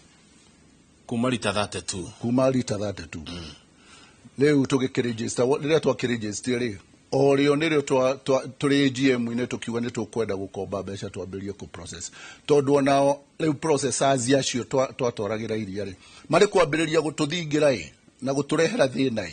Kuma rita 32. Kuma rita 32. Rĩu tũgĩkĩregister, rĩrĩa twakĩregister rĩ, o rĩo nĩrĩo tũrĩ AGM-inĩ tũkiuga nĩ tũkwenda gũkomba mbeca twambĩrĩrie kũ process, tondũ onao rĩu processors acio twatwaragĩra iria rĩ, marĩ kwambĩrĩria gũtũthingĩra ĩ na gũtũrehera thĩna ĩ,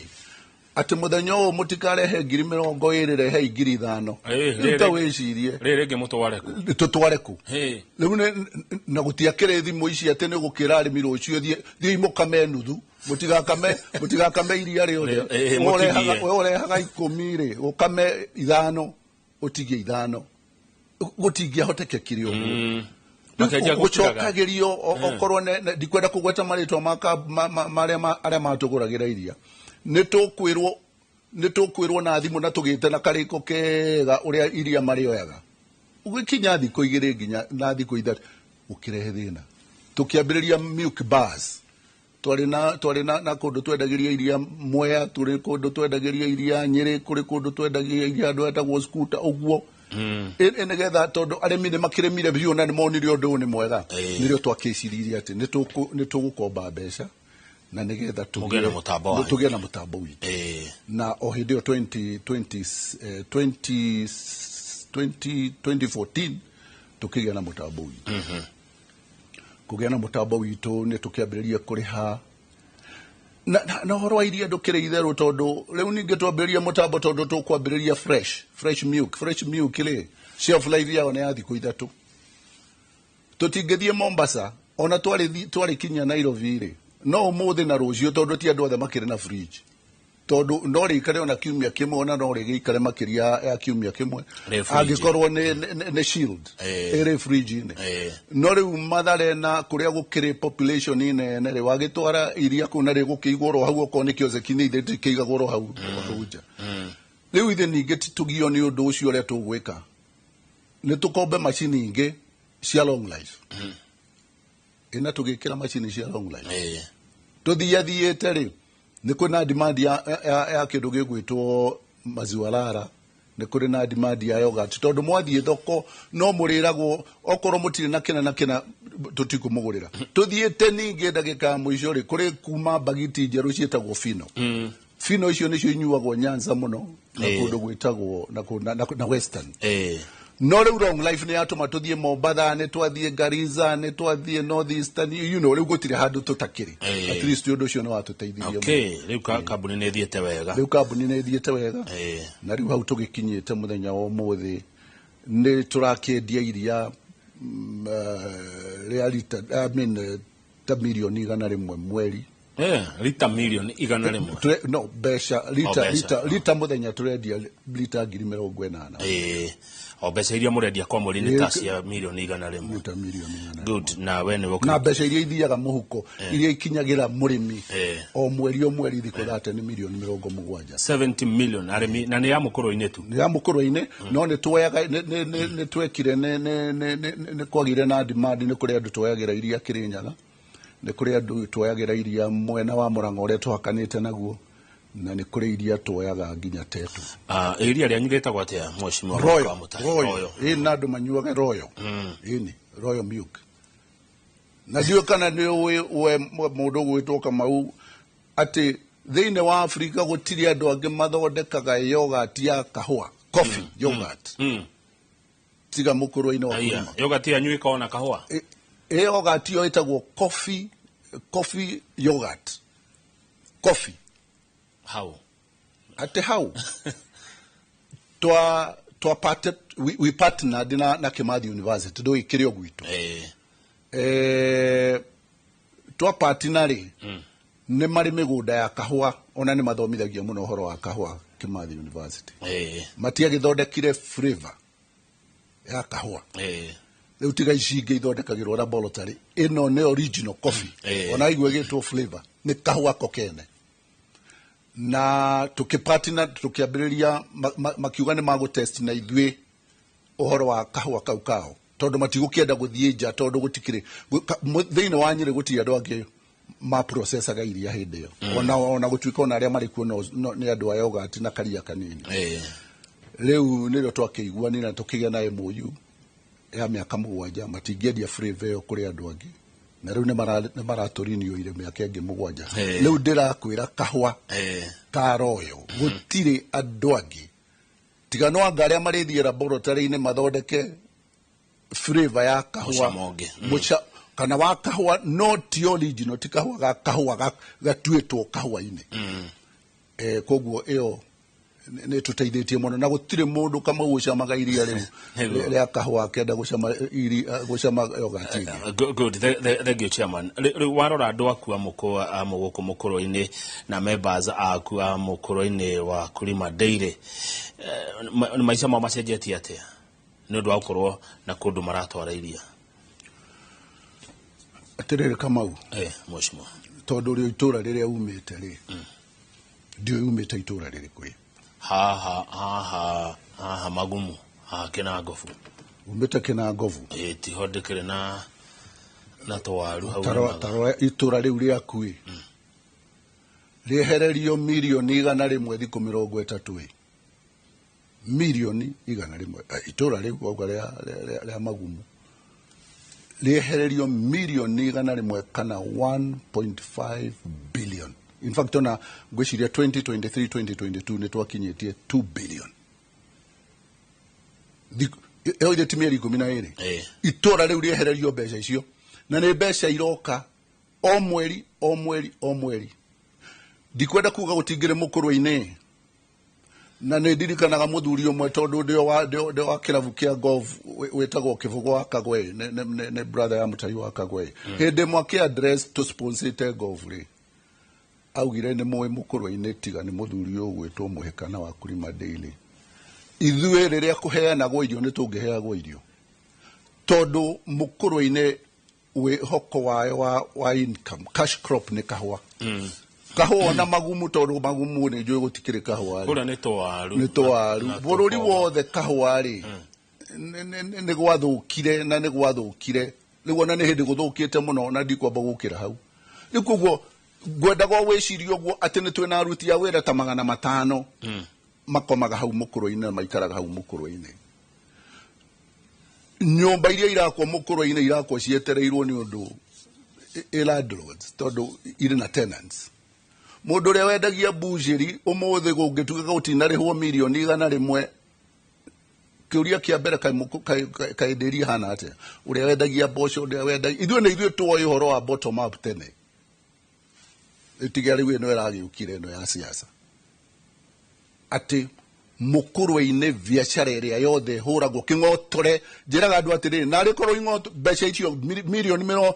atĩ mũthenya ũyũ mũtikarehe 20,000, rehei 5,000. Rĩu ta wĩcirie. Rĩrĩ rĩngĩ mũtware kũ? Tũtware kũ? Hey. Rĩu na gũtiakĩrĩ thimũ ici atĩ nĩ gũkĩra arĩmi rũciũ thiĩi mũkame nuthu, mũtigakame iria rĩothe. Mũtigie. We ũrehaga 10 rĩ, ũkame 5, ũtigie 5. Gũtingĩahotekekire ũguo. Makenjia gũtiraga. Gũcokagĩrio okorwo ndikwenda kũgweta marĩtwa ma marĩa matũgũragĩra iria. Nĩ tũkwĩrwo na thimũ na tũgĩte na karĩko kega ũrĩa iria marĩoyaga. Ũgĩkinya thikũ 2 nginya na thikũ 3 ũkĩrehe thĩna. Tũkĩambĩrĩria milk bars. Twarĩ na kũndũ twendagĩria iria Mwea, tũrĩ kũndũ twendagĩria iria Nyĩrĩ, kũrĩ kũndũ twendagĩria iria andũ etagwo Scooter ũguo. Nĩgetha tondũ arĩmi nĩ makĩrĩmire biũ na nĩ monire ũndũ ũyũ nĩ mwega. Nĩrĩo twakĩciririe atĩ nĩ tũgũkomba mbeca na nĩgetha Mũgĩe na mũtambo wanyu. tũgĩe na mũtambo witũ. Na o hĩndĩ ĩyo 2014 tũkĩgĩa na mũtambo witũ. Kũgĩa na mũtambo witũ nĩ tũkĩambĩrĩria kũrĩha na ũhoro wa iria ndũkĩrĩ itherũ, tondũ rĩu ningĩ twambĩrĩria mũtambo tondũ tũkwambĩrĩria fresh milk. Fresh milk rĩ, shelf life yao nĩ ya thikũ 3. Tũtingĩthiĩ Mombasa, ona twarĩ kinya Nairobi rĩ, no ũmũthĩ na rũciũ, tondũ ti andũ othe makĩrĩ na fridge. Tondũ no rĩikare ona kiumia kĩmwe, ona no rĩgĩikare makĩria ya kiumia kĩmwe. Rĩ fridge. Angĩkorwo nĩ shield. Ĩrĩ fridge-inĩ. No rĩu Mathare na kũrĩa gũkĩrĩ population nene rĩ, wagĩtwara iria kũu na rĩgũkĩigwo oro hau, okorwo nĩ kĩozeki-inĩ ithe rĩkĩigagwo oro hau, hau nja. Rĩu ithe ningĩ titũgio nĩ ũndũ ũcio ũrĩa tũgwĩka. Nĩ tũkombe macini ingĩ cia long life. Ĩna tũgĩkĩra macini cia long life. Tũthiathiĩte rĩ, nĩ kwĩ na demand ya kĩndũ gĩgwĩtwo maziwa rara, nĩ kũrĩ na demand ya yogurt, tondũ mwathiĩ thoko no mũrĩragwo okorwo mũtirĩ na kĩna na kĩna tũtikũmũgũrĩra. Tũthiĩte ningĩ ndagĩka ya mũico rĩ, kũrĩ kuma mbagiti njerũ ciĩtagwo Fino. Fino icio nĩcio inyuagwo Nyanza mũno na kũndũ gwĩtagwo na Western. No rĩu long life nĩ yatũma tũthiĩ Mombatha, nĩ twathiĩ Garissa, nĩ twathiĩ North Eastern, rĩu gũtirĩ handũ tũtakĩrĩ. At least ũndũ ũcio nĩ watũteithirie mũno. Okay, rĩu kambuni nĩ ĩthiĩte wega. Rĩu kambuni nĩ ĩthiĩte wega. Na rĩu hau tũgĩkinyĩte mũthenya wa ũmũthĩ nĩ tũrakĩendia iria, rĩa lita, I mean, ta 100,000,000 mweri. Lita 100,000,000. No, mbeca, lita, O mbeca. lita mũthenya tũrendia lita 80,000. O mbeca iria mũrendia kwa mweri nĩ ta cia 100,000,000. Lita 100,000,000. Good, na we nĩwe Na mbeca iria ithiaga mũhuko, iria ikinyagĩra mũrĩmi, o mweri o mweri thikũ thate nĩ 70,000,000. 70 million arĩmi, na nĩ ya mũkũrũ-inĩ tu. Nĩ ya mũkũrũ-inĩ, no nĩ tuoyaga, nĩ twekire, nĩ kwagĩire na demand, nĩ kũrĩ andũ tuoyagĩra iria Kĩrĩnyaga, nĩ kũrĩ andũ tuoyagĩra iria mwena wa Mũrang'a ũrĩa tũhakanĩte naguo, na nĩ kũrĩ iria tuoyaga nginya Tetu. Iria rĩanyu rĩtagwo atĩa, mheshimiwa Royal, Mwaka wa Mũtahi? Royal. Royal. Ĩ, na andũ manyuaga Royal. Ĩni, Royal milk. Na ndiũĩ kana nĩ ũĩ we mũndũ ũgwĩtwo Kamau atĩ thĩinĩ wa Afrika gũtirĩ andũ angĩ mathondekaga yogurt ya kahũa, coffee yogurt. Tiga mũkũrũ-inĩ wa Aya, kũrĩma. yogurt yanyu ĩkoragwo na kahũa? Ĩ yogurt ĩyo ĩtagwo coffee yogurt. Coffee. How? Ate hau. Twa part, we partnered na Kimathi University, ndũĩ kĩrĩ o gwitũ. Twa partner rĩ, nĩ marĩ mĩgũnda ya kahũa, ona nĩ mathomithagia mũno ũhoro wa kahũa Kimathi University. Matiagĩthondekire flavor ya kahũa. Rĩu tiga ici ingĩ ithondekagĩrwo laboratory, ĩno nĩ original coffee. Ona igua ĩgĩtwo flavor nĩ kahũa ko kene. Na tũkĩpartner, tũkĩambĩrĩria, makiuga nĩ magũtest na ithuĩ ũhoro wa kahũa kau kao, tondũ matigũkĩenda gũthiĩ nja, tondũ gũtikĩrĩ thĩinĩ wa Nyĩrĩ gũtirĩ andũ angĩ ma processaga iria hĩndĩ ĩyo. Ona gũtuĩka ona arĩa marĩ kuo no nĩ andũ a yogurt na karia kanini. Rĩu nĩrĩo twakĩiguanire na tũkĩgĩa na MOU ya mĩaka 7, matingĩendia flavor ĩyo kũrĩ andũ angĩ, na rĩu nĩ maratũrinioire mĩaka ĩngĩ 7. Rĩu ndĩrakwĩra kahũa ka Royal gũtirĩ andũ angĩ tiga no anga arĩa marĩthiĩ laboratory-inĩ mathondeke flavor ya kahũa. Mũcamo ũngĩ. Kana wa kahũa, no ti original, ti kahũa ga kahũa gatuĩtwo kahũa-inĩ. Koguo ĩyo nĩ tũteithĩtie mũno, na gũtirĩ mũndũ Kamau ũcamaga iria rĩu rĩa kahũa akĩenda gũcama iria, gũcama yogurt ĩngĩ. Good, good. Thank you, chairman. Rĩu warora andũ aku a mũkũ a mũgũkũ mũkũrũ-inĩ na members aku a mũkũrũ-inĩ wa Kulima Dairy, maica mao macenjetie atĩa nĩ ũndũ wa gũkorwo na kũndũ maratwara iria? Atĩrĩrĩ Kamau, Mheshimiwa. Tondũ rĩ itũra rĩrĩa umĩte rĩ, ndiũĩ umĩte itũra rĩrĩkũ ĩ. Haha Magumu, haha Kĩnangobu. Umĩte Kĩnangobu? Tiho ndĩkĩrĩ na twaru hau. Tarora itũra rĩu rĩaku ĩ, rĩehererio mirioni 100 thikũ 30 ĩ, mirioni 100, itũra rĩu wauga rĩa Magumu rĩehererio mirioni 100 kana 1.5 billion. In fact, ona ngwĩciria 2023 2022 nĩ twakinyĩtie 2 billion. Ĩyo ithĩ ti mĩeri 12? Itũra rĩu rĩehererio mbeca icio, na nĩ mbeca iroka o mweri, o mweri, o mweri. Ndikwenda kuga gũtingĩrĩ mũkũrũ-inĩ, na nĩ ndirikanaga mũthuri ũmwe, tondũ ndĩ wa kĩrabu kĩa golf, wĩtagwo Kĩbũgũ wa Kagwe, nĩ brother ya Mũtai wa Kagwe. Hĩndĩ ĩmwe akĩ address tũ golf rĩ, augire nĩ mũĩ mũkũrũ-inĩ tiga nĩ mũthuri ũyũ ũgwĩtwo Mũhĩkana wa Kulima Daily, ithuĩ rĩrĩa kũheanagwo irio nĩ tũngĩheagwo irio, tondũ mũkũrũ-inĩ wĩhoko wayo wa income, cash crop, nĩ kahũa. Kahũa ona Magumu, tondũ Magumu nĩ njũĩ gũtikĩrĩ kahũa rĩ. Kũrĩa nĩ twaru. Nĩ twaru. Na bũrũri tũkomba. Wothe kahũa rĩ, nĩ gwathũkire, na nĩ gwathũkire rĩu, ona nĩ hĩndĩ gũthũkĩte mũno, na ndikwamba gũkĩra hau rĩu. Koguo ngwendaga wĩcirie ũguo atĩ nĩ twĩna aruti a wĩra ta 500 makomaga hau mũkũrũ-inĩ na maikaraga hau mũkũrũ-inĩ. Nyũmba iria irakwo mũkũrũ-inĩ irakwo cietereirwo nĩ ũndũ ĩ landlords, tondũ irĩ na tenants. Mũndũ ũrĩa wendagia bujĩri ũmũthĩ, gũngĩtuĩka gũtinarĩhwo mirioni 100, kĩũria kĩa mbere, kaĩ ndĩri hana atĩa? Ũrĩa wendagia mboco, ũrĩa wendagia, ithuĩ nĩ ithuĩ tuoĩ ũhoro wa bottom up tene. Tiga rĩu ĩno ĩragĩũkire ĩno ya siasa, atĩ mũkũrwe-inĩ biacara ĩrĩa yothe ĩhũragwo kĩng'otore. Njĩraga andũ atĩrĩrĩ, narĩ korwo mbeca icio mirioni 100,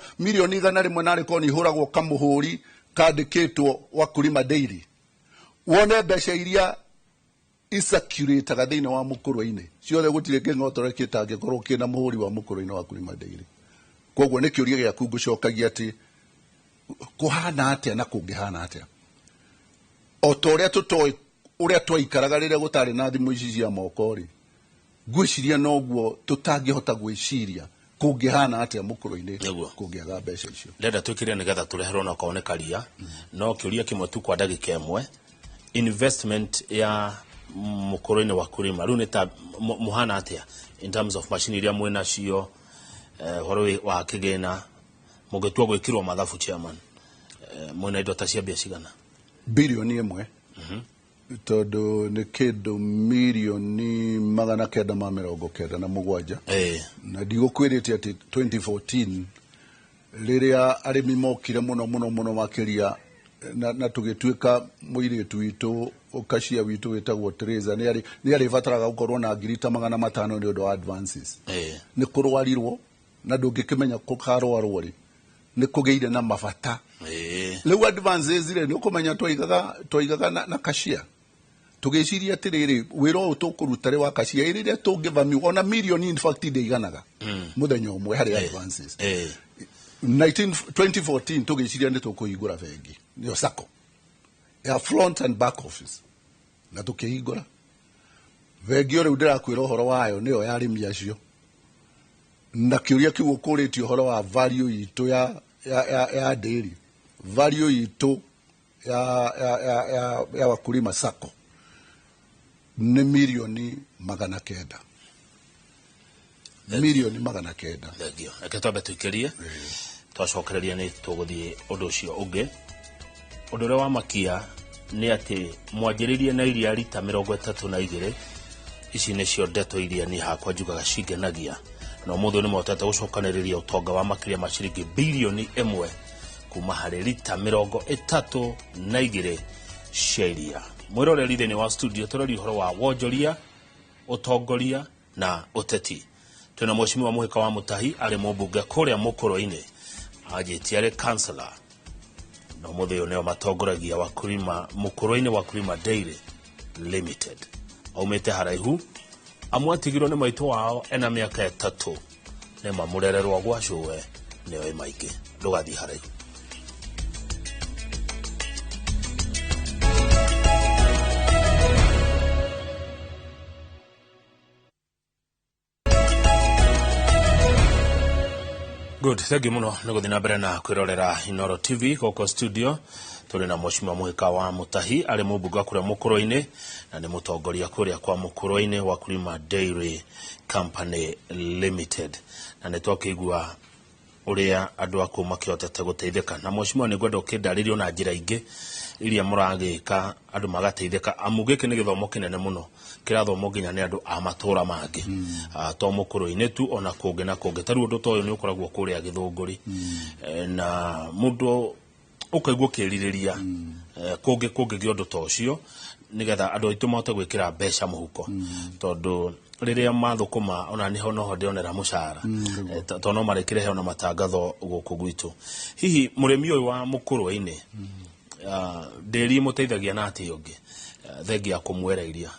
narĩ korwo nĩ ihũragwo kamũhũri kandĩkĩtwo Wakulima Daily, wone mbeca iria icirculataga thĩinĩ wa mũkũrwe-inĩ ciothe, gũtirĩ kĩng'otore kĩtangĩkorwo kĩna mũhũri wa mũkũrwe-inĩ wa Wakulima Daily. Koguo nĩ kĩũria gĩaku ngũcokagia atĩ kũhana atĩa na kũngĩhana atĩa, o ta ũrĩa tũtoĩ ũrĩa twaikaraga rĩrĩa gũtarĩ na thimũ ici cia moko rĩ, ngwĩciria noguo tũtangĩhota gwĩciria kũngĩhana atĩa mũkũrũ-inĩ kũngĩaga mbeca icio. Ndenda twĩkĩre nĩgetha tũreherwo na okorwo nĩ karia, no kĩũria kĩmwe tu kwa ndagĩka 1. Investment ya mũkũrũ-inĩ wa Kulima rĩu nĩ ta mũhana atĩa in terms of machine iria mwĩ nacio, ũhoro wa kĩgĩna mũngĩtua gwĩkĩrwo mathabu, chairman, mwĩna indo ta cia mbia cigana? Birioni 1, tondũ nĩ kĩndũ 997,000,000. Na ndigũkwĩrĩte atĩ 2014 rĩrĩa arĩmi mokire mũno mũno mũno makĩria, na tũgĩtuĩka mũirĩtu witũ, kacia witũ wĩtagwo Teresa, nĩ arĩbataraga gũkorwo na ngiri ta 500 nĩ ũndũ wa advances. Nĩ kũrwarirwo, na ndũngĩkĩmenya kũkarwarwo rĩ, nĩ kũgĩire na mabata. Rĩu advances rĩ, nĩ ũkũmenya twaigaga na kashia. Tũgĩciria atĩrĩrĩ, wĩra ũyũ tũkũruta rĩ wa kacia rĩrĩa tũngĩvamio ona mirioni in fact ndĩiganaga mũthenya ũmwe harĩ advances. 2014 tũgĩciria nĩ tũkũhingũra bengi, nĩyo SACCO ya front and back office, na tũkĩhingũra bengi. Ĩyo rĩu ndĩrakwĩra ũhoro wayo nĩyo ya arĩmi acio, na kĩũria kĩu ũkũrĩtie ũhoro wa value itũ ya dairy, value itũ ya Wakulima SACCO nĩ 900 million, 900 million. Thengio. Reke twambe tũikĩrie, twacokereria nĩ tũgũthiĩ ũndũ ũcio ũngĩ. Ũndũ ũrĩa wamakia nĩ atĩ mwanjĩrĩrie na iria rita 32. Ici nĩcio ndeto iria niĩ hakwa njugaga cingenagia, na ũmũthĩ nĩ mahotete gũcokanĩrĩria ũtonga wa makĩria ma ciringi 1 birioni kuma harĩ rita 32 cia iria. Mwĩroreri thĩinĩ wa studio, tũreria ũhoro wa wonjoria, ũtongoria na ũteti. Twĩna Mheshimiwa Mũhĩka wa Mũtahi, arĩ mũmbunge kũrĩa Mũkũrũ-inĩ, anjĩtie arĩ councillor, na ũmũthĩ ũyũ nĩo matongoragia Wakulima Mũkũrũ-inĩ, Wakulima Dairy Limited. Aumĩte haraihu, amwe atigirwo nĩ maitũ wao ena mĩaka 3, nĩ mamũrererwo gwa cũwe, nĩoĩ maingĩ. Ndũgathiĩ haraihu. Good, thank you muno nĩ gũthiĩ na mbere na kwĩrorera Inoro TV. Gũkũ studio tũrĩ na Mheshimiwa Mũhĩka wa Mũtahi, arĩ mũmbunge wa kũrĩa Mũkũrũ-inĩ na nĩ mũtongoria kũrĩa kwa Mũkũrũ-inĩ, Wakulima Dairy Company Limited, na nĩ twakĩigua ũrĩa andũ a kũu makĩhotete gũteithĩka. Na mheshimiwa, nĩ ngwenda ũkĩndarĩrio na njĩra ingĩ iria mũragĩka andũ magateithĩka, amu gĩkĩ nĩ gĩthomo kĩnene mũno kĩrathomwo nginya nĩ andũ a matũra mangĩ, to Mũkũrũ-inĩ tu, ona kũngĩ na kũngĩ. Ta rĩu ũndũ ta ũyũ nĩ ũkoragwo kũrĩa Gĩthũngũri, na mũndũ ũkaigua ũkĩrirĩria kũngĩ kũngĩgĩa ũndũ ta ũcio, nĩgetha andũ aitũ mahote gwĩkĩra mbeca mũhuko, tondũ rĩrĩa mathũkũma ona niho noho ndĩonera mũcara, tondũ no marĩkĩrehe ona matangatho gũkũ gwitũ. Hihi mũrĩmi ũyũ wa Mũkũrũ-inĩ, ndĩri mũteithagia na atĩa ũngĩ, thengia ya kũmwera iria?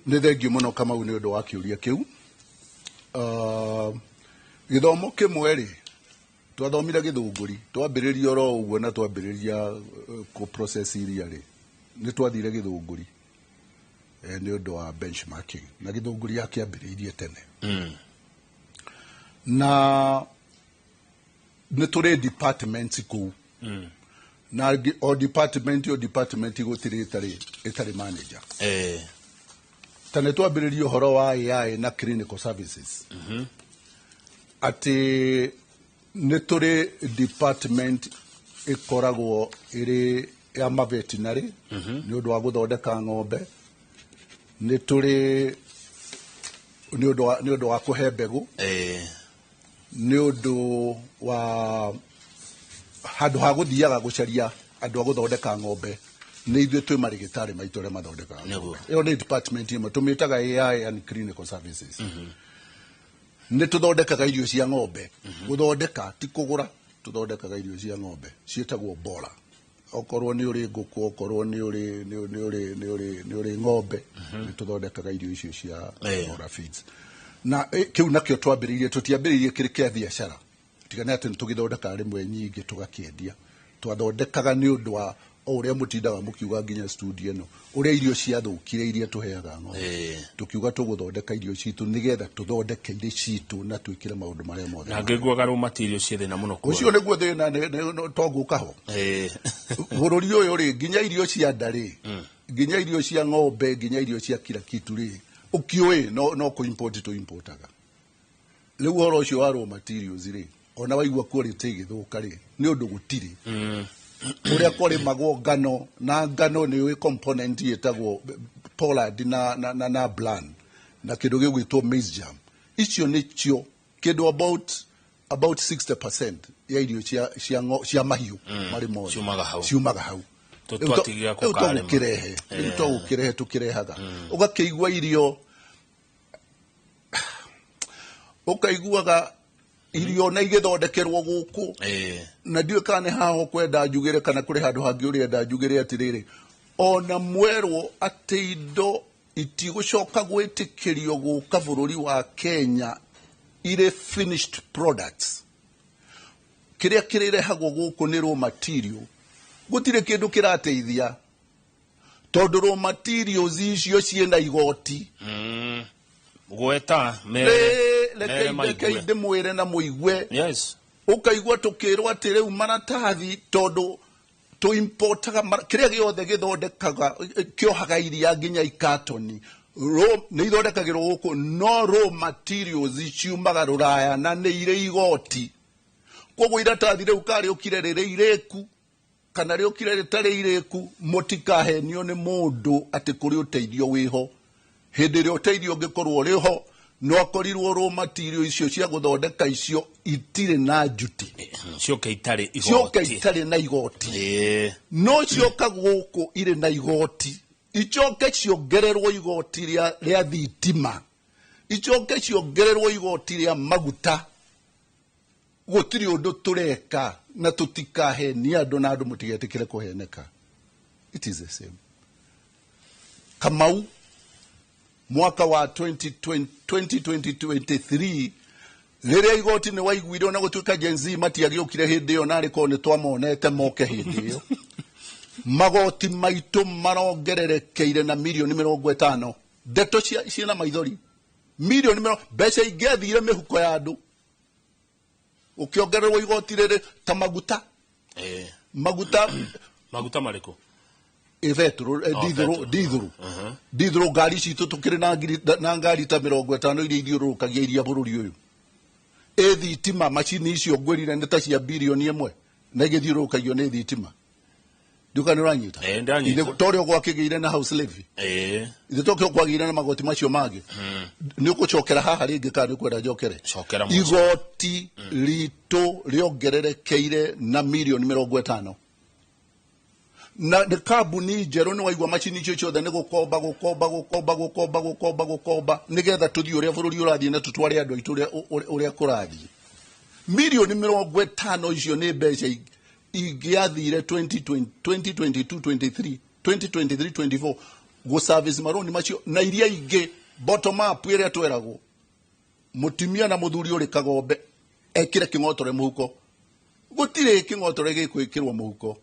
Nĩ thengio mũno, Kamau, nĩ ũndũ wa kĩũria kĩu. Gĩthomo kĩmwe rĩ twathomire Gĩthũngũri, twambĩrĩria oro ũguo na twambĩrĩria kũ process iria rĩ, nĩ twathire Gĩthũngũri nĩ ũndũ wa benchmarking, na Gĩthũngũri yakĩambĩrĩirie tene. Na nĩ tũrĩ departments kũu, na o department gũtirĩ ĩtarĩ manager. Ta nĩ twambĩrĩrie ũhoro wa AI na clinical services, atĩ nĩ tũrĩ department ĩkoragwo ĩrĩ ya maveterinary nĩ ũndũ wa gũthondeka ng'ombe, nĩ tũrĩ nĩ ũndũ wa kũhe mbegũ, nĩ ũndũ wa handũ ha gũthiaga gũcaria andũ a gũthondeka ng'ombe, nĩ ithuĩ twĩ marĩgĩtarĩ maitũ arĩa mathondekaga ng'ombe. Ĩyo nĩ department ĩmwe tũmĩtaga AI and clinical services. Nĩ tũthondekaga irio cia ng'ombe, gũthondeka ti kũgũra, tũthondekaga irio cia ng'ombe ciĩtagwo bora. Okorwo nĩ ũrĩ ngũkũ, okorwo nĩ ũrĩ ng'ombe, nĩ tũthondekaga irio icio cia bora feeds. Na kĩu nakĩo twambĩrĩirie, tũtiambĩrĩirie kĩrĩ kĩa biacara, tiga nĩ atĩ nĩ tũgĩthondekaga rĩmwe nyingĩ tũgakĩendia. Twathondekaga nĩ ũndũ wa o ũrĩa mũtindaga mũkiuga nginya studio ĩno, ũrĩa irio ciathũkire iria tũheaga ng'ombe. Tũkiuga tũgũthondeka irio citũ nĩgetha tũthondeke irĩ citũ na twĩkĩre maũndũ marĩa mothe. Na ngĩiguaga raw material ciĩ thĩna mũno kuona. Ũcio nĩguo thĩna to ngũka ho bũrũri ũyũ rĩ, nginya irio cia nda rĩ, nginya irio cia ng'ombe, nginya irio cia kila kitu rĩ, ũkĩũĩ no kũ import tũ importaga. Rĩu ũhoro ũcio wa raw materials rĩ, ona waigua quality ĩgĩthũka rĩ, nĩ ũndũ gũtirĩ ũrĩa kwarĩmagwo ngano, na ngano nĩ ũĩ component ĩtagwo pollard na bran na kĩndũ gĩgwĩtwo maize germ. Icio nĩcio kĩndũ about 60% ya irio cia mahiũ marĩ mothe. Ciumaga hau. Ciumaga hau. Rĩu Twatigia rĩu kũkarĩma. tũgũkĩrehe, rĩu tũgũkĩrehe, tũkĩrehaga, ũgakĩigua irio, ũkaiguaga irio na igĩthondekerwo gũkũ, na ndiũĩ kana nĩ haha ũkwenda njugĩre kana kũrĩ handũ hangĩ ũrenda njugĩre atĩrĩrĩ, Ona mwerwo atĩ indo itigũcoka gwĩtĩkĩrio gũka bũrũri wa Kenya irĩ finished products, kĩrĩa kĩrĩrehagwo gũkũ nĩ raw material, gũtirĩ kĩndũ kĩrateithia tondũ raw materials icio ciĩna igoti. Gweta mere mere reke maigue. Ndĩmwĩre na mũigue. Yes. Ũkaigua tũkĩrwo atĩ rĩu maratathi, tondũ tũimportaga kĩrĩa gĩothe gĩthondekaga kĩohaga iria nginya ikatoni nĩ ithondekagĩrwo gũkũ, no raw materials ciumaga rũraya na nĩ irĩ igoti. Koguo iratathi rĩu karĩũkire rĩrĩ irĩku kana rĩũkire rĩtarĩ irĩku, mũtikahenio nĩ mũndũ atĩ kũrĩ ũteithio wĩho. Hĩndĩ ĩrĩa ũteithio ũngĩkorwo ũrĩ ho, no akorirwo raw material icio cia gũthondeka icio itirĩ na njuti. Cioke itarĩ cioke igoti. Itarĩ na igoti. No cioka gũkũ irĩ na igoti, icoke ciongererwo igoti rĩa thitima, icoke ciongererwo igoti rĩa maguta. Gũtirĩ ũndũ tũreka na tũtikahenia andũ, na andũ mũtigetĩkĩre kũheneka. It is the same. Kamau, mwaka wa 2020 2023 rĩrĩa igoti nĩ waiguire ona gũtuĩka Gen Z matiagĩũkire hĩndĩ ĩyo, narĩ korwo nĩ twamonete moke hĩndĩ ĩyo, magoti maitũ marongererekeire na mirioni 50. Ndeto ciĩna maithori, mirioni mĩrongo, mbeca ingĩathire mĩhuko ya andũ ũkĩongererwo igoti rĩrĩ ta maguta. Maguta. Maguta marĩkũ? Ĩ betũrũ, Oh, ndithũrũ. petrol. Ndithũrũ, ndithũrũ. Ngari citũ tũkĩrĩ na ngiri na ngari ta 50 iria ithiũrũrũkagia iria bũrũri ũyũ. Ĩ thitima, macini icio ngwĩrire nĩ ta cia 1 birioni na igĩthiũrũrũkagio nĩ thitima. Ndiũka nĩ ũranyita? Eh, ndanyita. Ithe ta ũrĩa gwakĩgĩire na house levy, ithe tokĩo kwagĩire na magoti macio mangĩ. Nĩ ũgũcokera haha rĩngĩ kana nĩ ũkwenda njokere? Cokera mũciĩ. Igoti ritũ rĩongererekeire na mirioni 50 na nĩ kambuni njerũ. Nĩ waigua macini icio ciothe nĩ gũkomba, gũkomba, gũkomba, gũkomba, gũkomba, gũkomba, nĩgetha tũthiĩ ũrĩa bũrũri ũrathiĩ na tũtware andũ aitũ ũrĩa kũrathiĩ. Mirioni 50 icio nĩ mbeca ingĩathire 2020, 2022, 23, 2023, 24 gũ service marũni macio na iria ingĩ bottom up ĩrĩa tweragwo mũtumia na mũthuri ũrĩ kagombe ekĩre kĩng'otore mũhuko. Gũtirĩ kĩng'otore gĩkwĩkĩrwo mũhuko.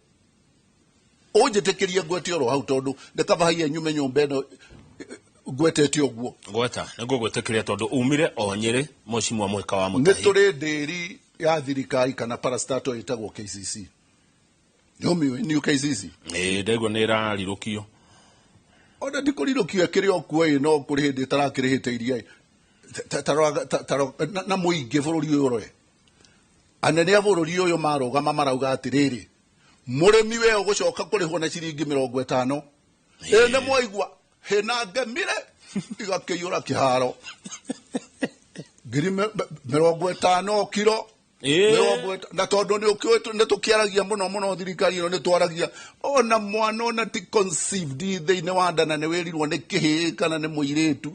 Ũnjĩtĩkĩrie ngwete oro hau tondũ nĩ kaba haia nyume nyũmba ĩno ngwetete ũguo. Gweta, nĩguo gwĩtĩkĩria tondũ umire o Nyĩrĩ, mũcimwa mũhĩka wa Nĩ Mũtahi. Tũrĩ ndĩri ya thirikari kana parastatal ĩtagwo KCC. Nĩũmĩũĩ nĩ KCC? Ĩĩ, ndaigua nĩ ĩrarirũkio. Ona ndikũrirũkio, ĩkĩrĩ o kuo. Ĩ no kũrĩ hĩndĩ ĩtarakĩrĩhĩte iria ĩ. Na mũingĩ bũrũri ũyũ ũroe anene a bũrũri ũyũ marũgama marauga atĩrĩrĩ, mũrĩmi we ũgũcoka kũrĩhwo na ciringi 50. Ĩ nĩ mwaigua hĩna ngemire igakĩiyũra kĩharo, ngiri 50 kiro. Na tondũ nĩ ũkĩũĩ nĩ tũkĩaragia mũno mũno, thirikari ĩno nĩ twaragia ona mwana ona ti conceived thĩinĩ wa nda na nĩ wĩrirwo nĩ kĩhĩĩ kana nĩ mũirĩtu,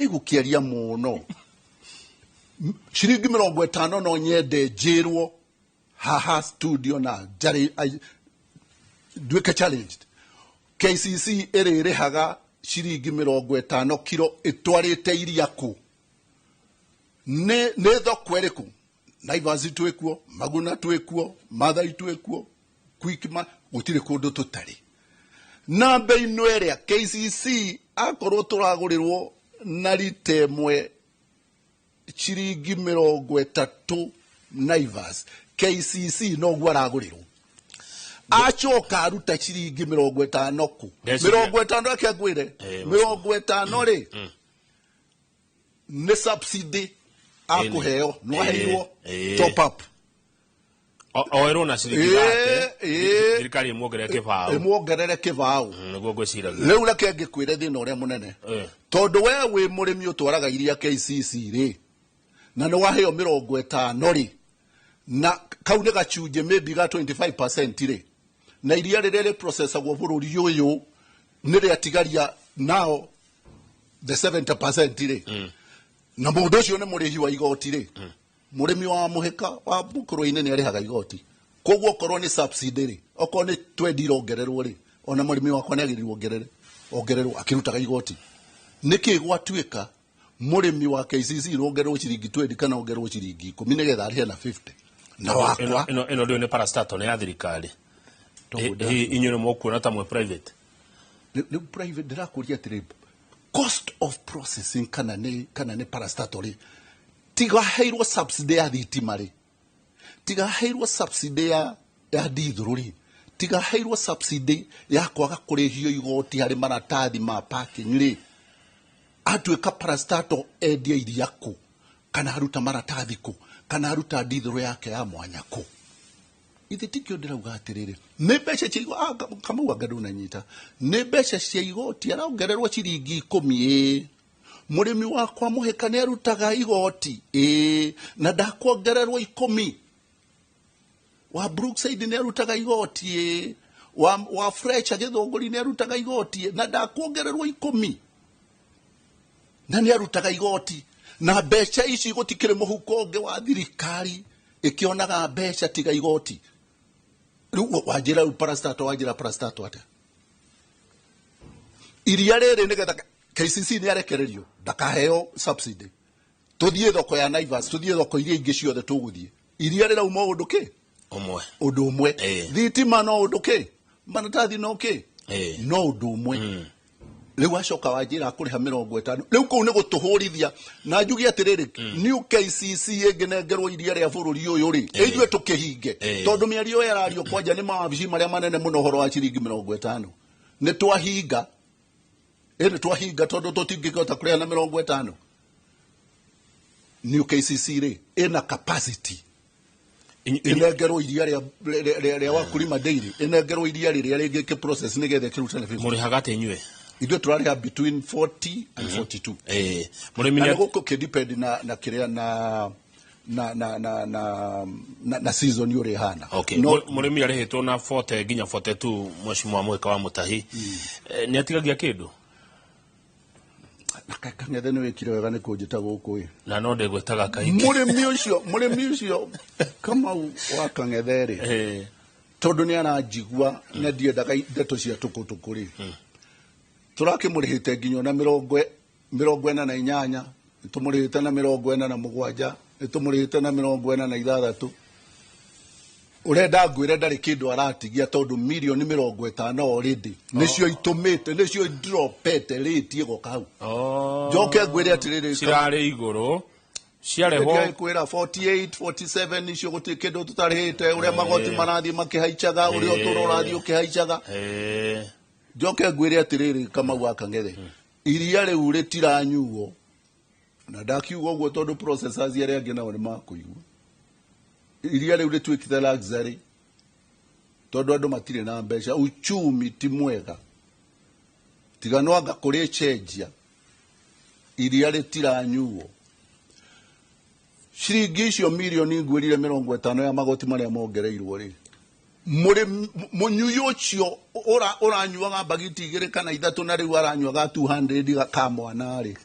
ĩgũkĩaria mũno ciringi 50. No nyende njĩrwo haha studio na njarĩ nduĩke challenged, KCC ĩrĩrĩhaga ciringi 50 kiro ĩtwarĩte iria kũ? Nĩ thoko ĩrĩkũ? Naivas twĩkuo, Maguna twĩkuo, Mathai twĩkuo, Quickmart, gũtirĩ kũndũ tũtarĩ. Namba ino ĩrĩa KCC akorwo tũragũrĩrwo na rita ĩmwe ciringi 30 Naivas, KCC noguo aragũrĩrwo, acoka aruta ciringi 50 kũ? 50, reke ngwĩre, 50 rĩ nĩ subsidy akũheo, nĩwaheirwo top up. Oerwo na ciringi thate, thirikari ĩmuongerere kĩbaũ. Ĩmuongerere kĩbaũ. Nĩguo ngwĩciragia. Rĩu reke ngĩkwĩre thĩna ũrĩa mũnene, tondũ we wĩ mũrĩmi ũtwaraga iria KCC rĩ, na nĩ waheo 50 rĩ, na kau nĩ gacunjĩ maybe ga 25% rĩ, na iria rĩrĩa rĩprocessagwo bũrũri ũyũ nĩ rĩatigaria nao the 70% rĩ, na mũndũ ũcio nĩ mũrĩhi wa igoti rĩ, mũrĩmi wa mũhĩka wa bũkũrũ-inĩ nĩ arĩhaga igoti. Koguo okorwo nĩ subsidy rĩ, okorwo nĩ 20 irongererwo rĩ, Ona mũrĩmi wakwa nĩ agĩrĩirwo ongerere ongererwo akĩrutaga igoti. Nĩkĩ gwatuĩka mũrĩmi wa KCC ongererwo ciringi 20 kana ongererwo ciringi 10 nĩgetha arĩhe na 50 na wakwa? Ĩno ndĩũ nĩ parastatal, nĩ ya thirikari. Inyuĩ nĩ mũkuona ta mwĩ private. Nĩ private. Ndĩrakũria atĩrĩ, cost of processing kana nĩ parastatal rĩ, tigaheirwo subsidy ya thitima rĩ, tigaheirwo subsidy ya ndithũrũ rĩ, tigaheirwo subsidy ya kwaga kũrĩhio igoti harĩ maratathi ma parking rĩ, atuĩka parastatal endia iria kũ, kana aruta maratathi kũ, kana aruta ndithũrũ yake ya mwanya kũ? Ithe tikio ndĩrauga atĩrĩrĩ, nĩ mbeca cia igoti. Kamau, anga ndũnanyita, nĩ mbeca cia igoti araongererwo ciringi 10. Ĩĩ, mũrĩmi wakwa mũhĩka nĩ arutaga igoti, ĩĩ, na ndakuongererwo 10. Wa Brookside nĩ arutaga igoti, ĩĩ, wa Fletcher Gĩthũngũri nĩ arutaga igoti, ĩĩ, na ndakuongererwo 10, na nĩ arutaga igoti. Na mbeca ici gũtikĩrĩ mũhuko ũngĩ wa thirikari ĩkĩonaga mbeca tiga igoti. Rĩu wanjĩra, rĩu parastatal, wanjĩra parastatal atĩa? Iria rĩrĩ nĩgetha KCC nĩ arekererio ndakaheo subsidy, tũthiĩ thoko ya Naivas, tũthiĩ thoko iria ingĩ ciothe tũgũthiĩ, iria rĩrauma ũndũ kĩ? Ũmwe. Ũndũ ũmwe. Thitima no ũndũ kĩ, maratathi no kĩ, no ũndũ ũmwe. Rĩu acoka wanjĩra akũrĩha 50. Rĩu kũu nĩ gũtũhũrithia. Na njuge atĩrĩrĩ, new KCC ĩngĩnengerwo iria rĩa bũrũri ũyũ rĩ, ithuĩ tũkĩhinge, tondũ mĩario ĩyo ĩrario kwanja nĩ mawabici marĩa manene mũno ũhoro wa ciringi 50. Nĩ twahinga, ĩ, nĩ twahinga, tondũ tũtingĩhota kũrĩha na 50. New KCC rĩ, ĩna capacity ĩnengerwo iria rĩa Wakulima Dairy, ĩnengerwo iria rĩrĩa rĩngĩ kĩ process nĩgetha ĩkĩrute na 50. Mũrĩhaga atĩa inyuĩ? Ithuĩ tũrarĩha between 40 and 42. Mũrĩmi na nĩ nĩ gũkũ kĩ-depend na kĩrĩa na season ũrĩa ĩhana. Okay. No, Mũrĩmi arĩhĩtwo na 40 nginya 42, mheshimiwa Mũhĩka wa Mũtahi. Nĩ atigagia kĩndũ? Kang'ethe, nĩ wĩkire wega nĩ kũnjĩta gũkũ ĩ. Na no ndĩgwĩtaga kaingĩ. Mũrĩmi ũcio Kamau wa Kang'ethe rĩ, tondũ nĩ aranjigua na ndiendaga ndeto cia tũkũtũkũ rĩ, tũrakĩmũrĩhĩte nginya ona 48, nĩtũmũrĩhĩte na 47, nĩtũmũrĩhĩte na 46. Ũrenda ngwĩre ndarĩ kĩndũ aratigia, tondũ mirioni 50 already nĩcio itũmĩte, nĩcio dropete rate ĩgoka hau. Njoke ngwĩre atĩrĩrĩ, Cirarĩ igũrũ, ciarehwo. Kwĩra 48, 47 icio gũtirĩ kĩndũ tũtarĩhĩte, ũrĩa magoti marathiĩ makĩhaicaga, ũrĩa ũtũũro ũrathiĩ ũkĩhaicaga. Njoke ngwĩre atĩrĩrĩ, Kamau wa Kang'ethe, iria rĩu rĩtiranyuo, na ndakiuga ũguo tondũ processors arĩa angĩ nao nĩ makũigua. Iria rĩu rĩtuĩkĩte luxury tondũ andũ matirĩ na mbeca, uchumi ti mwega, tiga no anga kũrĩ cenjia. Iria rĩtiranyuo. Ciringi icio mirioni ngwĩrire 50 ya magoti marĩa mongereirwo rĩ, mũrĩmi mũnyui ũcio ũranyuaga mbagiti 2 kana 3 na rĩu aranyuaga 200 ka mwana rĩ,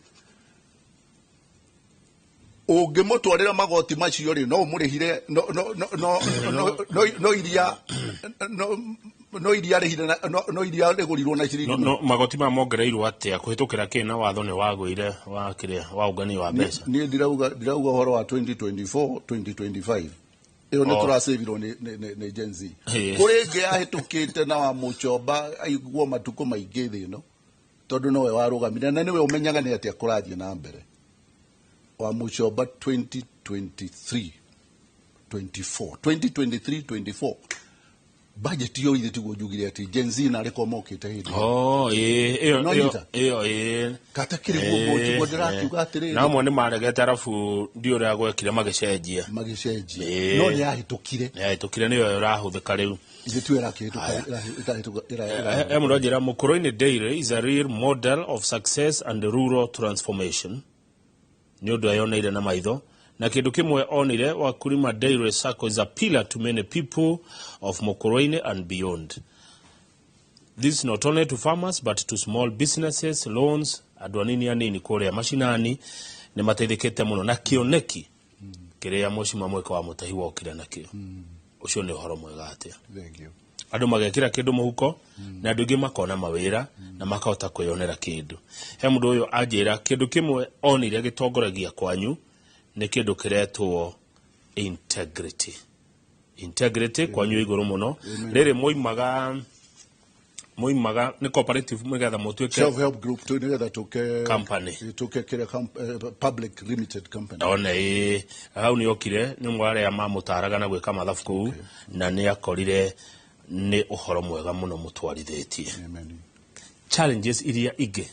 ũngĩmũtwarĩra magoti macio rĩ, no ũmũrĩhire no iria no iria rĩhire no iria rĩgũrirwo na ciringi No, magoti maya mongereirwo atĩa, kũhĩtũkĩra kĩ, na watho nĩ wagũire wa kĩrĩa wa ũngania wa mbeca? Niĩ ndirauga ũhoro wa 2024 2025, ĩyo nĩ tũracavirwo nĩ Gen Z. Kũrĩ ĩngĩ yahĩtũkĩte na wa Mũchomba aiguo matukũ maingĩ thĩ ĩno, tondũ nowe warũgamire na nĩwe ũmenyaga nĩ atĩa kũrathiĩ na mbere. Wa Mũchomba 2023 24, 2023 24 budget iyo ithe tiguo njugire atĩ Gen Z narĩ ko mokĩte hĩndĩ ĩyo. Oh, ĩĩ, ĩyo. No ĩyo nyita? Ĩyo, ĩĩ. Katakĩrĩ guo, tiguo ndĩrakiuga atĩrĩrĩ. Na amwe nĩ maregete, arabu ndiũ ũrĩa gwekire magĩcenjia. Magĩcenjia. Ĩĩ. No nĩ yahĩtũkire. Nĩ yahĩtũkire, nĩyo ĩrahũthĩka rĩu. Ithe tuo ĩrakĩhĩtũka ĩrahĩtũka. Mũndũ anjĩra Mukurweini Dairy is a real model of success and rural transformation, nĩ ũndũ eyoneire na maitho, na kĩndũ kĩmwe onire, Wakulima Dairy Sacco is a pillar to many people of Mukurweini and beyond. This not only to farmers but to small businesses, loans, andũ anini anini kũrĩa macinani nĩ mateithĩkĩte mũno na kĩoneki kĩrĩa Mheshimiwa Mwika wa Mũtahi wokire nakĩo. Ũcio nĩ ũhoro mwega atĩa. Thank you. Andũ magekĩra kĩndũ mũhuko na andũ aingĩ makona mawĩra na makahota kwĩyonera kĩndũ. He mũndũ ũyũ anjĩra kĩndũ kĩmwe onire gĩtongoragia kwanyu nĩ kĩndũ kĩretwo integrity. Integrity kwanyu igũrũ mũno. Rĩrĩ moimaga nĩ cooperative nĩgetha mũtuĩke Self help group tu nigetha tuke Company. Tuke kire public limited company. One ĩ hau nĩ okire nĩ ũmwe wa arĩa mamũtaraga na gwĩka mathabu kũu na nĩ akorire nĩ ũhoro mwega mũno mũtwarithĩtie. Amen. Challenges iria ingĩ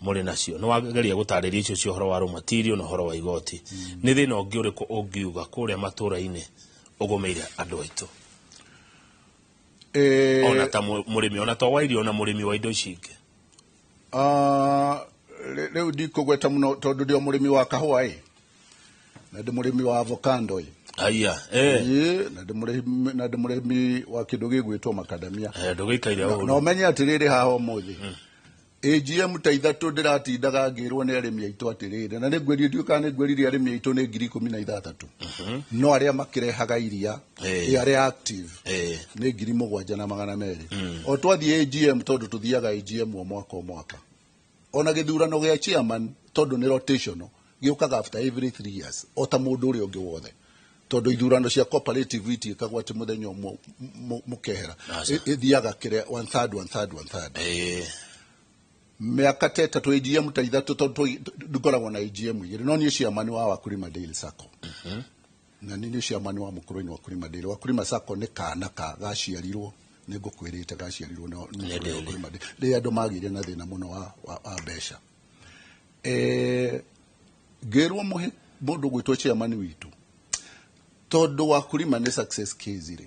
mũrĩ nacio nĩ wageria gũtarĩria icio cia ũhoro wa raw material na ũhoro wa igoti. Nĩ thĩna ũngĩ ũrĩkũ ũngiuga kũrĩa matũra-inĩ ũgũmĩire andũ aitũ? Ona ta mũrĩmi, ona to wa irio, ona mũrĩmi wa indo ici ingĩ. Rĩu ndikũgweta mũno tondũ ndĩ o mũrĩmi wa kahũa ĩ na ndĩ mũrĩmi wa avocado ĩ. Aya. Ĩ, na ndĩ mũrĩmi wa kĩndũ gĩgwĩtwo macadamia. Ndũgĩikaire ũru. Na ũmenye atĩrĩrĩ haha ũmũthĩ AGM ta ithatũ ndĩratindaga ngĩrwo nĩ arĩmi aitũ atĩrĩrĩ, na nĩngwĩrire, ndiũĩ kana nĩngwĩrire arĩmi aitũ nĩ 16,000, no arĩa makĩrehaga iria ĩ arĩa active nĩ 7,200. O twathiĩ AGM, tondũ tũthiaga AGM o mwaka o mwaka, ona gĩthurano gĩa chairman tondũ nĩ rotational gĩũkaga after every 3 years o ta mũndũ ũrĩa ũngĩ wothe, tondũ ithurano cia cooperative itiĩkagwo atĩ mũthenya ũmwe mũkehera. Ĩthiaga kĩrĩa one third, one third, one third. Mĩaka ta ĩtatũ AGM ta ithatũ, tondũ ngoragwo na AGM igĩrĩ, no niĩ chairman wa Wakulima Dairy Sacco na niĩ chairman wa Mũkũrũinĩ Wakulima Dairy. Wakulima Sacco nĩ kana ka gaciarirwo, nĩ ngũkwĩrĩte gaciarirwo nĩ Mũkũrũinĩ Wakulima Dairy rĩrĩa andũ magĩire na thĩna mũno wa mbeca. Ngĩrwo mũhe mũndũ gwĩtwo chairman witũ tondũ Wakulima nĩ success case rĩ,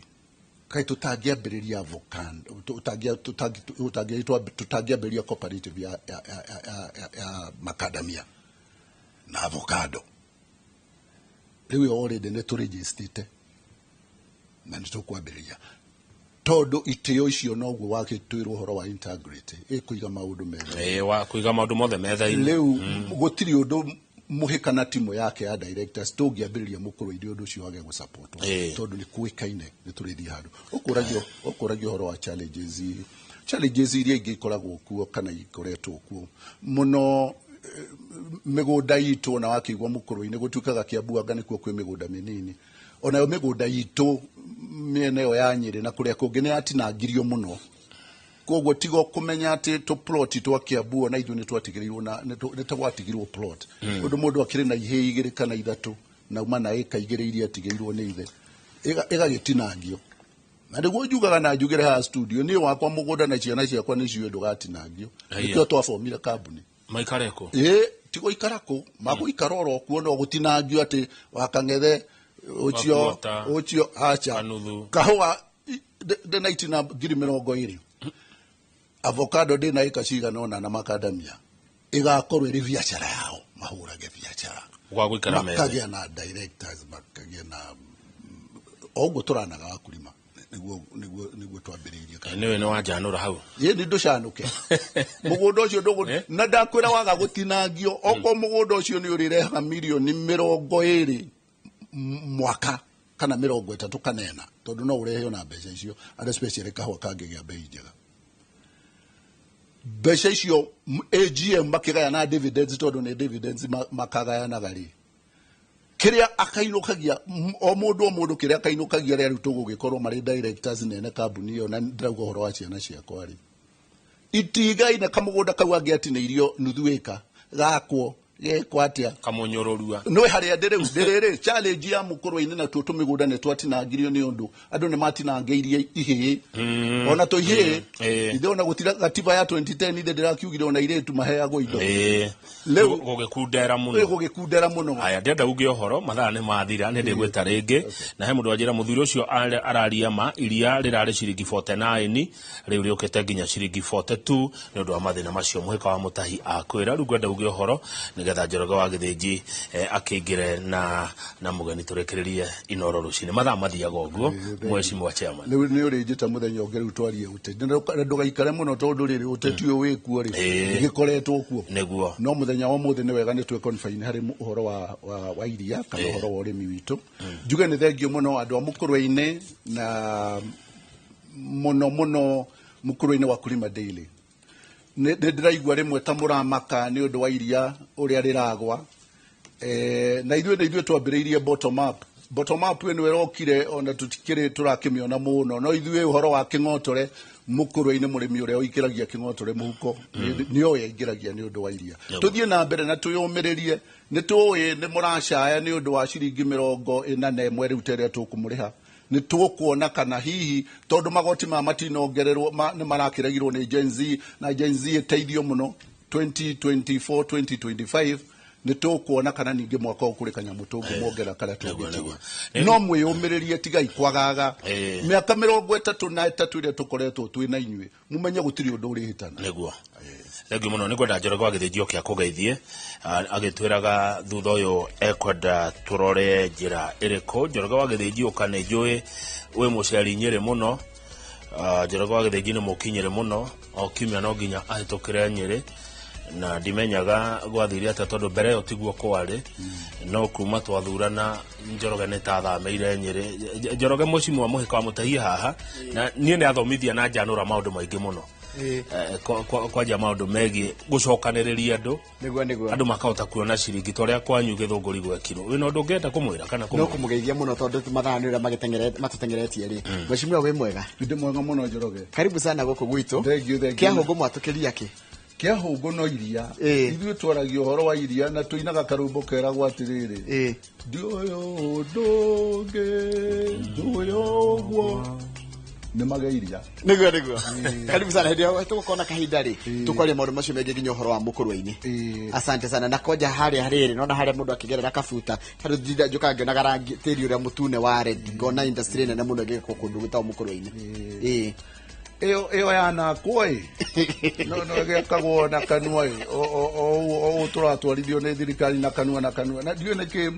kaĩ tũtangĩambĩrĩria avocado, tũtangĩambĩrĩria cooperative ya macadamia na avocado. Rĩu ĩyo already nĩ tũrĩgĩstĩte na nĩ tũkwambĩrĩria tondũ itĩo icio noguo wakĩtwĩrwo ũhoro wa integrity ĩkũiga maũndũ metha. Wa kũiga maũndũ mothe metha-inĩ. Rĩu gũtirĩ ũndũ mũhĩka na timu yake ya directors tũngĩambĩrĩria Mũkũrũ-inĩ ũndũ ũcio wage gũsupportwo tondũ nĩ kũĩkaine nĩ tũrĩthiĩ handũ. Ũkũragio ũhoro wa challenges iria ingĩ ikoragwo kuo kana ikoretwo kuo mũno, mĩgũnda itũ ona wakĩigua Mũkũrũ-inĩ gũtuĩkaga Kĩambu anga nĩkuo kwĩ mĩgũnda mĩnini, onayo mĩgũnda itũ mĩena ĩyo ya Nyĩrĩ na kũrĩa kũngĩ nĩ yatinangirio mũno, koguo tigo kũmenya atĩ tũ plot twa Kĩambu ona ithuĩ nĩ twatigĩrĩirwo na nĩ twatigirwo plot ũndũ mũndũ akĩrĩ na ihĩĩ igĩrĩ kana ithatũ na uma na ĩka igĩrĩ iria atigĩirwo nĩ ithe ĩgagĩtinangio. Na nĩguo njugaga na njugĩre haha studio, niĩ wakwa mũgũnda na ciana ciakwa nĩ ciũĩ ndũgatinangio. Nĩkĩo twabomire kambuni. Maikare kũ? Ĩ, ti gũikara kũ, magũikara oro kuo no gũtinangio atĩ wakang'ethe ũcio ũcio acha kahũa ndĩna itina 20,000, avocado ndĩna ĩka cigana ũna na macadamia, ĩgakorwo ĩrĩ biacara yao, mahũrage biacara gwa gũikara metha, makagĩa na directors, makagĩa na o ũguo tũranaga Wakulima nĩguo twambĩrĩirie. Nĩwe nĩ wanjanũra hau. Ĩ nĩ ndũcanũke mũgũnda ũcio ndũgũ na ndakwĩra waga gũtinangio, okorwo mũgũnda ũcio nĩ ũrĩrehaga 20 mirioni mwaka kana 30 kana 40, tondũ no ũrehe ona mbeca icio, and especially kahũa kangĩgĩa bei njega, mbeca icio AGM makĩgayana dividends, tondũ nĩ dividends makagayanaga rĩ, kĩrĩa akainũkagia o mũndũ o mũndũ kĩrĩa akainũkagia rĩa rĩu tũgũgĩkorwo marĩ directors nene kambuni ĩyo, na ndĩrauga ũhoro wa ciana ciakwa rĩ, itigaine kamũgũnda kau angĩatinĩirio nuthu ĩka gakwo gekwo atĩa Kamunyũrũrua. Nĩ harĩa ndĩ rĩu ndĩrĩrĩ challenge ya Mũkũrũ-inĩ natuo tũmĩgũnda nĩ twatinangirio nĩ ũndũ andũ nĩ matinangĩirie ihĩĩ ona tũ ihĩĩ ithe ona gũtira gatiba ya 2010 ithe ndĩrakiugire ona airĩtu maheagwo indo. Rĩu gũgĩkundera mũno. Gũgĩkundera mũno. Aya, ndĩrenda uge ũhoro mathaa nĩ mathira, nĩ ndĩgwĩta rĩngĩ na he mũndũ wanjĩra mũthuri ũcio araria ma iria rĩrarĩ ciringi 49 rĩu rĩũkĩte nginya ciringi 42 nĩ ũndũ wa mathĩna macio mũhĩka wa mũtahi akwĩra. Rĩu ngwenda uge ũhoro nĩgetha Njoroge wa Gĩthĩnji akĩingĩre na mũgeni tũrĩkĩrĩrie Inoro rũcinĩ. Mathaa mathiaga ũguo, mheshimiwa chairman. Rĩu nĩ ũrĩnjĩta mũthenya ũngĩ rĩu twarie ũteti, na ndũgaikare mũno tondũ rĩrĩ ũteti ũyũ wĩkuo rĩ gĩkoretwo kuo nĩguo. No mũthenya wa ũmũthĩ nĩ wega nĩ twĩ confine harĩ ũhoro wa iria kana ũhoro wa ũrĩmi witũ. Njuge nĩ thengio mũno andũ a Mũkũrwe-inĩ na Mũno mũno mũkũrũ-inĩ wa Kulima Daily. Nĩ ndĩraigua rĩmwe ta mũramaka nĩ ũndũ wa iria ũrĩa rĩragwa. Na ithuĩ nĩ ithuĩ twambĩrĩirie bottom up. Bottom up ĩno ĩrokire ona tũtikĩrĩ tũrakĩmĩona mũno, no ithuĩ ũhoro wa kĩng'otore mũkũrũ-inĩ, mũrĩmi ũrĩa ũingĩragia kĩng'otore mũhuko nĩoĩ aingĩragia nĩ ũndũ wa iria. Tũthiĩ na mbere na twĩyũmĩrĩrie. Nĩ tũĩ nĩ mũracaya nĩ ũndũ wa ciringi 41 rĩu ta ĩrĩa tũkũmũrĩha. Nĩ tũkuona kana hihi tondũ magoti maya matinongererwo, nĩ marakĩregirwo nĩ Gen Z, na Gen Z ĩteithio mũno 2024 2025. Nĩ tũkuona kana ningĩ mwaka ũyũ kũrĩ kanyamũ tũngĩmuongerera karĩa tũngĩtigia. No mwĩyũmĩrĩrie, tigai kwagaga. Mĩaka 33 ĩrĩa tũkoretwo twĩ na inyuĩ, mumenye gũtirĩ ũndũ ũrĩhĩtana. Nĩguo, thengiũ mũno. Nĩ ngwenda Njoroge wa Gĩthĩnji oke akũgeithie, agĩtwĩraga thutha ũyũ ekwenda tũrore njĩra ĩrĩkũ. Njoroge wa Gĩthĩnji, ũka. Nĩ njũĩ wĩ mũceri Nyĩrĩ mũno. Njoroge wa Gĩthĩnji nĩ mũkinyĩrĩ mũno, o kiumia no nginya ahĩtũkĩre Nyĩrĩ, na ndimenyaga gwathire atĩa tondũ mbere ĩyo tiguo kwarĩ, no kuma twathurana Njoroge nĩ ta athamĩire Nyĩrĩ. Njoroge, mũcimu wa mũhĩka wa mũtehie haha, na niĩ nĩ athomithia na njanũra maũndũ maingĩ mũno. Kwanja maũndũ megiĩ gũcokanĩrĩria andũ, Nĩguo. andũ makahota kuona ciringi ta ũrĩa kwanyu Gĩthũngũri gwekirwo. Wĩna ũndũ ũngĩenda kũmwĩra kana No kũmwĩra? Kũmũgeithia mũno tondũ mathaa nĩ ũrĩa matũtengeretie rĩ. Mheshimiwa, wĩ mwega? Ndĩ mwega mũno, Njoroge. Karibu sana gũkũ gwitũ. Thank you, thank you. Kĩahũngũ mwatũkĩria kĩ? Kĩahũngũ no iria. Ithuĩ twaragia ũhoro wa iria na tũinaga karũmbo keragwo atĩrĩrĩ, ndiũĩ ũndũ ũngĩ, njũĩ ũguo nĩ mage iria. Nĩguo, karibu sana. Hĩndĩ ĩyo tũgũkorwo na kahinda rĩ, tũkwaria maũndũ macio megiĩ nginya ũhoro wa mũkũrwe-inĩ. Asante sana. Na kwanja harĩa rĩrĩ nona harĩa mũndũ akĩgerera kabuta tondũ ndinda njũkaga ngĩonaga rangi tĩri ũrĩa mũtune wa red, ngona industry nene mũno ĩgĩkwo kũndũ gwĩtagwo mũkũrwe-inĩ. Ĩyo yanakwo ĩ, no ĩgĩakagwo na kanua ĩ, o tũratwarithio nĩ thirikari na kanua, na kanua, na ndiũĩ nĩkĩ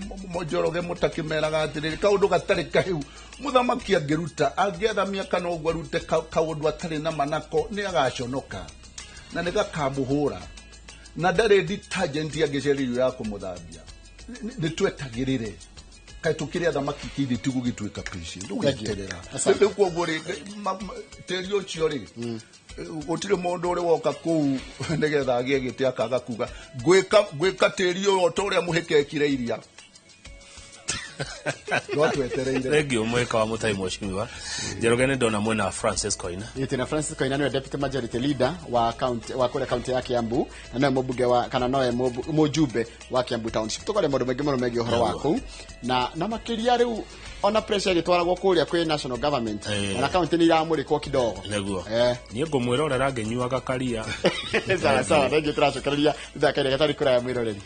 Njoroge mũtakĩmeraga atĩrĩrĩ, kaũndũ gatarĩ kahĩu mũthamaki angĩruta, angĩathamia kana ũguo arute kaũndũ atarĩ na manako, nĩ agaconoka na nĩ gakamũhũra, na ndarĩ detergent angĩcererio ya kũmũthambia. Nĩ twetagĩrĩre kaĩ tũkĩrĩ athamaki kĩithĩ ti gũgĩtuĩka patient ũgeterera. Asante. Rĩu koguo rĩ, tĩri ũcio rĩ, gũtirĩ mũndũ ũrĩ woka kũu nĩgetha agĩe gĩtĩ akaga kuga ngwĩka tĩri ũyũ o ta ũrĩa mũhĩka ekire iria, no twetereire. Thengiũ, mũhĩka wa mũtai. Mheshimiwa Njoroge, nĩ ndona mwena Francis Koina. Ĩtĩ Francis Koina nĩwe deputy majority leader wa county, wa kũrĩa county ya Kiambu, na nowe mũmbunge wa kana nowe mũjumbe wa Kiambu Township. Tũkaria maũndũ maingĩ mũno megiĩ ũhoro wa kũu na makĩria rĩu ona pressure ĩgĩtwaragwo kũrĩa kwĩ national government, ona county nĩ iramũrĩkwo kidogo. Nĩguo, niĩ ngũmwĩrorera ngĩnyuaga karia. Sawa sawa, thengiũ. Tũracokereria ithaka rĩrĩa gatarĩ kũraya, mwĩroreri.